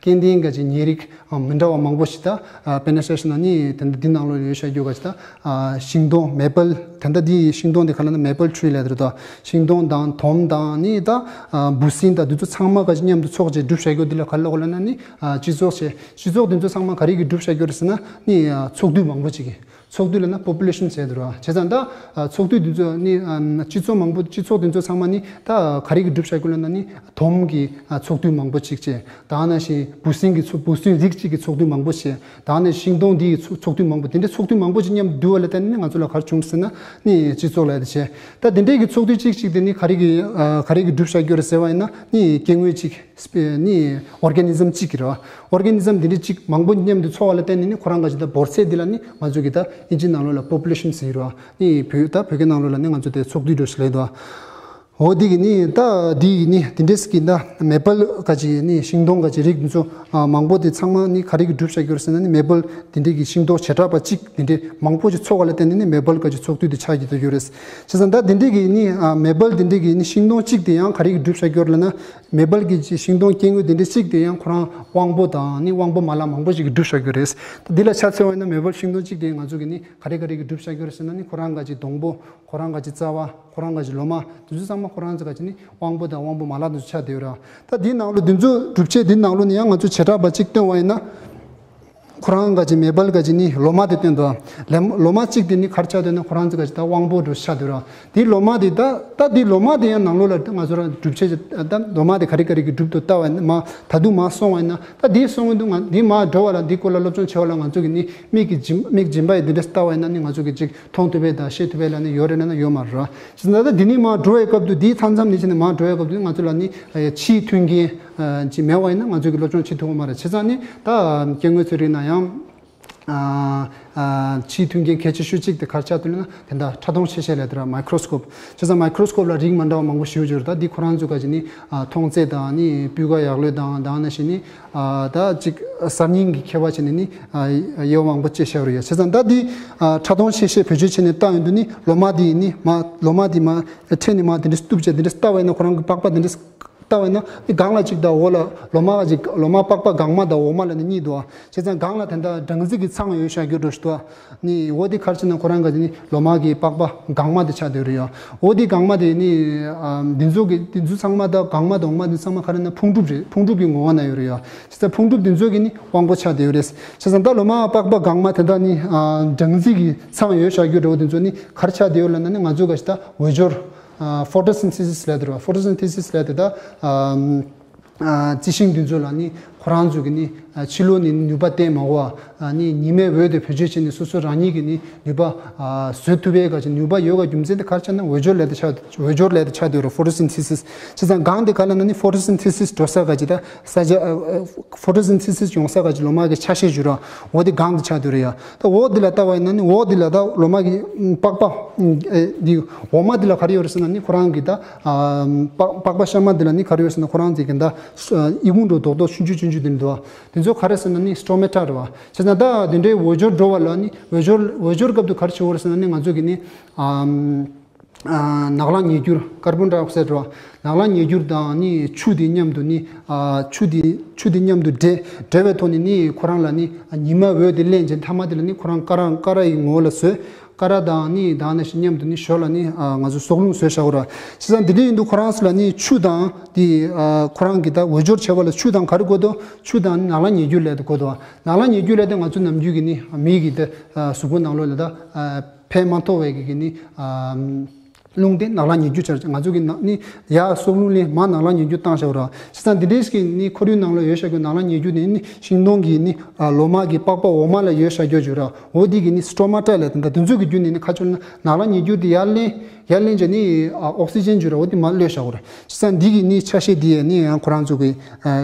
སྐྱེ་ལྡན་ག་ཅིག་ཉེ་རིགས་མི་འདྲ་བ་མང་པོ་ཞིག་ད་དཔེར་ན་ཆ་བཞག་ན་ནི་ད་འདི་ནང་ལོགས་ཡོད་བཞག་རྒྱུ་ག་ཅིག་ད། ཨ་ཤིང་སྡོང་maple། ད་ལྟ་འདི་ཤིང་སྡོང་འདི་ག་ལབ་ན་maple tree ལབ་དེ་རེད་དོ། ཤིང་སྡོང་དང་དོམ་དང་ནི་ད་ཨ་འབུ་སྲིན་དང་འདི་ཚོ་ཚང་མ་ག་ཅིག་མཉམ་དུ་ཚོགས་བྱས་གྲུབ་བཞག་རྒྱུ་འདི་ལ་ག་ལབ་དགོས་ལབ་ན་ནི་ཨ་སྤྱི་ཚོགས་བྱས། སྤྱི་ཚོགས་འདི་ཚོ་ཚང་མ་ག་རེ་གིས་གྲུབ་བཞག་རྒྱུ་རེད་ཟེར་ན་ནི་ཨ་ཚོགས་འདུ་མང་པོ་ཅིག་གིས། ཚོགས་འདུ་ལབ་ན་པོ་པུ་ལེ་ཤན་ཟེར་འདུག་ར། བྱས་ཙང་ད་ཨ་ཚོགས་འདུ་འདི་ཚོ་ནི་ཨམ་སྤྱི་ཚོགས་མང་པོ་སྤྱི་ཚོགས་འདི་ཚོ་ཚང་མ་ནི་ད་ག་རེ་གིས་གྲུབ་བཞག་གི་ཡོད་ལབ་ན་ནི་དོམ་གྱི་ཨ་ཚོགས་འདུ་མང་པོ་ཅིག་བྱས། ད་ནང་བཞིན་འབུ་སྲིན་གྱི་ཚོགས་འབུ་སྲིན་རིགས་གཅིག་གི་ཚོགས་འདུ་མང་པོ་བྱས། ད་ནི་ཤིང་སྡོང་འདི་ཡི་ཚོགས་ཚོགས་འདུ་མང་པོ་དེ་འདྲའི་ཚོགས་འདུ་མང་པོ་ཅིག་མཉམ་དུ་བསྡུ་བ་ལ་བརྟེན་ནས་ནི་ང་ཚོ་ལ་ག་རེ་བྱུང་ཟེར་ན་ནི་སྤྱི་ཚོགས་ལབ་ཡ་དེ་བྱས། ད་དེ་འདྲའི་གི་ཚོགས་འདུ་གཅིག་གཅིག་དེ་ནི་ག་རེ་གི་ཨ་ག་རེ་གིས་གྲུབ་བཞག་གི་ཡོད་རེད་ཟེར་བ་ཡིན་ན་ནི་སྐྱེ་དངོས་གཅིག་སྤེ་ནི་ཨོར་གེ་ནི་ཛམ་གཅིག་གི་རེད་བ། ཨོར་གེ་ནི་ཛམ་འདི་འདྲ་གཅིག་མང་པོ་མཉམ་དུ་ཚོགས་པ་ལ་བརྟེན་ནས་ནི་ཁོ་རང་ག་ཅིག་ད་འབོར་ཚད་འདི་ལ་ནི་ང་ཚོ་གི་ད་ཨིན་ཇི་ནང་ལོགས་ལ་པོ་པུ་ལེ་ཤན་ཟེར་རེད་བ། ནི་བོད་ད་བོད་སྐད་ནང་ལོགས་ལ་ནི་ང་ཚོ་དེ་ཚོགས་འདུ་འདྲ་ཞིག་ལབ་འདུག་འོ་འདི་གི་ནི་ད་འདི་གི་ནི་འདི་འདྲས་ཀྱི་ད་མེ་པལ་ག་ཅིག་ནི་ཤིང་སྡོང་ག་ཅིག་རིགས་འདི་ཚོ་ཨ་མང་པོ་དེ་ཚང་མ་ནི་ག་རེ་གིས་གྲུབ་བཞག་གི་ཡོད་རེད་ཟེར་ན་ནི་མེ་པལ་འདི་འདྲས་ཀྱི་ཤིང་སྡོང་བྱེ་བྲག་པ་གཅིག་འདི་འདྲས་མང་པོ་ཅིག་ཚོགས་པ་ལ་བརྟེན་ནས་ནི་མེ་པལ་ག་ཅིག་ཚོགས་འདུ་དེ་ཆགས་ཀྱི་ཡོད་རེད། བྱས་ཙང་ད་འདི་འདྲས་ཀྱི་ནི་ཨ་མེ་པལ་འདི་འདྲས་ཀྱི་ནི་ཤིང་སྡོང་གཅིག་དེ་ཡང་ག་རེ་གིས་གྲུབ་བཞག་གི་ཡོད་རེད་ལབ་ན། མེ་པལ་གྱི་ཅིག་ཤིང་སྡོང་སྐྱེ་དངོས་དེ་འདྲ་གཅིག་དེ་ཡང་ཁོ་རང་དབང་པོ་དང་ནི་དབང་པོ་མ་ལག་མང་པོ་ཞིག་གིས་གྲུབ་བཞག་གི་རེད། ད་འདི་ལ་ཆ་མཚོན་པ་ཡིན་ན་མེ་པལ་ཤིང་སྡོང་གཅིག་དེ་ང་ཚོ་གི་ནི་ག་རེ་ག་རེ་གིས་གྲུབ་བཞག་གི་རེད་ཟེར་ན་ནི་ཁོ་རང་ག་ཅིག་སྡོང་པོ། ཁོ་རང་ག་ཅིག་རྩ་བ། ཁོ་རང་ག་ཅིག་ལོ་མ། དེ་ཚོ་ཚང་མ་ཁོ་རང་ཚོ་ག་ཅིག་ནི་དབང་པོ་དང་དབང་པོ་མ་ལག་དེ་ཚོ་ཆགས་བསྡད་ཡོད་རེད། ད་འདིའི་ནང་ལོ་འདི་ཚོ་གྲུབ་ཆ་འདིའི་ནང་ལོ་ནི་ཡང་ང་ཚོ་བྱེ་བྲག་པ་གཅིག་སྟོན་པ་ཡིན་ན། ཁོ་རང་ག་ཅིག་མེ་པལ་ག་ཅིག་ནི་ལོ་མ་དེ་སྟོན་འདུག་ལེ་ལོ་མ་གཅིག་དེ་ནི་ག་རེ་ཆགས་འདུག་ན་ཁོ་རང་ཚོ་ག་ཅིག་ད་དབང་པོ་འདྲ་ཆགས་འདུག་ར། དེ་ལོ་མ་དེ་ད་ད་དེ་ལོ་མ་དེ་ཡང་ནང་ལོགས་ལ་ང་ཚོ་རང་གྲུབ་ཆ་ཅིག་ད་ལོ་མ་དེ་ག་རེ་ག་རེ་གིས་གྲུབ་འདུག་ལྟ་བ་ཡིན་ན་མ་ད་དུང་མ་སོང་བ་ཡིན་ན་ད་དེ་སོང་གི་འདུག་ང་དེ་མ་འགྲོ་བ་ལ་འདི་སྐོར་ལ་སློབ་སྦྱོང་བྱེད་པ་ལ་ང་ཚོ་གི་ནི་མིག་གི་སྦྱིན་མིག་སྦྱིན་པ་ཡི་དེ་འདྲ་ལྟ་བ་ཡིན་ན་ནི་ང་ཚོ་གི་ཅིག་མཐོང་ཐུབ་པའི་དང་ཤེས་ཐུབ་པའི་ལ་ནི་ཡོད་རེད་ན་ན་ཡོད་མ་རེད་ར། ཅིག་ད་ལྟ་འདི་ནི་མ་འགྲོ་བའི་སྐབས་དུ་འདིའི་མཚམས་མཚམས་ནི་ཅིག་ནི་མ་འགྲོ་བའི་སྐབས་དུ་ང་ཚོ་ལ་ནི་ཕྱིའི་མཐུན་རྐྱེན་ཅིག་མེད་པ་ཡིན་ན་ང་ཚོ་གི་སློབ་སྦྱོང་བྱེད་ཐུབ་ཀྱི་མ་རེད། བྱས་ཙང་ནི་ད་སྐྱེ་དངོས་ཚོའི་རིགས་ན་ཡང་ཕྱིའི་མཐུན་རྐྱེན་གལ་ཆེ་ཤོས་གཅིག་དེ་ག་རེ་ཆགས་འདུག་ལབ་ན་དེ་འདྲ་ཕྲ་མཐོང་ཆེ་ཤེལ་ལབ་དེ་ར། མའི་ཀྲོ་སི་ཀོབ། བྱས་ཙང་མའི་ཀྲོ་སི་ཀོབ་ལ་རིགས་མི་འདྲ་བ་མང་པོ་ཞིག་ཡོད་རེད། ད་འདི་ཁོ་རང་ཚོ་ག་ཅིག་ནི་མཐོང་ཚད་དང་ནི་སྤུས་ཀ་ཡག་ལོས་དང་དང་ན་ཞིག་ནི། ད་ཅིག་གསར་རྙིང་གི་མཁས་པ་བྱས་ནས་ནི་དབྱེ་བ་མང་པོ་ཕྱེ་བཞག་རེད་ཡ། བྱས་ཙང་ད་འདི་ཕྲ་མཐོང་ཆེ་ཤེལ་བེད་སྤྱོད་བྱས་ནས་བལྟ་ཡོང་དུས་ནི་ལོ་མ་འདི་ནི་མ་ལོ་མ་འདི་མ་ཁྲིད་ནས་མ་དེ་འདྲ་གཏུབ་བྱས་དེ་འདྲ་བལྟ་བ་ཡིན་ན་ཁོ་རང་གི་པགས་པ་དེ་འདྲ་བལྟ་བ་ཡིན་ན་ནི་སྒང་ལ་ཅིག་དང་འོག་ལ་ལོ་མ་ཅིག་ལོ་མ་པགས་པ་སྒང་མ་དང་འོག་མ་ལ་ནི་གཉིས་འདུག་ཨ། བྱས་ཙང་སྒང་ལ་དེ་འདྲ་སྦྲང་རྩི་གི་ཚང་ཡོད་བཞག་རྒྱུ་འགྲོ་ཞིག་འདུག་ཨ། ནི་འོ་དེ་ག་རེ་བྱས་ན་ཁོ་རང་ག་ནི་ལོ་མ་གི་པགས་པ་སྒང་མ་དེ་ཆགས་བསྡད་རེད་ཡ། འོ་དེ་སྒང་མ་དེ་ནི་འདི་ཚོ་གི་འདི་ཚོ་ཚང་མ་ད་སྒང་མ་དང་འོག་མ་འདི་ཚང་མ་ག་རེ་ན་ཕུང་གྲུབ་རེད། ཕུང་གྲུབ་ཀྱི་ངོ་བོ་ན་ཡོད་རེད་ཡ། བྱས་ཙང་ཕུང་གྲུབ་འདི་ཚོ་གི་ནི་དབང་པོ་ཆགས་བསྡད་ཡོད་རེད། བྱས་ཙང་ད་ལོ་མ་པགས་པ་སྒང་མ་དེ་འདྲ་ནི་སྦྲང་རྩི་གི་ཚང་ཡོད་བཞག་རྒྱུ་འདྲ་བོ་དེ་ཚོ་ནི་ག་རེ་ཆགས་བསྡད་ཡོད་ལབ་ན་ནི་ང་ཚོ་ག་ཞིག་ད་འོས་སྦྱོར། ཕོ་ཊོ་སིན་ཐི་སིས་ལབ་དེ་རེད་བ། ཕོ་ཊོ་སིན་ཐི་སིས་ལབ་དེ་ད། རྩི་ཤིང་འདི་ཚོ་ལ་ནི་ཁོ་རང་ཚོ་གི་ནི་ཕྱི་ལོགས་ནས་ནུས་པ་བཏོན་མ་དགོས་པ། ནི་ཉི་མའི་འོད་དེ་བེད་སྤྱོད་བྱས་ནས་སོ་སོ་རང་ཉིད་ཀྱི་ནི་ནུས་པ་བཟོ་ཐུབ་པའི་ག་ཅིག་ནུས་པ་ཡོད་པ་རྒྱུ་མཚན་དེ་ག་རེ་ཆགས་ན་འོས་སྦྱོར་ལས་དེ་ཆགས་འོས་སྦྱོར་ལས་དེ་ཆགས་འདུག་རེད། ཕོ་ཊོ་སིན་ཐི་སིས། བྱས་ཙང་སྒང་དེ་ག་ལ་ན་ནི་ཕོ་ཊོ་སིན་ཐི་སིས་འགྲོ་ས་ག་ཅིག་ད་ས་ཆ་ཕོ་ཊོ་སིན་ཐི་སིས་ཡོང་ས་ག་ཅིག་ལོ་མ་གི་ཆ་ཤས་བཞུར་ར་འོ་དེ་སྒང་དེ་ཆགས་འདུག་རེད་ཡ། ད་འོ་དེ་ལ་ལྟ་བ་ཡིན་ན་ནི་འོ་དེ་ལ་ད་ལོ་མ་གི་པགས་པ་འདི་འོ་མ་དེ་ལ་ག་རེ་ཡོད་རེད་ཟེར་ན་ནི་ཁོ་རང་གི་ད། པགས་པགས་པ་གཤའ་མ་འདི་ལ་ནི་ག་རེ་ཡོད་ཟེར་ན་ཁོ་རང་ཚོའི་གི་ད་ཨི་ཁུང་འདྲ་རྡོག་རྡོག་ཆུང་ཆུང་ཆུང་ཆུང་འདི་འདུག་བ། དེ་ཚོ་ག་རེ་ཟེར་ན་ནི་སི་ཊོ་མེ་ཊ་རེད་བ། བྱས་ཙང་ད་དེ་འདྲའི་འོས་སྦྱོར་འགྲོ་བ་ལ་ནི་འོས་སྦྱོར་འོས་སྦྱོར་སྐབས་དུ་ག་རེ་བྱེད་འོས་རེད་ཟེར་ན་ནི་ང་ཚོ་གི་ནི་ནག་ལང་ཉེས་འགྱུར་ཀར་བོན་ཌའི་ཨོག་སའིཌ་རེད་བ། ནག་ལང་ཉེས་འགྱུར་དང་ནི་ཆུ་དེ་མཉམ་དུ་ནི་ཆུ་དེ་ཆུ་དེ་མཉམ་དུ་འདྲེས་འདྲེས་པའི་ཐོག་ནས་ནི་ཁོ་རང་ལ་ནི་ཉི་མ་འོད་དེ་ལེན་བྱས་མཐའ་མ་དེ་ལ་ནི་ཁོ་རང་ཀ་ར་ཀ་ར་ཡི་ངོ་བོ་ལ་བཟོས། ཀ་ར་དང་ནི་དང་ནི་ཞིག་མཉམ་དུ་ནི་ཞོར་ལ་ནི་ང་ཚོ་སྲོག་རླུང་བཟོས་བཞག་གོ་ར། བྱས་ཙང་འདི་འདྲ་ཡིན་དུས་ཁོ་རང་ཚོ་ལ་ནི་ཆུ་དང་དེ་ཁོ་རང་གི་ད་འོས་སྦྱོར་བྱས་པ་ལ་ཆུ་དང་ག་རེ་དགོས་དོ། ཆུ་དང་ནི་ནག་ལང་ཉེས་འགྱུར་ལས་དེ་དགོས་དོ། ནག་ལང་ཉེས་འགྱུར་ལས་དེ་ང་ཚོ་ནམ་རྒྱུན་གྱི་ནི་མི་གི་དེ་གཟུགས་པོ་ནང་ལོགས་ལ་ད་ཕན་མ་ཐོགས་པའི་གི་ནི་རླུང་དེ་ནག་ལང་ཉེས་འགྱུར་ཆགས། ང་ཚོ་གི་ནི་ཡ་སྲོག་རླུང་ལས་མ་ནག་ལང་ཉེས་འགྱུར་བཏང་བཞག་གོ་ར། བྱས་ཙང་འདི་འདྲའི་ཞིག་ནི་ཁོར་ཡུག་ནང་ལ་ཡོད་བཞག་རྒྱུ་ནག་ལང་ཉེས་འགྱུར་དེ་ནི་ཤིང་སྡོང་གི་ནི་ལོ་མ་གི་པགས་པ་འོག་མ་ལ་ཡོད་བཞག་རྒྱུ་བརྗོད་ར། འོ་དེ་གི་ནི་སི་ཊོ་མ་ཊ་ལབ་དེ་འདྲ་དེ་ཚོ་གི་བརྒྱུད་ནས་ནི་ཁ་ཆུ་ན་ནག་ལང་ཉེས་འགྱུར་དེ་ཡར་ལེན་ཡར་ལེན་བྱས་ནི་ཨོག་སི་ཇན་བརྗོད་ར། འོ་དེ་མར་གློད་བཞག་གོ་ར། བྱས་ཙང་འདི་གི་ནི་ཆ་ཤས་དེ་ཡ་ནི་ཡང་ཁོ་རང་ཚོ་གི་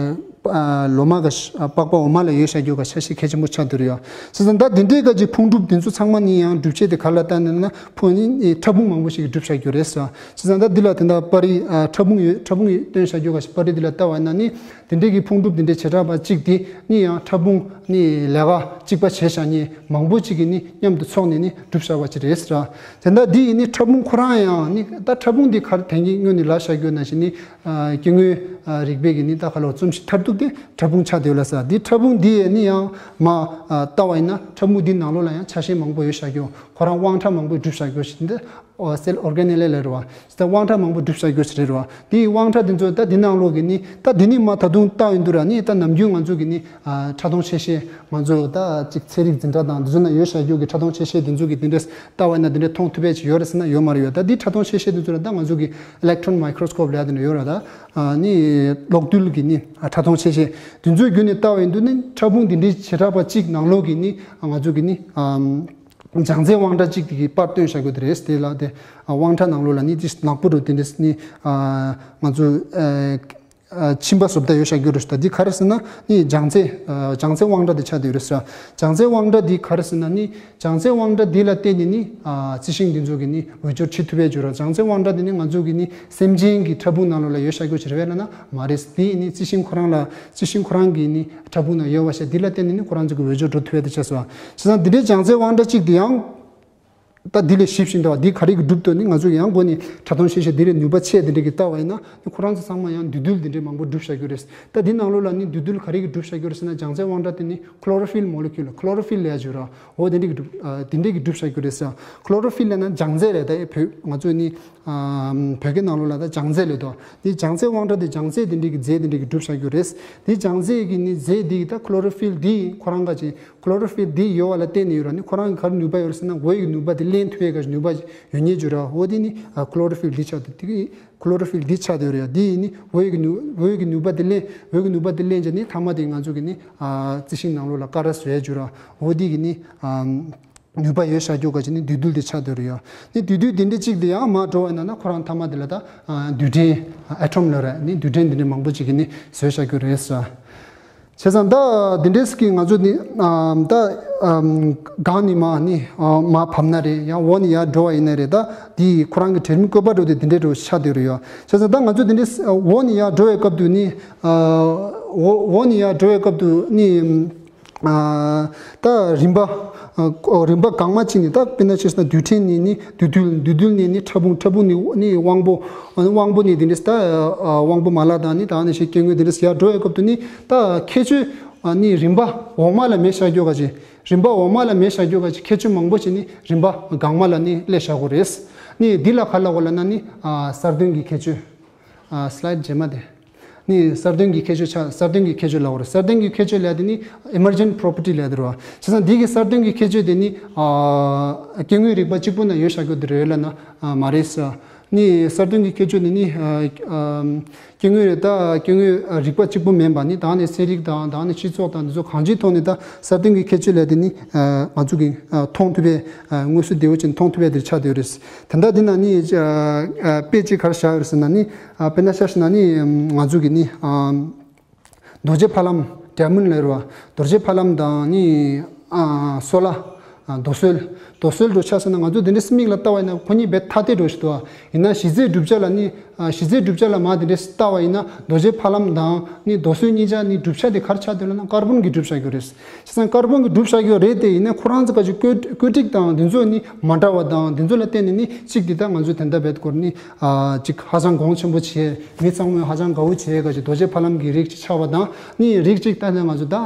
ལོ་མ་གི་པགས་པ་འོག་མ་ལ་ཡོད་བཞག་རྒྱུ་གི་ཆ་ཤས་གལ་ཆེན་པོ་ཆགས་འདུག་ར་ཡ། བྱས་ཙང་ད་དེ་འདྲའི་ག་ཅིག་ཕུང་གྲུབ་དེ་ཚོ་ཚང་མ་ནི་ཡང་གྲུབ་ཆ་དེ་ག་ལ་བལྟས་ན་ན་ཕུང་ནི་ཕྲ་ཕུང་མང་པོ་ཞིག་གི་གྲུབ་བཞག་རྒྱུ་རེད་ཟེར། བྱས་ཙང་ད་འདི་ལ་དེ་འདྲ་པར་རིས་ཕྲ་ཕུང་ཡོད་ཕྲ་ཕུང་ཡོད་སྟོན་བཞག་རྒྱུ་ག་ཞིག་པར་རིས་འདི་ལ་ལྟ་བ་ན་ནི་དེ་འདྲའི་གི་ཕུང་གྲུབ་དེ་འདྲའི་བྱེ་བྲག་པ་གཅིག་དེ་ནི་ཡང་ཕྲ་ཕུང་ནི་ལས་ཀ་གཅིག་པ་བྱས་བཞག་མཁན་མང་པོ་ཅིག་གི་ནི་མཉམ་དུ་ཚོགས་ནས་ནི་གྲུབ་བཞག་པ་ཅིག་རེད་ཟེར། དེ་འདྲ་འདི་ཡིན་ནི་ཕྲ་ཕུང་ཁོ་རང་ཡང་ནི་ད་ཕྲ་ཕུང་འདི་ག་རེ་དེང་གི་སྔོན་ནས་ལབ་བཞག་རྒྱུ་ན་ཞིག་ནི་སྐྱེ་དངོས་ རིག་པའི་གི་ནི་ད་ག་ལོ་རྩོམ་གཞི་མཐར་ཐུག་དེ་ཕྲ་ཕུང་ཆགས་བསྡད་ཡོད་ལ་ས། འདི་ཕྲ་ཕུང་འདི་ཡས་ནི་ཡང་མ་ལྟ་བ་ཡིན་ན་ཕྲ་ཕུང་འདི་ནང་ལོགས་ལ་ཡང་ཆ་ཤས་མང་པོ་ཡོད་བཞག་རྒྱུ། ཁོ་རང་དབང་ཕྲ་མང་པོས་གྲུབ་བཞག་རྒྱུ་ཞིག་འདི། སེལ་ཨོར་ག་ནེལ་ལ་རེད་བ། ད་དབང་ཕྲ་མང་པོ་གྲུབ་བཞག་རྒྱུ་ཞིག་རེད་བ། དེའི་དབང་ཕྲ་འདི་ཚོ་ད་འདི་ནང་ལོགས་ཀྱི་ནི་ད་འདི་ནི་མ་ད་དུང་ལྟ་ཡིན་འདུག་ར། ནི་ད་ནམ་རྒྱུན་ང་ཚོ་གི་ནི་ཕྲ་མཐོང་ཆེ་ཤས་ང་ཚོ་ད་ཅིག་ཚན་རིག་འཛིན་གྲྭ་དང་འདི་ཚོ་ན་ཡོད་བཞག་རྒྱུ་གི་ཕྲ་མཐོང་ཆེ་ཤས་འདི་ཚོ་གི་འདི་འདྲས་ལྟ་བ་ཡིན་ན་འདི་འདྲས་མཐོང་ཐུབ་པ་ཅིག་ཡོད་རེད་ཟེར་ན་ཡོད་མ་རེད་ཡོད། ད་འདི་ཕྲ་མཐོང་ཆེ་ཤས་འདི་ཚོ་ལ་ད་ང་ཚོ་གི་ཨི་ལེག་ཊོན་མའི་ཀྲོ་སི་ཀོབ་ལབ་ཡ་འདི་འདྲ་ཡོད་ར། ད་ནི་གློག་རྡུལ་གྱི་ནི་ཕྲ་མཐོང་ཆེ་ཤས་འདི་ཚོའི་བརྒྱུད་ནས་ལྟ་བ་ཡིན་དུས་ནི་ཕྲ་ཕུང་འདི་འདྲའི་བྱེ་བྲག་པ་གཅིག་ནང་ལོགས་ཀྱི་ནི་ང་ཚོ་གི་ནི་ཨམ། སྦྱང་ཚན་དབང་གྲགས་གཅིག་དེ་གི་པར་སྟོན་བྱ་རྒྱུ་དེ་རེད། དེ་ལ་དེ་དབང་གྲགས་ནང་ལོགས་ལ་ནི་དེ་ནག་པོ་རུ་དེ་འདྲས་ནི་ང་ཚོ་མཆིན་པ་བཟོ་ལྟ་ཡོད་བྱ་རྒྱུ་རུ་ད་འདི་ག་རེ་ཟེར་ན་ནི་སྦྱང་ཚན་སྦྱང་ཚན་དབང་གྲགས་དེ་ཆགས་བསྡད་ཡོད་རེད་ཟེར། སྦྱང་ཚན་དབང་གྲགས་འདི་ག་རེ་ཟེར་ན་ནི་སྦྱང་ཚན་དབང་གྲགས་འདི་ལ་བརྟེན་ནས་ནི་རྩི་ཤིང་འདི་ཚོ་གི་ནི་འོས་སྦྱོར་བྱེད་ཐུབ་པའི་རྒྱུ་ར། སྦྱང་ཚན་དབང་གྲགས་འདི་ནི་ང་ཚོ་གི་ནི་སེམས་ཅན་གྱི་ཕྲ་ཕུང་ནང་ལོགས་ལ་ཡོད་བྱ་རྒྱུ་ཞིག་རེད་བས་ལ་ན་མ་རེད། དེ་ནི་རྩི་ཤིང་ཁོ་རང་ལ་རྩི་ཤིང་ཁོ་རང་གི་ནི་ཕྲ་ཕུང་ན་ཡོད་བ་ཞེས་འདི་ལ་བརྟེན་ནས་ནི་ཁོ་རང་ཚོ་གི་འོས་སྦྱོར་འགྲོ་ཐུབ་ཡ་དེ་བྱས་སོ། བྱས་ཙང་འདི་འདྲའི་སྦྱང་ཚན་དབང་གྲགས་གཅིག་འདི་ཡང་ད་འདི་ལས་ཞིབ་ཞིག་འདུག་བ། འདི་ག་རེ་གི་གྲུབ་ཏུ་ནི་ང་ཚོ་ཡང་སྒོ་ནས་ཕྲ་མཐོང་ཤེས་བྱ་འདི་ལས་ནུས་པ་ཆེ་འདི་འདྲ་གི་ལྟ་བ་ཡིན་ན་ནི་ཁོ་རང་ཚོ་ཚང་མ་ཡང་འདུས་རྡུལ་འདི་འདྲའི་མང་པོ་གྲུབ་བཞག་རྒྱུ་རེད། ད་འདི་ནང་ལོགས་ལ་ནི་འདུས་རྡུལ་ག་རེ་གི་གྲུབ་བཞག་རྒྱུ་རེད་ཟེར་ན་སྦྱང་ཚན་དབང་གྲགས་དེ་ནི་ཁོ་ལོ་རོ་ཕིལ་མོ་ལེ་ཁུལ་ལ་ཁོ་ལོ་རོ་ཕིལ་ལབ་ཡ་ཅིག་ཡོད་ར། འོ་དེ་འདྲ་གི་གྲུབ་དེ་འདྲ་གི་གྲུབ་བཞག་རྒྱུ་རེད་ཟེར། ཁོ་ལོ་རོ་ཕིལ་ལབ་ན་སྦྱང་ཚན་རེད། ད་ཨེ་བོད་ང་ཚོ་ནི། བོད་སྐད་ནང་ལོགས་ལ་ད་སྦྱང་ཚན་ལབ་དོ། འདི་སྦྱང་ཚན་དབང་གྲགས་དེ་སྦྱང་ཚན་དེ་འདྲའི་གི་རྫས་དེ་འདྲའི་གི་གྲུབ་བཞག་རྒྱུ་རེད། འདི་སྦྱང་ཚན་གི་ནི་རྫས་འདི་གི་ད་ཁོ་ལོ་རོ་ཕིལ་འདི་ཁོ་རང་ག་ཅིག་ཁོ་ལོ་རོ་ཕིལ་འདི་ཡོད་བ་ལ་བརྟེན་ནས་ཡོད་ར། ནི་ཁོ་རང་གི་ག་རེ་ནུས་པ་ཡོད་རེད་ཟེར་ན་འོད་ཀྱི་ནུས་པ་དེ་ལེན་ཐུབ་ཡས་ག་ཅིག་ནུས་པ་ཡོད་ཉེན་རྒྱུ་ར། འོ་དེ་ནི་ཁོ་ལོ་རོ་ཕིལ་འདི་ཆགས་འདུག་དེ་གི་ཁོ་ལོ་རོ་ཕིལ་འདི་ཆགས་བསྡད་ཡོད་རེད། འདི་ཡིན་ནི་འོད་ཀྱི་ནུས་འོད་ཀྱི་ནུས་པ་དེ་ལེན་འོད་ཀྱི་ནུས་པ་དེ་ལེན་བྱས་ནི་མཐའ་མ་དེ་ང་ཚོ་གི་ནི་རྩི་ཤིང་ནང་ལོགས་ལ་ཀ་ར་བཟོ་ཡས་རྒྱུ་ར། འོ་དེ་གི་ནི། ནུས་པ་ཡོད་བཞག་རྒྱུ་ག་ཅིག་ནི་འདུས་རྡུལ་དེ་ཆགས་བསྡད་རེད་ཡོད། ནི་འདུས་རྡུལ་དེ་འདྲ་གཅིག་དེ་ཡང་མར་འགྲོ་བ་ཡིན་ན་ན་ཁོ་རང་མཐའ་མ་དེ་ལ་ད་རྡུལ་ཕྲན་ཨ་ཊོམ་ལབ་རེད། ནི་རྡུལ་ཕྲན་དེ་འདྲ་མང་པོ་ཅིག་གིས་ནི་བཟོས་བཞག་རྒྱུ་རེད་ཟེར། བྱས་ཙང་ད་དེ་འདྲས་ཀྱི་ང་ཚོ་ནི་ད་སྒང་ནས་མར་ནི་མར་བབས་ན་རེད། ཡང་འོག་ནས་ཡར་འགྲོ་བ་ཡིན་ན་རེད། ད་དེ་ཁོ་རང་གི་གྲལ་རིམ་བཀོད་པ་འགྲོ་དེ་དེ་འདྲས་འགྲོ་ཆགས་བསྡད་རེད་ཡོད། བྱས་ཙང་ད་ང་ཚོ་དེ་འདྲས་འོག་ནས་ཡར་འགྲོ་བའི་སྐབས་དུ་ནི་འོག་འོག་ནས་ཡར་འགྲོ་བའི་སྐབས་དུ་ནི། ད་རིམ་པ། རིམ་པ་གང་མ་གཅིག་ནས་ད་དཔེར་ན་ཆ་བཞག་ན་རྡུལ་ཕྲན་ནས་ནི་རྡུལ་རྡུལ་རྡུལ་རྡུལ་ནས་ནི་ཕྲ་ཕུང་ཕྲ་ཕུང་ནས་ནི་དབང་པོ། དབང་པོ་ནས་དེ་འདྲས་ད་དབང་པོ་མ་ལག་དང་ནི་ད་ནི་ཞིག་སྐྱེ་དངོས་དེ་འདྲས་ཡར་འགྲོ་བའི་སྐབས་དུ་ནི་ད་ཁྱད་ཆོས་ནི་རིམ་པ་འོག་མ་ལ་མེད་བཞག་རྒྱུ་ག་ཅིག་རིམ་པ་འོག་མ་ལ་མེད་བཞག་རྒྱུ་ག་ཅིག་ཁྱད་ཆོས་མང་པོ་ཞིག་ནི་རིམ་པ་སྒང་མ་ལ་ནི་སླེབས་བཞག་གི་རེད། ནི་འདི་ལ་ག་ལབ་དགོས་ལབ་ན་ནི་གསར་གཏོད་ཀྱི་ཁྱད་ཆོས། ཨ་སི་ལའིཌ་རྗེས་མ་དེ། ནི་གསར་གཏོད་ཀྱི་ཁྱད་ཆོས་ཆགས། གསར་གཏོད་ཀྱི་ཁྱད་ཆོས་ལབ་དགོས་རེད། གསར་གཏོད་ཀྱི་ཁྱད་ཆོས་ལབ་དེ་ནི་ཨི་མར་ཇེན་པོ་རོ་པར་ཊི་ལབ་དེ་རེད་བ། བྱས་ཙང་འདི་གི་གསར་གཏོད་ཀྱི་ཁྱད་ཆོས་དེ་ནི་ཨ་སྐྱེ་དངོས་རིག་པ་གཅིག་པུ་ན་ཡོད་བཞག་རྒྱུ་དེ་རེད་ལབ་ན་ཨ་མ་རེད་ཟེར། ནི་གསར་གཏོད་ཀྱི་ཁྱད་ཆོས་དེ་ནི་ཨ་ཨ་སྐྱེ་དངོས་རིག་ད་སྐྱེ་དངོས་རིག་པ་གཅིག་པུ་མིན་པ་ནི་ད་ནི་ཚན་རིག་དང་ད་ནི་སྤྱི་ཚོགས་དང་འདི་ཚོ་གང་ཅིའི་ཐོག་ནས་ད་གསར་གཏོད་ཀྱི་ཁྱད་ཆོས་ལབ་དེ་ནི་ཨ་ང་ཚོ་གི་ཨ་མཐོང་ཐུབ་པའི་ཨ་དངོས་སུ་བདེ་བོ་ཅན་མཐོང་ཐུབ་པའི་དེ་ཆགས་བསྡད་ཡོད་རེད། ད་ལྟ་འདི་ན་ནི་ཨ་ཨ་དཔེ་ཅིག་ག་རེ་བཞག་ཡོད་རེད་ཟེར་ན་ནི་ཨ་དཔེར་ན་ཆ་བཞག་ན་ནི་ང་ཚོ་གི་ནི་ཨ་རྡོ་རྗེ་ཕ་ལམ་ཌའི་མོན་ཌི་ལབ་རེད་བ། རྡོ་རྗེ་ཕ་ལམ་དང་ནི་ཨ་སོལ་ལ་ཨ་རྡོ་སོལ། རྡོ་སོལ་འདྲ་ཆ་བཞག་ན་ང་ཚོ་དེ་འདྲའི་མིག་ལ་ལྟ་བ་ཡིན་ན་ཁོ་གཉིས་རྦད་ཐ་དད་འདྲ་ཞིག་འདུག་བ། ཡིན་ན་གཞི་རྩའི་གྲུབ་ཆ་ལ་ནི་ཨ་གཞི་རྩའི་གྲུབ་ཆ་ལ་མར་དེ་འདྲའི་ལྟ་བ་ཡིན་ན་རྡོ་རྗེ་ཕ་ལམ་དང་ནི་རྡོ་སོལ་གཉིས་ཆ་ནི་གྲུབ་ཆ་དེ་ག་རེ་ཆགས་འདུག་ལབ་ན་ཀར་བོན་གྱི་གྲུབ་ཆ་ཡོད་རེད། བྱས་ཙང་ཀར་བོན་གྱི་གྲུབ་ཆ་ཡོད་རེད་དེ་ཡིན་ན་ཁོ་རང་ཚོ་ག་ཅིག་བཀོད་བཀོད་སྒྲིག་དང་འདི་ཚོ་ནི་མ་འདྲ་བ་དང་འདི་ཚོ་ལ་བརྟེན་ནས་ནི་གཅིག་འདི་ད་ང་ཚོས་དེ་འདྲ་བེད་སྐོར་ནི་ཨ་ཅིག་ཧ་ཅང་གོང་ཆེན་པོ་བྱས་མི་ཚང་མས་ཧ་ཅང་དགའ་བོ་བྱས་ག་ཅིག་རྡོ་རྗེ་ཕ་ལམ་གྱི་རིགས་ཅིག་ཆགས་པ་དང་ནི་རིགས་ཅིག་ད་ནི་ང་ཚོ་ད་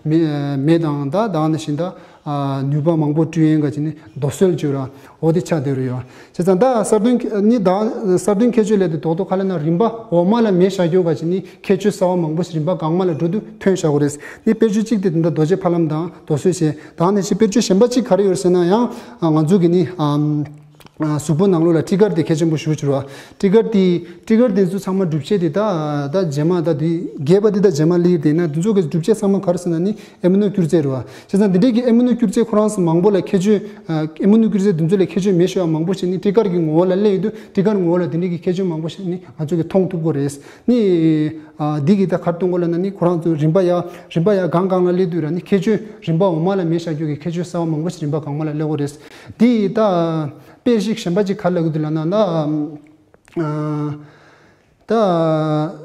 མེ་མེ་དང་ད་ད་ནི་བཞིན་ད་ཨ་ནུས་པ་མང་པོ་སྤྲོད་ཡན་ག་ཅིག་ནི་རྡོ་སོལ་བཅོས་ར་འོ་དེ་ཆགས་བསྡད་རེད་ཡོད། བྱས་ཙང་ད་གསར་གཏོད་ནི་ད་གསར་གཏོད་ཁྱད་ཆོས་ལས་དེ་རྡོག་རྡོག་ག་ལ་ན་རིམ་པ་འོག་མ་ལ་མེ་བཞག་རྒྱུ་ག་ཅིག་ནི་ཁྱད་ཆོས་གསར་བ་མང་པོ་ཞིག་རིམ་པ་གོང་མ་ལ་འགྲོ་དུས་ཐོན་བཞག་གི་རེད། ནི་དཔེར་བརྗོད་གཅིག་དེ་དེ་འདྲ་རྡོ་རྗེ་ཕ་ལམ་དང་རྡོ་སོལ་བྱས་དང་ནི་ཞིག་དཔེར་བརྗོད་གཞན་པ་གཅིག་ག་རེ་ཡོད་ཟེར་ན་ཡང་ང་ཚོ་གི་ནི་ཨམ་གཟུགས་པོ་ནང་ལོགས་ལ་ཊི་གར་དེ་གལ་ཆེན་པོ་ཞེ་པོ་ཅིག་རེད་བ། ཊི་གར་དེ་ཊི་གར་དེ་ཚོ་ཚང་མ་སྒྲུབ་བྱེད་དེ་ད་ད་རྗེས་མ་ད་དེ་རྒྱས་པ་དེ་ད་རྗེས་མ་ལེགས་དེ་ན་དེ་ཚོ་གི་སྒྲུབ་བྱེད་ཚང་མ་ག་རེ་ཟེར་ན་ནི་ཨེ་མི་ནོ་སྐྱུར་རྫས་རེད་བ། བྱས་ཙང་དེ་འདྲའི་གི་ཨེ་མི་ནོ་སྐྱུར་རྫས་ཁོ་རང་ཚོ་མང་པོ་ལ་ཁྱད་ཆོས་ཨེ་མི་ནོ་སྐྱུར་རྫས་དེ་ཚོ་ལ་ཁྱད་ཆོས་མེད་ཤོས་མང་པོ་ཞིག་ནི་ཊི་གར་གི་ངོ་བོ་ལ་སླེབས་ཡོད་དུས་ཊི་གར་ངོ་བོ་ལ་དེ་འདྲའི་གི་ཁྱད་ཆོས་མང་པོ་ཞིག་ནི་ང་ཚོ་གི་མཐོང་ཐུབ་ཀྱི་རེད། ནི། ཨ་འདི་གི་ད་གར་གཏོང་གོ་ལ་ན་ནི་ཁོ་རང་ཚོ་རིམ་པ་ཡ་རིམ་པ་ཡ་གང་གང་ལ་སླེབས་དུས་ར་ནི་ཁྱད་ཆོས་རིམ་པ་འོག་མ་ལ་མེད་བཞག་རྒྱུ་གི་ཁྱད་ཆོས་གསར་བ་མང་པོ་ཞིག་རིམ་པ་གོང་མ་ལ་སླེབས་གོ་རེད། འདི་ད་དཔེ་ཞིག་གཞན་པ་ཅིག་ག་རེ་ལབ་གི་འདུག་ལབ་ན་ད་ཨ་ ད་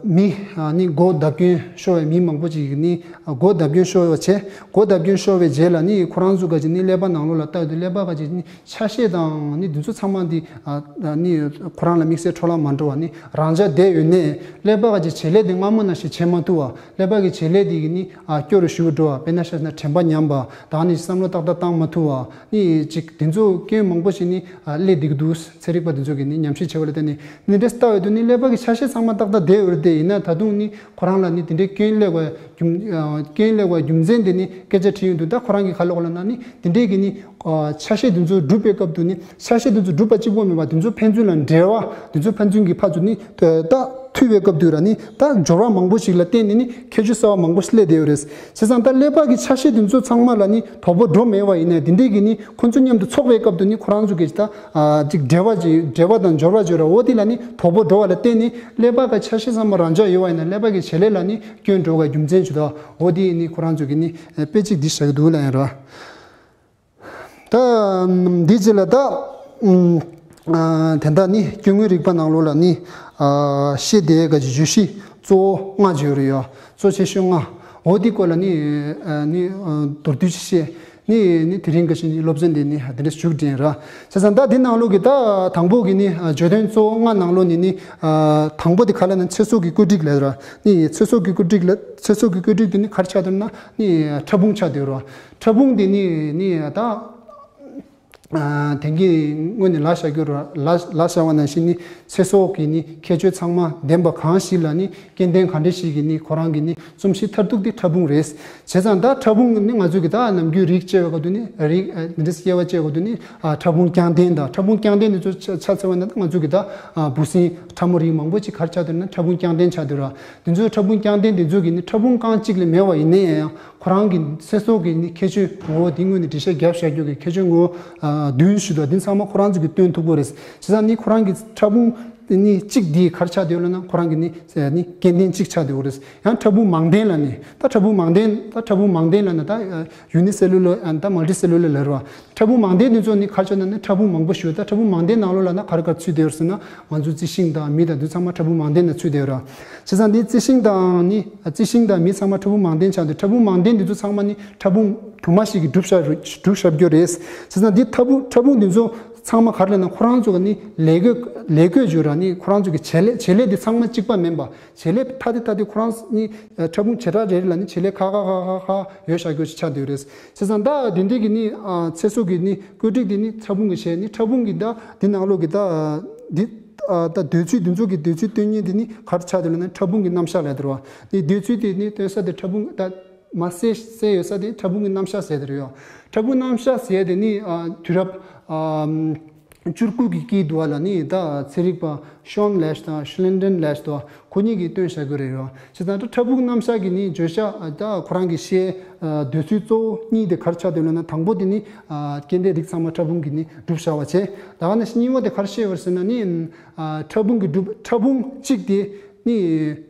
མི་ནི་སྒོ་བརྡབ་སྐྱོན་ཤོར་བའི་མི་མང་པོ་ཅིག་ནི་སྒོ་བརྡབ་སྐྱོན་ཤོར་བ་བྱས། སྒོ་བརྡབ་སྐྱོན་ཤོར་བའི་རྗེས་ལ་ནི་ཁོ་རང་ཚོ་ག་ཅིག་ནི་ཀླད་པ་ནང་ལོགས་ལ་ལྟ་དུས་ཀླད་པ་ག་ཅིག་ནི་ཆ་ཤས་དང་ནི་དེ་ཚོ་ཚང་མ་འདི་ནི་ཁོ་རང་ལ་དམིགས་བསལ་འཕྲོ་བརླག་མ་འགྲོ་བ་ནི་རང་འཇགས་བསྡད་ཡོད་ནའི་ཀླད་པ་ག་ཅིག་བྱེད་ལས་དེ་སྔ་མོ་ནང་བཞིན་བྱེད་མ་ཐུབ་པ། ཀླད་པ་གི་བྱེད་ལས་དེ་གི་ནི་ཨ་སྐྱོ་རུ་ཞེ་པོ་འགྲོ་བ། དཔེར་ན་ཆ་བཞག་ན་དྲན་པ་ཉམས་པ་དང་ནི་བསམ་བློ་ཏག་ཏག་བཏང་མ་ཐུབ་པ་ནི་ཅིག་དེ་ཚོ་སྐྱོན་མང་པོ་ཞིག་ནི་ཨ་སླེབས་བསྡད་ཀྱི་འདུག་ཚན་རིག་པ་དེ་ཚོ་གི་ནི་ཉམས་ཞིབ་བྱས་པ་ལ་བརྟེན་ནས་ནི་འདྲ་ལྟ་བའི་དུས་ནི་ཀླད་པ་གི་ཆ་ཤས་ཚང་མ་ཏག་ཏག་བསྡད་ཡོད་རེད་དེ། ཡིན་ན་ད་དུང་ནི་ཁོ་རང་ལ་ནི་དེ་འདྲའི་སྐྱོན་སླེབས་པའི་རྒྱུ་སྐྱོན་སླེབས་པའི་རྒྱུ་མཚན་དེ་ནི་སྐད་ཆ་དྲིས་ཡོང་དུས། ད་ཁོ་རང་གི་ཁ་ལོག་ལ་ན་ནི་དེ་འདྲའི་གི་ནི་ཆ་ཤས་དེ་ཚོ་སྒྲུབ་པའི་སྐབས་དུ་ནི་ཆ་ཤས་དེ་ཚོ་སྒྲུབ་པ་གཅིག་པོ་མིན་པ་དེ་ཚོ་ཕན་ཚུན་ལ་འབྲེལ་བ་དེ་ཚོ་ཕན་ཚུན་གྱི་ཕར་ཚུར་ནི་ད་མཐུད་པའི་སྐབས་དུ་ར་ནི་ད་སྦྱོར་བ་མང་པོ་ཞིག་ལ་བརྟེན་ནས་ནི་ཁྱད་ཆོས་གསར་བ་མང་པོ་ཞིག་སླེབས་བསྡད་ཡོད་རེད། བྱས་ཙང་ད་ཀླད་པ་གི་ཆ་ཤས་དེ་ཚོ་ཚང་མ་ལ་ནི་དོ་པོ་འགྲོ་མེད་པ་ཡིན་ནའི་དེ་འདྲའི་གི་ནི་ཁོ་ཚོ་མཉམ་དུ་ཚོགས་པའི་སྐབས་དུ་ནི་ཁོ་རང་ཚོ་གི་ད་ཅིག་འབྲེལ་བ་ཅིག་འབྲེལ་བ་དང་སྦྱོར་བ་བརྗོད་ར་འོ་དེ་ལ་ནི་དོ་པོ་འགྲོ་བ་ལ་བརྟེན་ནས་ཀླད་པ་གི་ཆ་ཤས་ཚང་མ་རང་འཇགས་ཡོད་པ་ཡིན་ན་ཀླད་པ་གི་བྱེད་ལས་ལ་ནི་སྐྱོན་འགྲོ་བའི་རྒྱུ་མཚན་ཞིག་འདུག་འོ་དེ་ནི་ཁོ་རང་ཚོ་གི་ནི་དཔེ་གཅིག་འདི་བཞག་གི་འདུག་ལ་ཡིན་ར། ད་འདི་རྗེས་ལ་ད་ཨམ་ཨ་དེ་འདྲ་ནི་སྐྱེ་དངོས་རིག་པ་ནང་ལོགས་ལ་ནི་ཨ་ཤེས་བདེ་ག་ཅིག་བརྗོད་གཞི་གཙོ་བོ་ལྔ་བརྗོད་རེད་ཡོད། གཙོ་ཆེ་ཤོས་ལྔ། འོ་འདི་སྐོར་ལ་ནི་ཨ་ནི་ཨ་མདོར་བསྡུས་ཤིག་བཤད། ནི་ནི་དེ་རིང་ག་ཤེས་ནི་སློབ་ཚན་འདི་ནི་དེ་འདྲ་ཞུགས་དྲན་ར། བྱས་ཙང་ད་འདི་ནང་ལོགས་ཀྱི་ད་དང་པོ་གི་ནི་ཨ་བརྗོད་དོན་གཙོ་བོ་ལྔ་ནང་ལོགས་ནི་ནི་ཨ་དང་པོ་དེ་ག་ལ་ན་ཚེ་སྲོག་གི་བཀོད་སྒྲིག་ལ་ར། ནི་ཚེ་སྲོག་གི་བཀོད་སྒྲིག་ལ་ཚེ་སྲོག་གི་བཀོད་སྒྲིག་དེ་ནི་ག་རེ་ཆགས་འདུག་ན་ནི་ཕྲ་ཕུང་ཆགས་འདུག་ར། ཕྲ་ཕུང་དེ་ནི་ནི་ད་ཨ་དེང་གི་སྔོན་ནས་ལབ་བཞག་རྒྱུ་ར་ལབ་ལབ་བཞག་པ་ནང་བཞིན་ནི་ཚེ་སྲོག་གི་ནི་ཁྱད་ཆོས་ཚང་མ་ལྡན་པ་གང་ཞིག་ལ་ནི་སྐྱེ་ལྡན་ག་འདྲ་ཞིག་གི་ནི་ཁོ་རང་གི་ནི་རྩོམ་གཞི་མཐར་ཐུག་དེ་ཕྲ་ཕུང་རེད། བྱས་ཙང་ད་ཕྲ་ཕུང་ནི་ང་ཚོ་གི་ད་ནམ་རྒྱུན་རིགས་དཔྱད་པའི་སྐབས་དུ་ནི་རིགས་ཨ་འདི་འདྲ་སྐྱེ་བ་དཔྱད་པའི་སྐབས་དུ་ནི་ཨ་ཕྲ་ཕུང་རྐྱང་ལྡན་དང་ཕྲ་ཕུང་རྐྱང་ལྡན་དེ་ཚོ་ཆ་ཆ་ཚང་བ་ན་ད་ང་ཚོ་གི་ད་ཨ་འབུ་སྲིན་ཕྲ་མོ་རིགས་མང་པོ་ཅིག་ག་རེ་ཆགས་འདུག་ན་ཕྲ་ཕུང་རྐྱང་ལྡན་ཆགས་འདུག་ར། དེ་ཚོའི་ཕྲ་ཕུང་རྐྱང་ལྡན་དེ་ཚོ་གི་ནི་ཕྲ་ཕུང་རྐང་གཅིག་ལས་མེད་པ་ཡིན་ན་ཡང་། ཁོ་རང་གི་ཚེ་སྲོག་གི་ནི་ཁྱད་ཆོས་ངོ་བོ་འདི་སྔོན་ནས་འགྲེལ་བཤད་བརྒྱབ་བཞག་རྒྱུ་གི་ཁྱད་ཆོས་ངོ་བོ་ཨ་བདུན་ཞིག་འདུག་འདི་ཚང་མ་ཁོ་རང་ཚོ་གིས་སྟོན་ཐུབ་ཀྱི་རེད། བྱས་ཙང་ནི་ཁོ་རང་གི་ཕྲ་ཕུང་ནི་གཅིག་འདི་ག་རེ་ཆགས་བསྡད་ཡོད་ལབ་ན་ཁོ་རང་གི་ནི་ནི་སྐྱེ་ལྡན་གཅིག་ཆགས་བསྡད་ཡོད་རེད། ཡང་ཕྲ་ཕུང་མང་ལྡན་ལ་ནི་ད་ཕྲ་ཕུང་མང་ལྡན་ད་ཕྲ་ཕུང་མང་ལྡན་ལབ་ན་ད་ཡུ་ནི་སེ་ལུ་ལར་ཨ་ད་མལ་ཊི་སེ་ལུ་ལར་ལབ་རེད་བ། ཕྲ་ཕུང་མང་ལྡན་འདི་ཚོ་ནི་ག་རེ་ཆགས་ན་ནི་ཕྲ་ཕུང་མང་པོ་ཞིག་ཡོད། ད་ཕྲ་ཕུང་མང་ལྡན་ནང་ལོགས་ལ་ན་ག་རེ་ག་རེ་ཚུད་བསྡད་ཡོད་ཟེར་ན་ང་ཚོ་རྩི་ཤིང་དང་མི་དང་འདི་ཚང་མ་ཕྲ་ཕུང་མང་ལྡན་ནང་ཚུད་བསྡད་ཡོད་རེད། བྱས་ཙང་འདི་རྩི་ཤིང་དང་ནི་རྩི་ཤིང་དང་མི་ཚང་མ་ཕྲ་ཕུང་མང་ལྡན་ཆགས་འདུག་ཕྲ་ཕུང་མང་ལྡན་འདི་ཚོ་ཚང་མ་ནི་ཕྲ་ཕུང་དུ་མ་ཞིག་གིས་གྲུབ་བཞག་གྲུབ་བཞག་རྒྱུ་རེད། བྱས་ཙང་འདི་ཕྲ་ཕུང་ཕྲ་ཕུང་འདི་ཚོ་ཚང་མ་ག་རེ་ལབ་ན་ཁོ་རང་ཚོ་གི་ནི་ལས་བགོས་ལས་བགོས་བརྗོད་ར་ནི་ཁོ་རང་ཚོ་གི་བྱེད་ལས་བྱེད་ལས་འདི་ཚང་མ་གཅིག་པ་མིན་པ། བྱེད་ལས་ཐ་དད་ཐ་དད་ཁོ་རང་ནི་ཕྲ་ཕུང་བྱེ་བྲག་རེ་རེ་ལ་ནི་བྱེད་ལས་ཁག་ཁག་ཁག་ཁག་ཡོད་བཞག་རྒྱུ་ཞིག་ཆགས་བསྡད་ཡོད་རེད། བྱས་ཙང་ད་འདི་འདྲའི་གི་ནི་ཚེ་སྲོག་གི་ནི་བཀོད་སྒྲིག་འདི་ནི་ཕྲ་ཕུང་གི་བྱས་ནི་ཕྲ་ཕུང་གི་ད་འདི་ནང་ལོགས་ཀྱི་ད་འདི། ཨ་ད་འདོད་ཚུལ་འདི་ཚོ་གི་འདོད་ཚུལ་སྟོན་མཁན་དེ་ནི་ག་རེ་ཆགས་འདུག་ལབ་ན་ཕྲ་ཕུང་གི་རྣམ་གཞག་ལབ་དེ་རེད་བ། ནི་འདོད་ཚུལ་དེ་ནི་སྟོན་ས་དེ་ཕྲ་ཕུང་ད་མ་གསལ་གསལ་ཡོད་ས་དེ་ཕྲ་ཕུང་གི་རྣམ་གཞག་ཟེར་དེ་རེད་ཡོད། ཕྲ་ཕུང་རྣམ་གཞག་ཟེར་དེ་ནི་ཨ་དུས་རབས་ཨ་བཅུ་དགུ་གི་དཀྱིལ་དུ་བ་ལ་ནི་ད་ཚན་རིག་པ་ཤོན་ལེཤ་དང་ཤི་ལིན་ཌན་ལེཤ་དུ་བ་ཁོ་གཉིས་ཀྱིས་སྟོན་བཞག་གི་རེད་ཡོད། བྱས་ཙང་ད་ཕྲ་ཕུང་རྣམ་གཞག་གི་ནི་བརྗོད་བྱ་ཨ་ད་ཁོ་རང་གི་བཤད་ཨ་འདོད་ཚུལ་གཙོ་བོ་གཉིས་དེ་ག་རེ་ཆགས་འདུག་ལབ་ན་དང་པོ་དེ་ནི་ཨ་སྐྱེ་ལྡན་རིགས་ཚང་མ་ཕྲ་ཕུང་གིས་ནི་གྲུབ་བཞག་པ་བྱས། ད་ག་ནང་བཞིན་གཉིས་པ་དེ་ག་རེ་བཤད་ཡོད་ཟེར་ན་ནི། ཨ་ཕྲ་ཕུང་གི་གྲུབ་ཕྲ་ཕུང་གཅིག་དེ་ནི་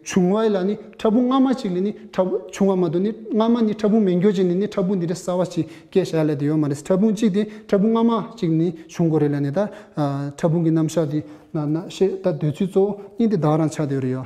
བྱུང་བ་ལ་ནི་ཕྲ་ཕུང་སྔ་མ་གཅིག་ལས་ནི་ཕྲ་ཕུང་བྱུང་བ་མ་གཏོགས་ནི་སྔ་མ་ནི་ཕྲ་ཕུང་མེད་རྒྱུ་ཅིག་ནི་ནི་ཕྲ་ཕུང་འདི་འདྲ་གསར་བ་ཞིག་སྐྱེ་བཞག་ལས་དེ་ཡོད་མ་རེད། ཕྲ་ཕུང་གཅིག་དེ་ཕྲ་ཕུང་སྔ་མ་གཅིག་ནི་བྱུང་དགོས་རེད་ལབ་ནས་ད་ཨ་ཕྲ་ཕུང་གི་རྣམ་གཞག་དེ་ན་ན་ཤེས་ད་འདོད་ཚུལ་གཙོ་བོ་གཉིས་དེ་ད་ག་རང་ཆགས་བསྡད་ཡོད་རེད་ཡ།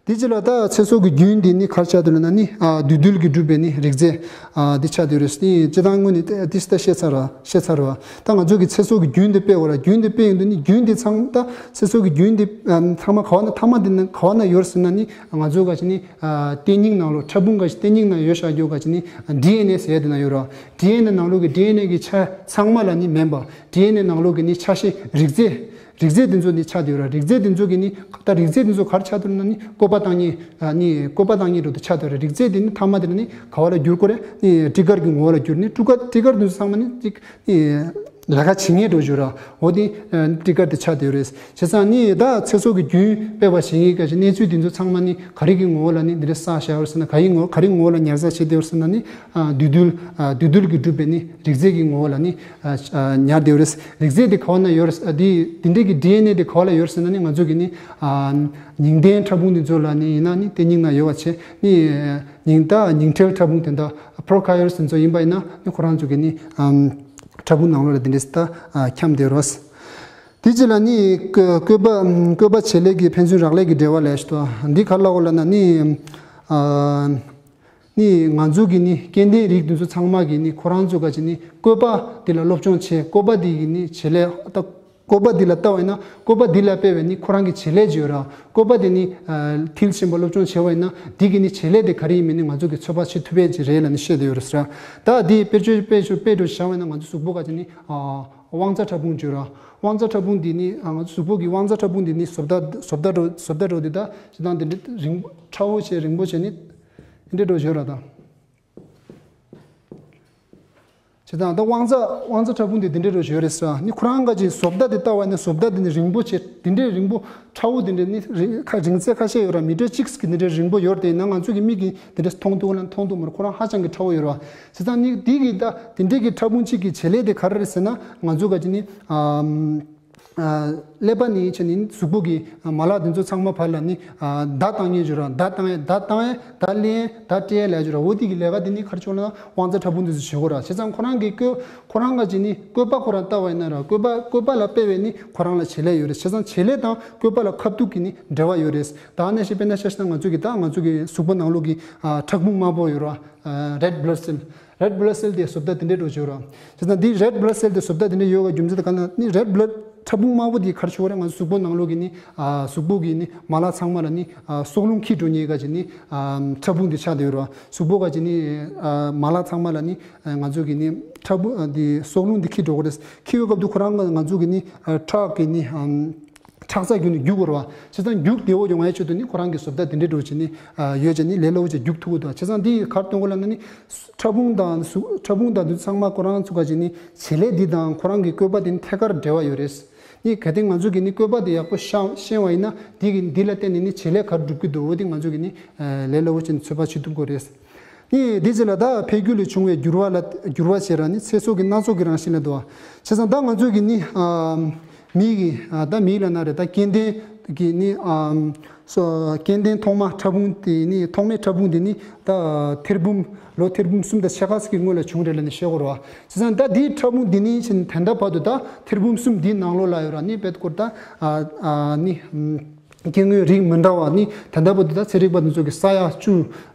དེ་རྗེས་ལ་ད་ཚེ་སྲོག་གི་རྒྱུན་འདི་ནི་ག་རེ་ཆགས་འདུག་ལབ་ན་ནི་ཨ་འདུས་རྡུལ་གྱིས་གྲུབ་པའི་ནི་རིགས་རྫས་ཨ་འདི་ཆགས་བསྡད་ཡོད་རེད། ནི་སྤྱིར་བཏང་སྔོན་ནས་ཏེ་ཏིས་ཏ་བཤད་ཚར་བ་བཤད་ཚར་བ། ད་ང་ཚོ་གི་ཚེ་སྲོག་གི་རྒྱུན་འདི་སྤེལ་བ་ར་རྒྱུན་འདི་སྤེལ་ཡོང་དུས་ནི་རྒྱུན་འདི་ཚང་ད་ཚེ་སྲོག་གི་རྒྱུན་འདི་ཨ་ཚང་མ་ག་བ་ན་མཐའ་མ་འདི་ནི་ག་བ་ན་ཡོད་ཟེར་ན་ནི་ང་ཚོ་ག་ཅིག་ནི་ཨ་ལྟེ་སྙིང་ནང་ལོགས་ཕྲ་ཕུང་ག་ཅིག་ལྟེ་སྙིང་ནང་ཡོད་བཞག་རྒྱུ་ག་ཅིག་ནི་ཌི་ཨེན་ཨེ་ཟེར་ཡ་དེ་ནང་ཡོད་ར། ཌི་ཨེན་ཨེ་ནང་ལོགས་ཀྱི་ཌི་ཨེན་ཨེ་གི་ཆ་ཚང་མ་ལ་ནི་མིན་པ། ཌི་ཨེན་ཨེ་ནང་ལོགས་ཀྱི་ནི་ཆ་ཤས་རིགས་རྫས། རིགས་རྫས་དེ་ཚོ་ནི་ཆགས་བསྡད་ཡོད་ར། རིགས་རྫས་དེ་ཚོ་གི་ནི་ད་རིགས་རྫས་དེ་ཚོ་ག་རེ་ཆགས་འདུག་ན་ནི་བཀོད་པ་བཏང་མཁན་ཨ་ནི་བཀོད་པ་བཏང་མཁན་འདྲ་བོ་དེ་ཆགས་བསྡད་ཡོད་ར། རིགས་རྫས་དེ་ནི་མཐའ་མ་དེ་ལ་ནི་ག་བ་ལ་འགྱུར་དགོས་རེད། ནི་ཊི་གར་གྱི་ངོ་བོ་ལ་འགྱུར་ནི་ཊི་གར་ཊི་གར་དེ་ཚོ་ཚང་མ་ནི་ཅིག་ནི་ལས་ཀ་བྱེད་མཁན་འདྲ་བོ་ཞིག་ར། འོ་དེ་ཊི་གར་དེ་ཆགས་བསྡད་ཡོད་རེད། བྱས་ཙང་ནི་ད་ཚེ་སྲོག་གི་རྒྱུན་སྤེལ་བ་ཞིག་ཡིན་ག་ཅིག་གནས་ཚུལ་དེ་ཚོ་ཚང་མ་ནི་ག་རེ་གི་ངོ་བོ་ལ་ནི་འདི་འདྲ་བསགས་བཞག་ཡོད་ཟེར་ན་ག་ཡི་ངོ་ག་རེ་ངོ་བོ་ལ་ཉར་ཚགས་བྱས་བསྡད་ཡོད་ཟེར་ན་ནི་ཨ་འདུས་རྡུལ་ཨ་འདུས་རྡུལ་གྱིས་གྲུབ་པའི་ནི་རིགས་རྫས་ཀྱི་ངོ་བོ་ལ་ནི་ཨ་ཨ་ཉར་བསྡད་ཡོད་རེད། རིགས་རྫས་དེ་ག་བ་ན་ཡོད་རེད། ཨ་དེ་དེ་འདྲའི་གི་ཌི་ཨེན་ཨེ་དེ་ག་བ་ལ་ཡོད་རེད་ཟེར་ན་ནི་ང་ཚོ་གི་ནི་ཨ་ཉིང་ལྡན་ཕྲ་ཕུང་དེ་ཚོ་ལ་ནི་ཡིན་ན་ནི་ལྟེ་སྙིང་ན་ཡོད་པ་བྱས་ནི་ཉིང་ད་ཉིང་ཁྲེལ་ཕྲ་ཕུང་དེ་འདྲ་པྲོ་ཁ་ཡོ་སི་དེ་ཚོ་ཡིན་པ་ཡིན་ན་ནི་ཁོ་རང་ཚོ་གི་ནི་ཨ་ཕྲ་ཕུང་ནང་ལོགས་ལ་དེ་འདྲའི་ད་ཨ་འཁྱམས་བསྡད་ཡོད་རེད། དེ་རྗེས་ལ་ནི་བཀོད་པ་བཀོད་པ་བྱེད་ལས་ཀྱི་ཕན་ཚུན་རག་ལས་ཀྱི་འབྲེལ་བ་ལས་ཤིག་ཏུ་འདི་ག་ལ་འོ་ལ་ན་ནི། ནི་ང་ཚོ་གི་ནི་སྐྱེ་ལྡན་རིགས་འདི་ཚོ་ཚང་མ་གི་ནི་ཁོ་རང་ཚོ་ག་ཅི་ནི་བཀོད་པ་འདི་ལ་སློབ་སྦྱོང་བྱེད། བཀོད་པ་འདི་གི་ནི་བྱེད་ལས་ད་བཀོད་པ་འདི་ལ་ལྟ་བས་ན་བཀོད་པ་འདི་ལ་དཔེ་བས་ནི་ཁོ་རང་གི་བྱེད་ལས་ཅིག་ཡོད་ར། བཀོད་པ་འདི་ནི་མཐིལ་ཕྱིན་པ་སློབ་སྦྱོང་བྱེད་བས་ན་འདི་གི་ནི་བྱེད་ལས་དེ་ག་རེ་ཡིན་མིན་ནི་ང་ཚོ་གི་ཚོད་དཔག་བྱེད་ཐུབ་པས་ཅིག་རེད་ལ་ནི་བཤད་དེ་ཡོད་རེད་ཟེར། ད་འདི་དཔེར་བརྗོད་དཔེ་བརྗོད་དཔེ་འགྲོ་བྱ་བས་ན་ང་ཚོ་གཟུགས་པོ་ག་ཅི་ནི་དབང་རྩ་ཕྲ་ཕུང་ཅིག་ཡོད་ར། དབང་རྩ་ཕྲ་ཕུང་འདི་ནི་ང་ཚོ་གཟུགས་པོ་གི་དབང་རྩ་ཕྲ་ཕུང་འདི་ནི་བཟོ་ལྟ་བཟོ་ལྟ་འགྲོ་བཟོ་ལྟ་འགྲོ་འདི་ད་ཞེ་སྡང་འདི་འདྲ་རིང་པོ་ཕྲ་བོ་བྱས་རིང་པོ་བྱས་ནི་འདི་འདྲ་འགྲོ་བྱོས་ར་ད། བྱས་ཙང་ད་དབང་རྩ་དབང་རྩ་ཕྲ་ཕུང་འདི་འདི་འདྲ་འགྲོ་བྱོས་རེད་ཟེར་ནི་ཁོ་རང་ག་ཅིག་བཟོ་ལྟ་འདི་ལྟ་བ་ནི་བཟོ་ལྟ་འདི་ནི་རིང་པོ་བྱས་འདི་འདྲའི་རིང་པོ་ཕྲ་བོ་འདི་འདྲ་ནི་རིང་ཁ་རིང་ཚད་ཁ་ཤས་ཡོད་ར། མི་ཊར་གཅིག་གི་འདི་འདྲའི་རིང་པོ་ཡོད་དེ་ན་ང་ཚོ་གི་མིག་གིས་འདི་འདྲ་མཐོང་ཐུབ་ན་མཐོང་ཐུབ་མ་རེད། ཁོ་རང་ཧ་ཅང་གི་ཕྲ་བོ་ཡོད་ར། བྱས་ཙང་ནི་འདི་གི་ད་འདི་འདྲའི་གི་ཕྲ་ཕུང་གཅིག་གི་བྱེད་ལས་དེ་ག་རེ་རེད་ཟེར་ན་ང་ཚོ་ག་ཅིག་ནི་ཨམ། ཀླད་པ་ནས་བྱས་ནས་གཟུགས་པོ་གི་མ་ལག་འདི་ཚོ་ཚང་མ་བར་ལ་ནི་བརྡ་བཏང་མཁན་ཅིག་ཡོད་ར། བརྡ་བཏང་ཡས་བརྡ་བཏང་ཡས་བརྡ་ལེན་ཡས་བརྡ་སྤྲད་ཡས་ལ་ཅིག་ཡོད་ར། འོ་དེ་གི་ལས་ཀ་དེ་ནི་ག་རེ་བྱེད་ན་དབང་རྩ་ཕྲ་ཕུང་འདི་ཚོ་བྱེད་དགོས་ར། བྱས་ཙང་ཁོ་རང་གི་བཀོད་ཁོ་རང་ག་ཅིག་ནི་བཀོད་པ་ཁོ་རང་ལྟ་བ་ཡིན་ན་ར་བཀོད་པ་བཀོད་པ་ལ་དཔེ་བས་ནི་ཁོ་རང་ལ་བྱེད་ལས་ཡོད་རེད། བྱས་ཙང་བྱེད་ལས་དང་བཀོད་པ་ལ་ཁ་ཐུག་གི་ནི་འབྲེལ་བ་ཡོད་རེད། ད་ནས་བཤད་དཔེར་ན་ཆ་བཞག་ན་ང་ཚོ་གི་ད་ང་ཚོ་གི་གཟུགས་པོ་ནང་ལོགས་ཀྱི་ཁྲག་འབུམ་དམར་པོ་ཡོད་ར། red blood cell red blood cell དེ་བཟོ་ལྟ་དེ་འདྲའི་འགྲོ་བྱོས་ར། བྱས་ཙང་འདི་red blood cell དེ་བཟོ་ལྟ་དེ་འདྲ་ཡོད་པའི་རྒྱུ་མཚན་དེ་ག་ན་ནི་red blood ཕྲ་ཕུང་དམར་པོ་དེ་ག་རེ་བྱེད་ཀྱི་རེད། ང་ཚོ་གཟུགས་པོ་ནང་ལོགས་ཀྱི་ནི་གཟུགས་པོ་གི་ནི་མ་ལག་ཚང་མ་ལ་ནི་སྲོག་རླུང་འཁྱེར་འགྲོ་མཁན་ག་ཅིག་ནི་ཕྲ་ཕུང་དེ་ཆགས་བསྡད་ཡོད་ར། གཟུགས་པོ་ག་ཅིག་ནི་མ་ལག་ཚང་མ་ལ་ནི་ང་ཚོ་གི་ནི་ཕྲ་ཕུང་དེ་སྲོག་རླུང་དེ་འཁྱེར་འགྲོ་གི་རེད། འཁྱེར་བའི་སྐབས་དུ་ཁོ་རང་ང་ཚོ་གི་ནི་ཁྲག་གི་ནི་ཁྲག་རྩ་བརྒྱུད་ནས་རྒྱུག་དགོས་རེད་བ། བྱས་ཙང་རྒྱུག་བདེ་བོ་ཡོང་བའི་ཆེད་དུ་ནི་ཁོ་རང་གི་བཟོ་ལྟ་དེ་འདྲའི་འགྲོ་བྱས་ནི་ཡོད་བྱས་ནི་ལས་སླ་བོ་བྱས་རྒྱུག་ཐུབ་ཀྱི་འདུག་བྱས་ཙང་འདི་ག་རེ་སྟོན་གོ་ལབ་ན་ནི་ཕྲ་ཕུང་དང་ཕྲ་ཕུང་དང་འདི་ཚང་མ་ཁོ་རང་ཚོ་ག་ཅིག་ནི་བྱེད་ལས་འདི་དང་ཁོ་རང་གི་བཀོད་པ་དེ་ནི་ཐད་ཀར་འབྲེལ་བ་ཡོད་རེད། ནི་གལ་ཏེ་ང་ཚོ་གི་ནི་བཀོད་པ་དེ་ཡག་པོ་ཤ་ཤེས་པ་ཡིན་ན་འདི་གི་འདི་ལ་བརྟེན་ནས་ནི་བྱེད་ལས་ག་རེ་སྒྲུབ་ཀྱི་འདུག་འོ་དེ་ང་ཚོ་གི་ནི་ལས་སླ་བོ་བྱས་ནི་ཚོད་དཔག་བྱེད་ཐུབ་ཀྱི་རེད། ནི་དེ་རྗེས་ལ་ད་འཕེལ་འགྱུར་ལས་བྱུང་བའི་འགྱུར་བ་ལ་འགྱུར་བ་ཞེས་ར་ནི་ཚེ་སྲོག་གི་སྣ་ཚོགས་ཀྱི་རང་བཞིན་ལ་འདུ་བ། བྱས་ཙང་ད་ང་ཚོས་ཀྱི་ནི་མི་གི་ད་མི་ལ་ན་རེ་ད་སྐྱེ་ལྡན་གྱི་ནི་སྐྱེ་ལྡན་ཐོག་མ་ཕྲ་ཕུང་དེ་ནི་ཐོག་མའི་ཕྲ་ཕུང་དེ་ནི་ད་ཐེར་འབུམ་ལོ་ཐེར་འབུམ་གསུམ་དང་ཕྱེད་ཀ་ཙམ་གྱི་སྔོན་ལ་བྱུང་རེད་ལ་ནི་བཤད་དགོས་རེད་བ། བྱས་ཙང་ད་དེའི་ཕྲ་ཕུང་འདི་ནི་ཕྱིན་ད་ལྟ་བར་དུ་ད་ཐེར་འབུམ་གསུམ་འདིའི་ནང་ལོགས་ལ་ཡོད་ར་ནི་དཔེ་སྐོར་ད་ནི། སྐྱེ་དངོས་རིགས་མི་འདྲ་བ་ནི་ད་ལྟ་བར་དུ་ད་ཚན་རིག་པ་དེ་ཚོ་གི་ས་ཡ་བཅུ་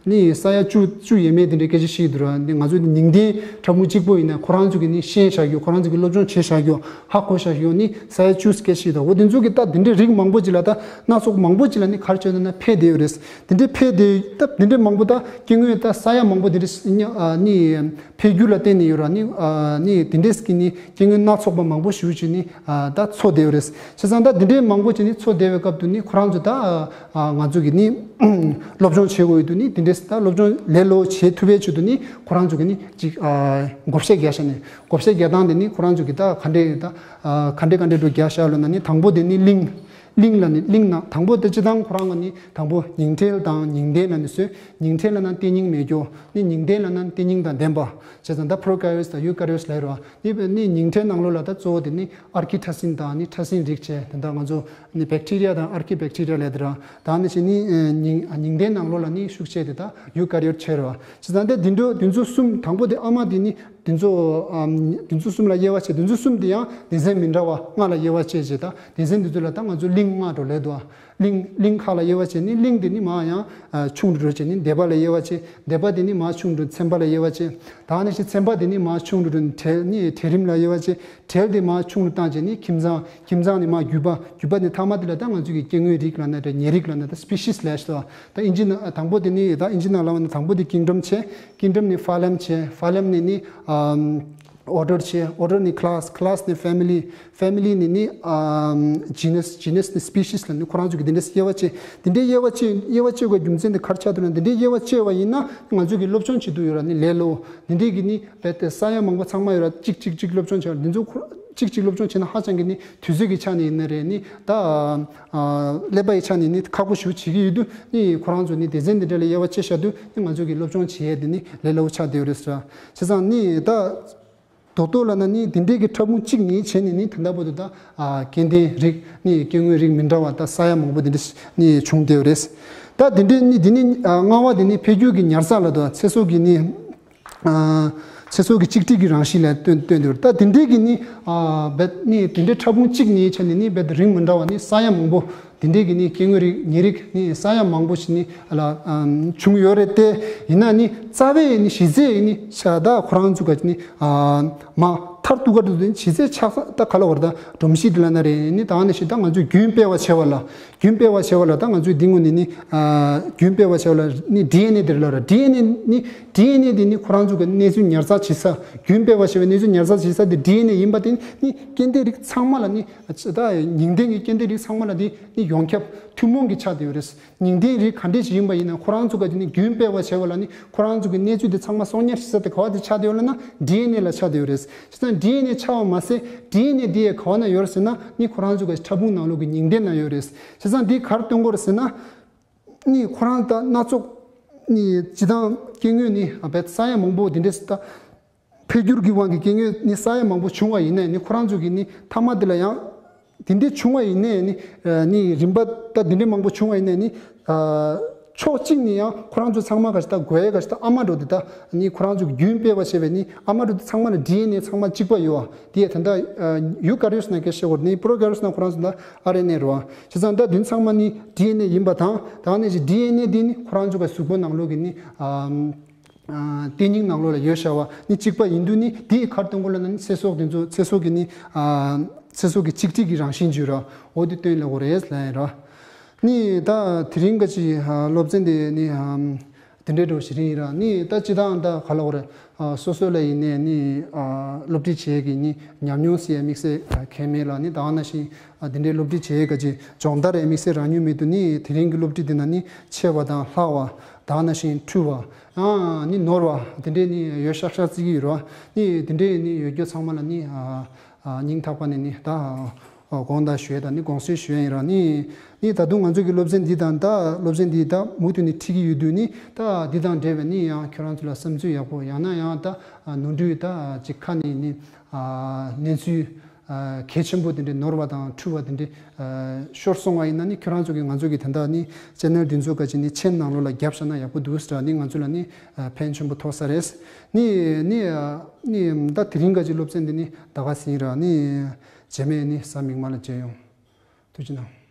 ནི་ས་ཡ་བཅུ་བཅུ་ཡས་མས་དེ་འདྲའི་སྐད་ཆ་བཤད་འདུག་ར། འདི་ང་ཚོ་ནི་ཉིང་ལྡན་ཕྲ་ཕུང་གཅིག་པོ་ཡིན་ན་ཁོ་རང་ཚོ་གི་ནི་ཤེས་བཞག་ཡོད། ཁོ་རང་ཚོ་གི་སློབ་སྦྱོང་བྱེད་བཞག་ཡོད། ཧ་གོ་བཞག་ཡོད་ནི་ས་ཡ་བཅུ་སྐད་ཆ་བཤད་འདུག་འོ་དེ་ཚོ་གི་ད་དེ་འདྲའི་རིགས་མང་པོ་ཅིག་ལ་ད་སྣ་ཚོགས་མང་པོ་ཅིག་ལ་ནི་ག་རེ་བྱས་ན་ན་འཕེལ་བསྡད་ཡོད་རེད། དེ་འདྲའི་འཕེལ་བསྡད་ད་དེ་འདྲའི་མང་པོ་ད་སྐྱེ་དངོས་ད་ས་ཡ་མང་པོ་དེ་འདྲ་ནི། འཕེལ་འགྱུར་ལ་བརྟེན་ནས་ཡོད་ར་ནི། ནི་དེ་འདྲས་ཀྱི་ནི་སྐྱེ་དངོས་སྣ་ཚོགས་པ་མང་པོ་ཞེ་པོ་ཅིག་ནི་ད་འཚོ་བསྡད་ཡོད་རེད། བྱས་ཙང་ད་དེ་འདྲས་མང་པོ་ཅིག་ནི་འཚོ་བསྡད་པའི་སྐབས་དུ་ནི་ཁོ་རང་ཚོ་ད་ང་ཚོ་གི་ནི་སློབ་སྦྱོང་བྱེད་དགོས་ཡོད་དུ་ནི་དེ་འདྲས་ད་སློབ་སྦྱོང་ལས་སླ་བོ་བྱེད་ཐུབ་པའི་ཆེད་དུ་ནི་ཁོ་རང་ཚོ་གི་ནི་ཅིག་བགོ་བཤའ་རྒྱག་ཤག་ནི་བགོ་བཤའ་རྒྱག་སྟངས་དེ་ནི་ཁོ་རང་ཚོ་གི་ད་ག་འདྲས་ད་ག་འདྲས་ག་འདྲས་འགྲོ་རྒྱག་ཤག་ལབ་ན་ནི་དང་པོ་དེ་ནི་གླིང་། གླིང་ལ་ནི་གླིང་ནང་དང་པོ་དེ་སྤྱི་བཏང་ཁོ་རང་གི་ནི་དང་པོ་ཉིང་ཁྲེལ་དང་ཉིང་ལྡན་ལ་ནི་སོས། ཉིང་ཁྲེལ་ལ་ན་ལྟེ་སྙིང་མེད་རྒྱུ། ནི་ཉིང་ལྡན་ལ་ན་ལྟེ་སྙིང་དང་ལྡན་པ། བྱས་ཙང་ད་པྲོ་ཀ་རི་ཡོ་ཊི་དང་ཡུ་ཀ་རི་ཡོ་ཊི་ལབ་རེད་བ། ནི་ནི་ཉིང་ཁྲེལ་ནང་ལོགས་ལ་ད་གཙོ་བོ་དེ་ནི་ཨར་ཁི་ཕྲ་སྲིན་དང་ནི་ཕྲ་སྲིན་རིགས་བྱས་དེ་འདྲ་ང་ཚོ་ནི་བེག་ཊི་རི་ཡ་དང་ཨར་ཁི་བེག་ཊི་རི་ཡ་ལབ་དེ་ར། ད་ནི་ཞིག་ནི་ཉིང་ཉིང་ལྡན་ནང་ལོགས་ལ་ནི་ཤུགས་ཆེ་དེ་ད་ཡུ་ཀ་རི་ཡོ་ཊི་བྱས་རེད་བ། བྱས་ཙང་དེ་འདི་འདྲ་དེ་ཚོ་གསུམ་དང་པོ་དེ་ཨ་མ་དེ་ནི་དེ་ཚོ་དེ་ཚོ་གསུམ་ལ་དབྱེ་བ་བྱས། དེ་ཚོ་གསུམ་དེ་ཡང་སྡེ་ཚན་མི་འདྲ་བ་ལྔ་ལ་དབྱེ་བ་བྱས་བྱས། ད་སྡེ་ཚན་དེ་ཚོ་ལ་ད་ང་ཚོ་གླིང་ལྔ་འགྲོ་ལབ་འདུག་གླིང་གླིང་ཁག་ལ་དབྱེ་བ་བྱས་ནི་གླིང་དེ་ནི་མར་ཡང་ཆུང་དུ་འགྲོ་བྱས་ནི་སྡེ་པ་ལ་དབྱེ་བ་བྱས། སྡེ་པ་དེ་ནི་མར་ཆུང་དུ་ཚན་པ་ལ་དབྱེ་བ་བྱས། ད་ནི་ཞིག་ཚན་པ་དེ་ནི་མར་ཆུང་དུ་གྲལ་ནི་གྲལ་རིམ་ལ་དབྱེ་བ་བྱས། གྲལ་དེ་མར་ཆུང་དུ་བཏང་བྱས་ནི་ཁྱིམ་ཚང་ཁྱིམ་ཚང་ནི་མར་རྒྱུད་པ། རྒྱུད་པ་ནི་མཐའ་མ་དེ་ལ་ད་ང་ཚོ་གི་སྐྱེ་དངོས་རིགས་ལབ་ན་འདྲ་ཉེ་རིགས་ལབ་ན་ད་སི་པི་ཤིས་ལབ་ཤག་ད་ཨིན་ཇི་ནང་དང་པོ་དེ་ནི་ད་ཨིན་ཇི་ནང་ལབ་ན་དང་པོ་དེ་ཀིང་ཌམ་བྱས། ཀིང་ཌམ་ནི་ཕ་ལམ་བྱས། ཕ་ལམ་ནི་ནི་ཨོར་ཌར་བྱས། ཨོར་ཌར་ནི་ཁི་ལཱ་སི། ཁི་ལཱ་སི་ནི་ཕེ་མི་ལི། ཕེ་མི་ལི་ནི་ནི་ཇི་ནས། ཇི་ནས་ནི་སི་པི་ཤིས་ལ་ནི་ཁོ་རང་ཚོ་གི་དེ་འདྲས་དབྱེ་བ་བྱས། དེ་འདྲས་དབྱེ་བ་བྱས། དབྱེ་བ་བྱས་པའི་རྒྱུ་མཚན་དེ་ག་རེ་ཆགས་འདུག་ན་དེ་འདྲས་དབྱེ་བ་བྱས་པ་ཡིན་ན་ང་ཚོ་གི་སློབ་སྦྱོང་བྱེད་དུ་ཡོད་ར་ནི་ལས་སླ་བོ། དེ་འདྲས་ཀྱི་ནི་རྦད་དེ་ས་ཡ་མང་པོ་ཚང་མ་ཡོད་ར་གཅིག་གཅིག་གཅིག་སློབ་སྦྱོང་བྱས་པ་དེ་ཚོ་ཁོ་གཅིག་གཅིག་སློབ་སྦྱོང་བྱས་ན་ཧ་ཅང་གི་ནི་དུས་ཚོད་ཀྱི་ཆ་ནས་ཡིན་ན་རེད་ནི་ད་ཀླད་པ་ཡི་ཆ་ནས་ནི་ཁག་པོ་ཞེ་པོ་བྱེད་ཀྱི་ཡོད་དུས་ནི་ཁོ་རང་ཚོ་ནི་སྡེ་ཚན་དེ་འདྲ་ལ་དབྱེ་བ་ཕྱེ་བཞག་དུས་ནི་ང་ཚོ་གི་སློབ་སྦྱོང་བྱེད་ཡས་དེ་ནི་ལས་སླ་བོ་ཆགས་བསྡད་ཡོད་རེད་ཟེར། བྱས་ཙང་ནི་ད་རྡོག་རྡོག་ལབ་ན་ནི་དེ་འདྲའི་གི་ཕྲ་ཕུང་གཅིག་ནི་བྱས་ནས་ནི་ད་ལྟ་བར་དུ་ད་ཨ་སྐྱེ་ལྡན་རིགས་ནི་སྐྱེ་དངོས་རིགས་མི་འདྲ་བ་ད་ས་ཡ་མང་པོ་དེ་འདྲ་ནི་བྱུང་བསྡད་ཡོད་རེད། ད་དེ་འདྲའི་ནི་དེ་ནི་ཨ་ལྔ་བ་དེ་ནི་འཕེལ་འགྱུར་གྱི་ཉར་ཚགས་ལ་དང་ཚེ་སྲོག་གི་ནི་ཨ་ ཚེ་སྲོག་གི་གཅིག་སྒྲིལ་གྱི་རང་བཞིན་ལ་སྟོན་སྟོན་དེ་རེད། ད་དེ་འདྲའི་གི་ནི་ཨ་བེད་ནི་དེ་འདྲའི་ཕྲ་ཕུང་གཅིག་ནི་ཆ་ནས་ནི་བེད་རིགས་མི་འདྲ་བ་ནི་ས་ཡ་མང་པོ་དེ་འདྲའི་གི་ནི་སྐྱེ་དངོས་རིགས་ཉེ་རིགས་ནི་ས་ཡ་མང་པོ་ཞིག་ནི་ལ་ཨམ་བྱུང་ཡོད་རེད་དེ། ཡིན་ན་ནི་རྩ་བའི་ནི་གཞི་རྩའི་ནི་ཤ་ད་ཁོ་རང་ཚོ་ག་ནི་ཨ་མ་མཐར་གཏུགས་ཀ་འགྲོ་དུས་གཞི་རྩའི་ཆགས་ས་ད་ག་ལ་བར་ད་སྒྲོམ་གཞི་དེ་ལ་ན་རེ་ནི་ད་ནི་ཞིག་ད་ང་ཚོས་རྒྱུན་སྤེལ་བ་བྱེད་པ་ལ། རྒྱུན་སྤེལ་བ་བྱེད་པ་ལ་ད་ང་ཚོས་འདི་ངོས་ནས་ནི་ཨ་རྒྱུན་སྤེལ་བ་བྱེད་པ་ལ་ནི་ཌི་ཨེན་ཨེ་དེ་རེད་ལ་ར། ཌི་ཨེན་ཨེ་ནི་ཌི་ཨེན་ཨེ་དེ་ནི་ཁོ་རང་ཚོ་གི་གནས་ཚུལ་ཉར་ཚགས་བྱེད་ས། རྒྱུན་སྤེལ་བ་བྱེད་པའི་གནས་ཚུལ་ཉར་ཚགས་བྱེད་ས་དེ་ཌི་ཨེན་ཨེ་ཡིན་པ་དེ་ནི་སྐྱེ་ལྡན་རིགས་ཚང་མ་ལ་ནི་ད་ཉིང་ལྡན་གྱི་སྐྱེ་ལྡན་རིགས་ཚང་མ་ལ་དེ་ནི་ཡོངས་ཁྱབ་ཐུན་མོང་གི་ཆགས་བསྡད་ཡོད་རེད། ཉིང་ལྡན་རིགས་ག་འདྲས་ཞིག་ཡིན་པ་ཡིན་ན་ཁོ་རང་ཚོ་ག་དེ་ནི་རྒྱུན་སྤེལ་བ་བྱེད་པ་ལ་ནི་ཁོ་རང་ཚོ་གི་གནས་ཚུལ་དེ་ཚང་མ་གསོག་ཉར་བྱེད་ས་དེ་ག་བ་དེ་ཆགས་བསྡད་ཡོད་ལ་ན་ཌི་ཨེན་ཨེ་ལ་ཆགས་བསྡད་ཡོད་རེད། བྱས་ཙང་ཌི་ཨེན་ཨེ་ཆགས་པ་མ་ཟད་ཌི་ཨེན་ཨེ་དེ་ཡ་ག་བ་ན་ཡོད་རེད་ཟེར་ན་ནི་ཁོ་རང་ཚོ་གི་ཕྲ་ཕུང་ནང་ལོགས་ཀྱི་ཉིང་ལྡན་ན་ཡོད་རེད། བྱས་ཙང་འདི་གར་སྟོན་གོ་རེད་ཟེར་ན། ནི་ཁོ་རང་ད་སྣ་ཚོགས་ནི་སྤྱི་བཏང་སྐྱེ་དངོས་ནི་ཨ་བེད་ས་ཡ་མང་པོ་འདི་འདྲས་ད་འཕེལ་འགྱུར་གྱི་དབང་གིས་སྐྱེ་དངོས་ནི་ས་ཡ་མང་པོ་བྱུང་བ་ཡིན་ནའི་ནི་ཁོ་རང་ཚོ་གི་ནི་མཐའ་མ་འདི་ལ་ཡང་འདི་འདྲས་བྱུང་བ་ཡིན་ནའི་ནི་ནི་རིམ་པ་ད་འདི་འདྲས་མང་པོ་བྱུང་བ་ཡིན་ནའི་ནི་ཕྱོགས་གཅིག་ནས་ཡང་ཁོ་རང་ཚོ་ཚང་མ་ག་ཞིག་ད་དགོས་ཡ་ག་ཞིག་ད་ཨ་མ་འགྲོ་འདི་ད་ནི་ཁོ་རང་ཚོ་གི་རྒྱུན་སྤེལ་བ་བྱས་པའི་ནི་ཨ་མ་འགྲོ་འདི་ཚང་མ་ལ་ཌི་ཨེན་ཨེ་ཚང་མ་གཅིག་པ་ཡོད་བ། དེ་ཡ་ད་ལྟ་ཡུ་ཀ་རི་ཡོ་སི་ན་སྐད་བཤད་དགོས་ནི་པྲོ་ཀ་རི་ཡོ་སི་ན་ཁོ་རང་ཚོ་ད་ཨར་ཨེན་ཨེ་རེད་བ། བྱས་ཙང་ད་དེ་ཚང་མ་ནི་ཌི་ཨེན་ཨེ་ཡིན་པ་དང་ད་ནི་ཅིག་ཌི་ཨེན་ཨེ་དེ་ནི་ཁོ་རང་ཚོ་གི་གཟུགས་པོ་ནང་ལོགས་ཀྱི་ནི་ཨ་ཨ་ལྟེ་སྙིང་ནང་ལོགས་ལ་ཡོད་བྱ་བ་ནི་གཅིག་པ་ཡིན་དུས་ནི་དེའི་ཁར་སྟོན་གོ་ལ་ན་ནི་ཚེ་སྲོག་དེ་ཚོ་ཚེ་སྲོག་གི་ནི་ཨ་ཚེ་སྲོག་གི་གཅིག་སྒྲིལ་གྱི་རང་བཞིན་བརྗོད་ར་འོ་དེ་སྟོན་ལ་གོ་རེད་ལ་ཡིན་ར། ནི་ད་དེ་རིང་ག་ཅི་ཨ་སློབ་ཚན་དེ་ནི་ཨ་དེ་འདྲའི་འགྲོ་ཞིག་རིང་ཡིན་ར། ནི་ད་སྤྱི་བཏང་ད་ག་ལ་གོ་རེད། ཨ་སོ་སོ་ལ་ཡིན་ནའི་ནི་ཨ་སློབ་ཁྲིད་བྱེད་ཀྱི་ནི་ཉམས་མྱོང་ཟེར་ཡ་དམིགས་བསལ་གང་མེད་ལ་ནི་ད་ག་ནང་བཞིན་ཨ་དེ་འདྲའི་སློབ་ཁྲིད་བྱེད་ག་ཅི་སྦྱོང་བརྡར་ཡ་དམིགས་བསལ་རང་ཉུལ་མེད་དུ་ནི་དེ་རིང་གི་སློབ་ཁྲིད་འདི་ན་ནི་ཆེ་བ་དང་ལྷག་པ་ད་ག་ནང་བཞིན་འཁྲུལ་བ་ཨ་ནི་ནོར་བ་དེ་འདྲའི་ནི་ཡོད་ཤག་ཤག་བརྩི་གི་ཡོད་ར། ནི་དེ་འདྲའི་ནི་ཡོད་རྒྱུ་ཚང་མ་ལ་ནི་ཨ་ཨ་སྙིང་ཐག་པ་ནས་ནི་ད་ཨ་དགོངས་དག་ཞུ་ཡས་དང་ནི་དགོངས་སེལ་ཞུ་ཡས་ཡིན་ར། ནི་ནི་ད་དུང་ང་ཚོ་གི་སློབ་ཚན་འདི་དང་ད་སློབ་ཚན་འདི་ད་མུ་མཐུད་ནས་ཁྲིད་ཀྱི་ཡོད་དུས་ནི་ད་འདི་དང་འབྲེལ་བའི་ནི་ཡང་ཁྱོད་རང་ཚོ་ལ་བསམ་ཚུལ་ཡག་པོ་ཡང་ན་ཡང་ད་ཨ་ནོར་འཁྲུལ་ད་ཅིག་ཁ་ནས་ནི་ཨ་གནས་ཚུལ་ཨ་གལ་ཆེན་པོ་དེ་འདྲའི་ནོར་བ་དང་འཁྲུལ་བ་དེ་འདྲའི་ཨ་ཤོར་སོང་བ་ཡིན་ན་ནི་ཁྱོད་རང་ཚོ་གི་ང་ཚོ་གི་ད་ལྟ་ནི་ཅེ་ནལ་འདི་ཚོ་ག་ཅི་ནི་མཆན་ནང་ལོགས་ལ་བརྒྱབ་བཞག་ན་ཡག་པོ་འདུག་ཟེར་ནི་ང་ཚོ་ལ་ནི་ཨ་ཕན་ཆེན་པོ་ཐོགས་ས་རེད། ནི་ནི་ཨ་ནི་ད་དེ་རིང་ག་ཅི་སློབ་ཚན་འདི་ནི་ད་ག་ཟིན་ར། ནི་རྗེས་མའི་ནི་གཟའ་མིག་དམར་ལ་མཇལ་ཡོང་། ཐུགས་རྗེ་གནང་།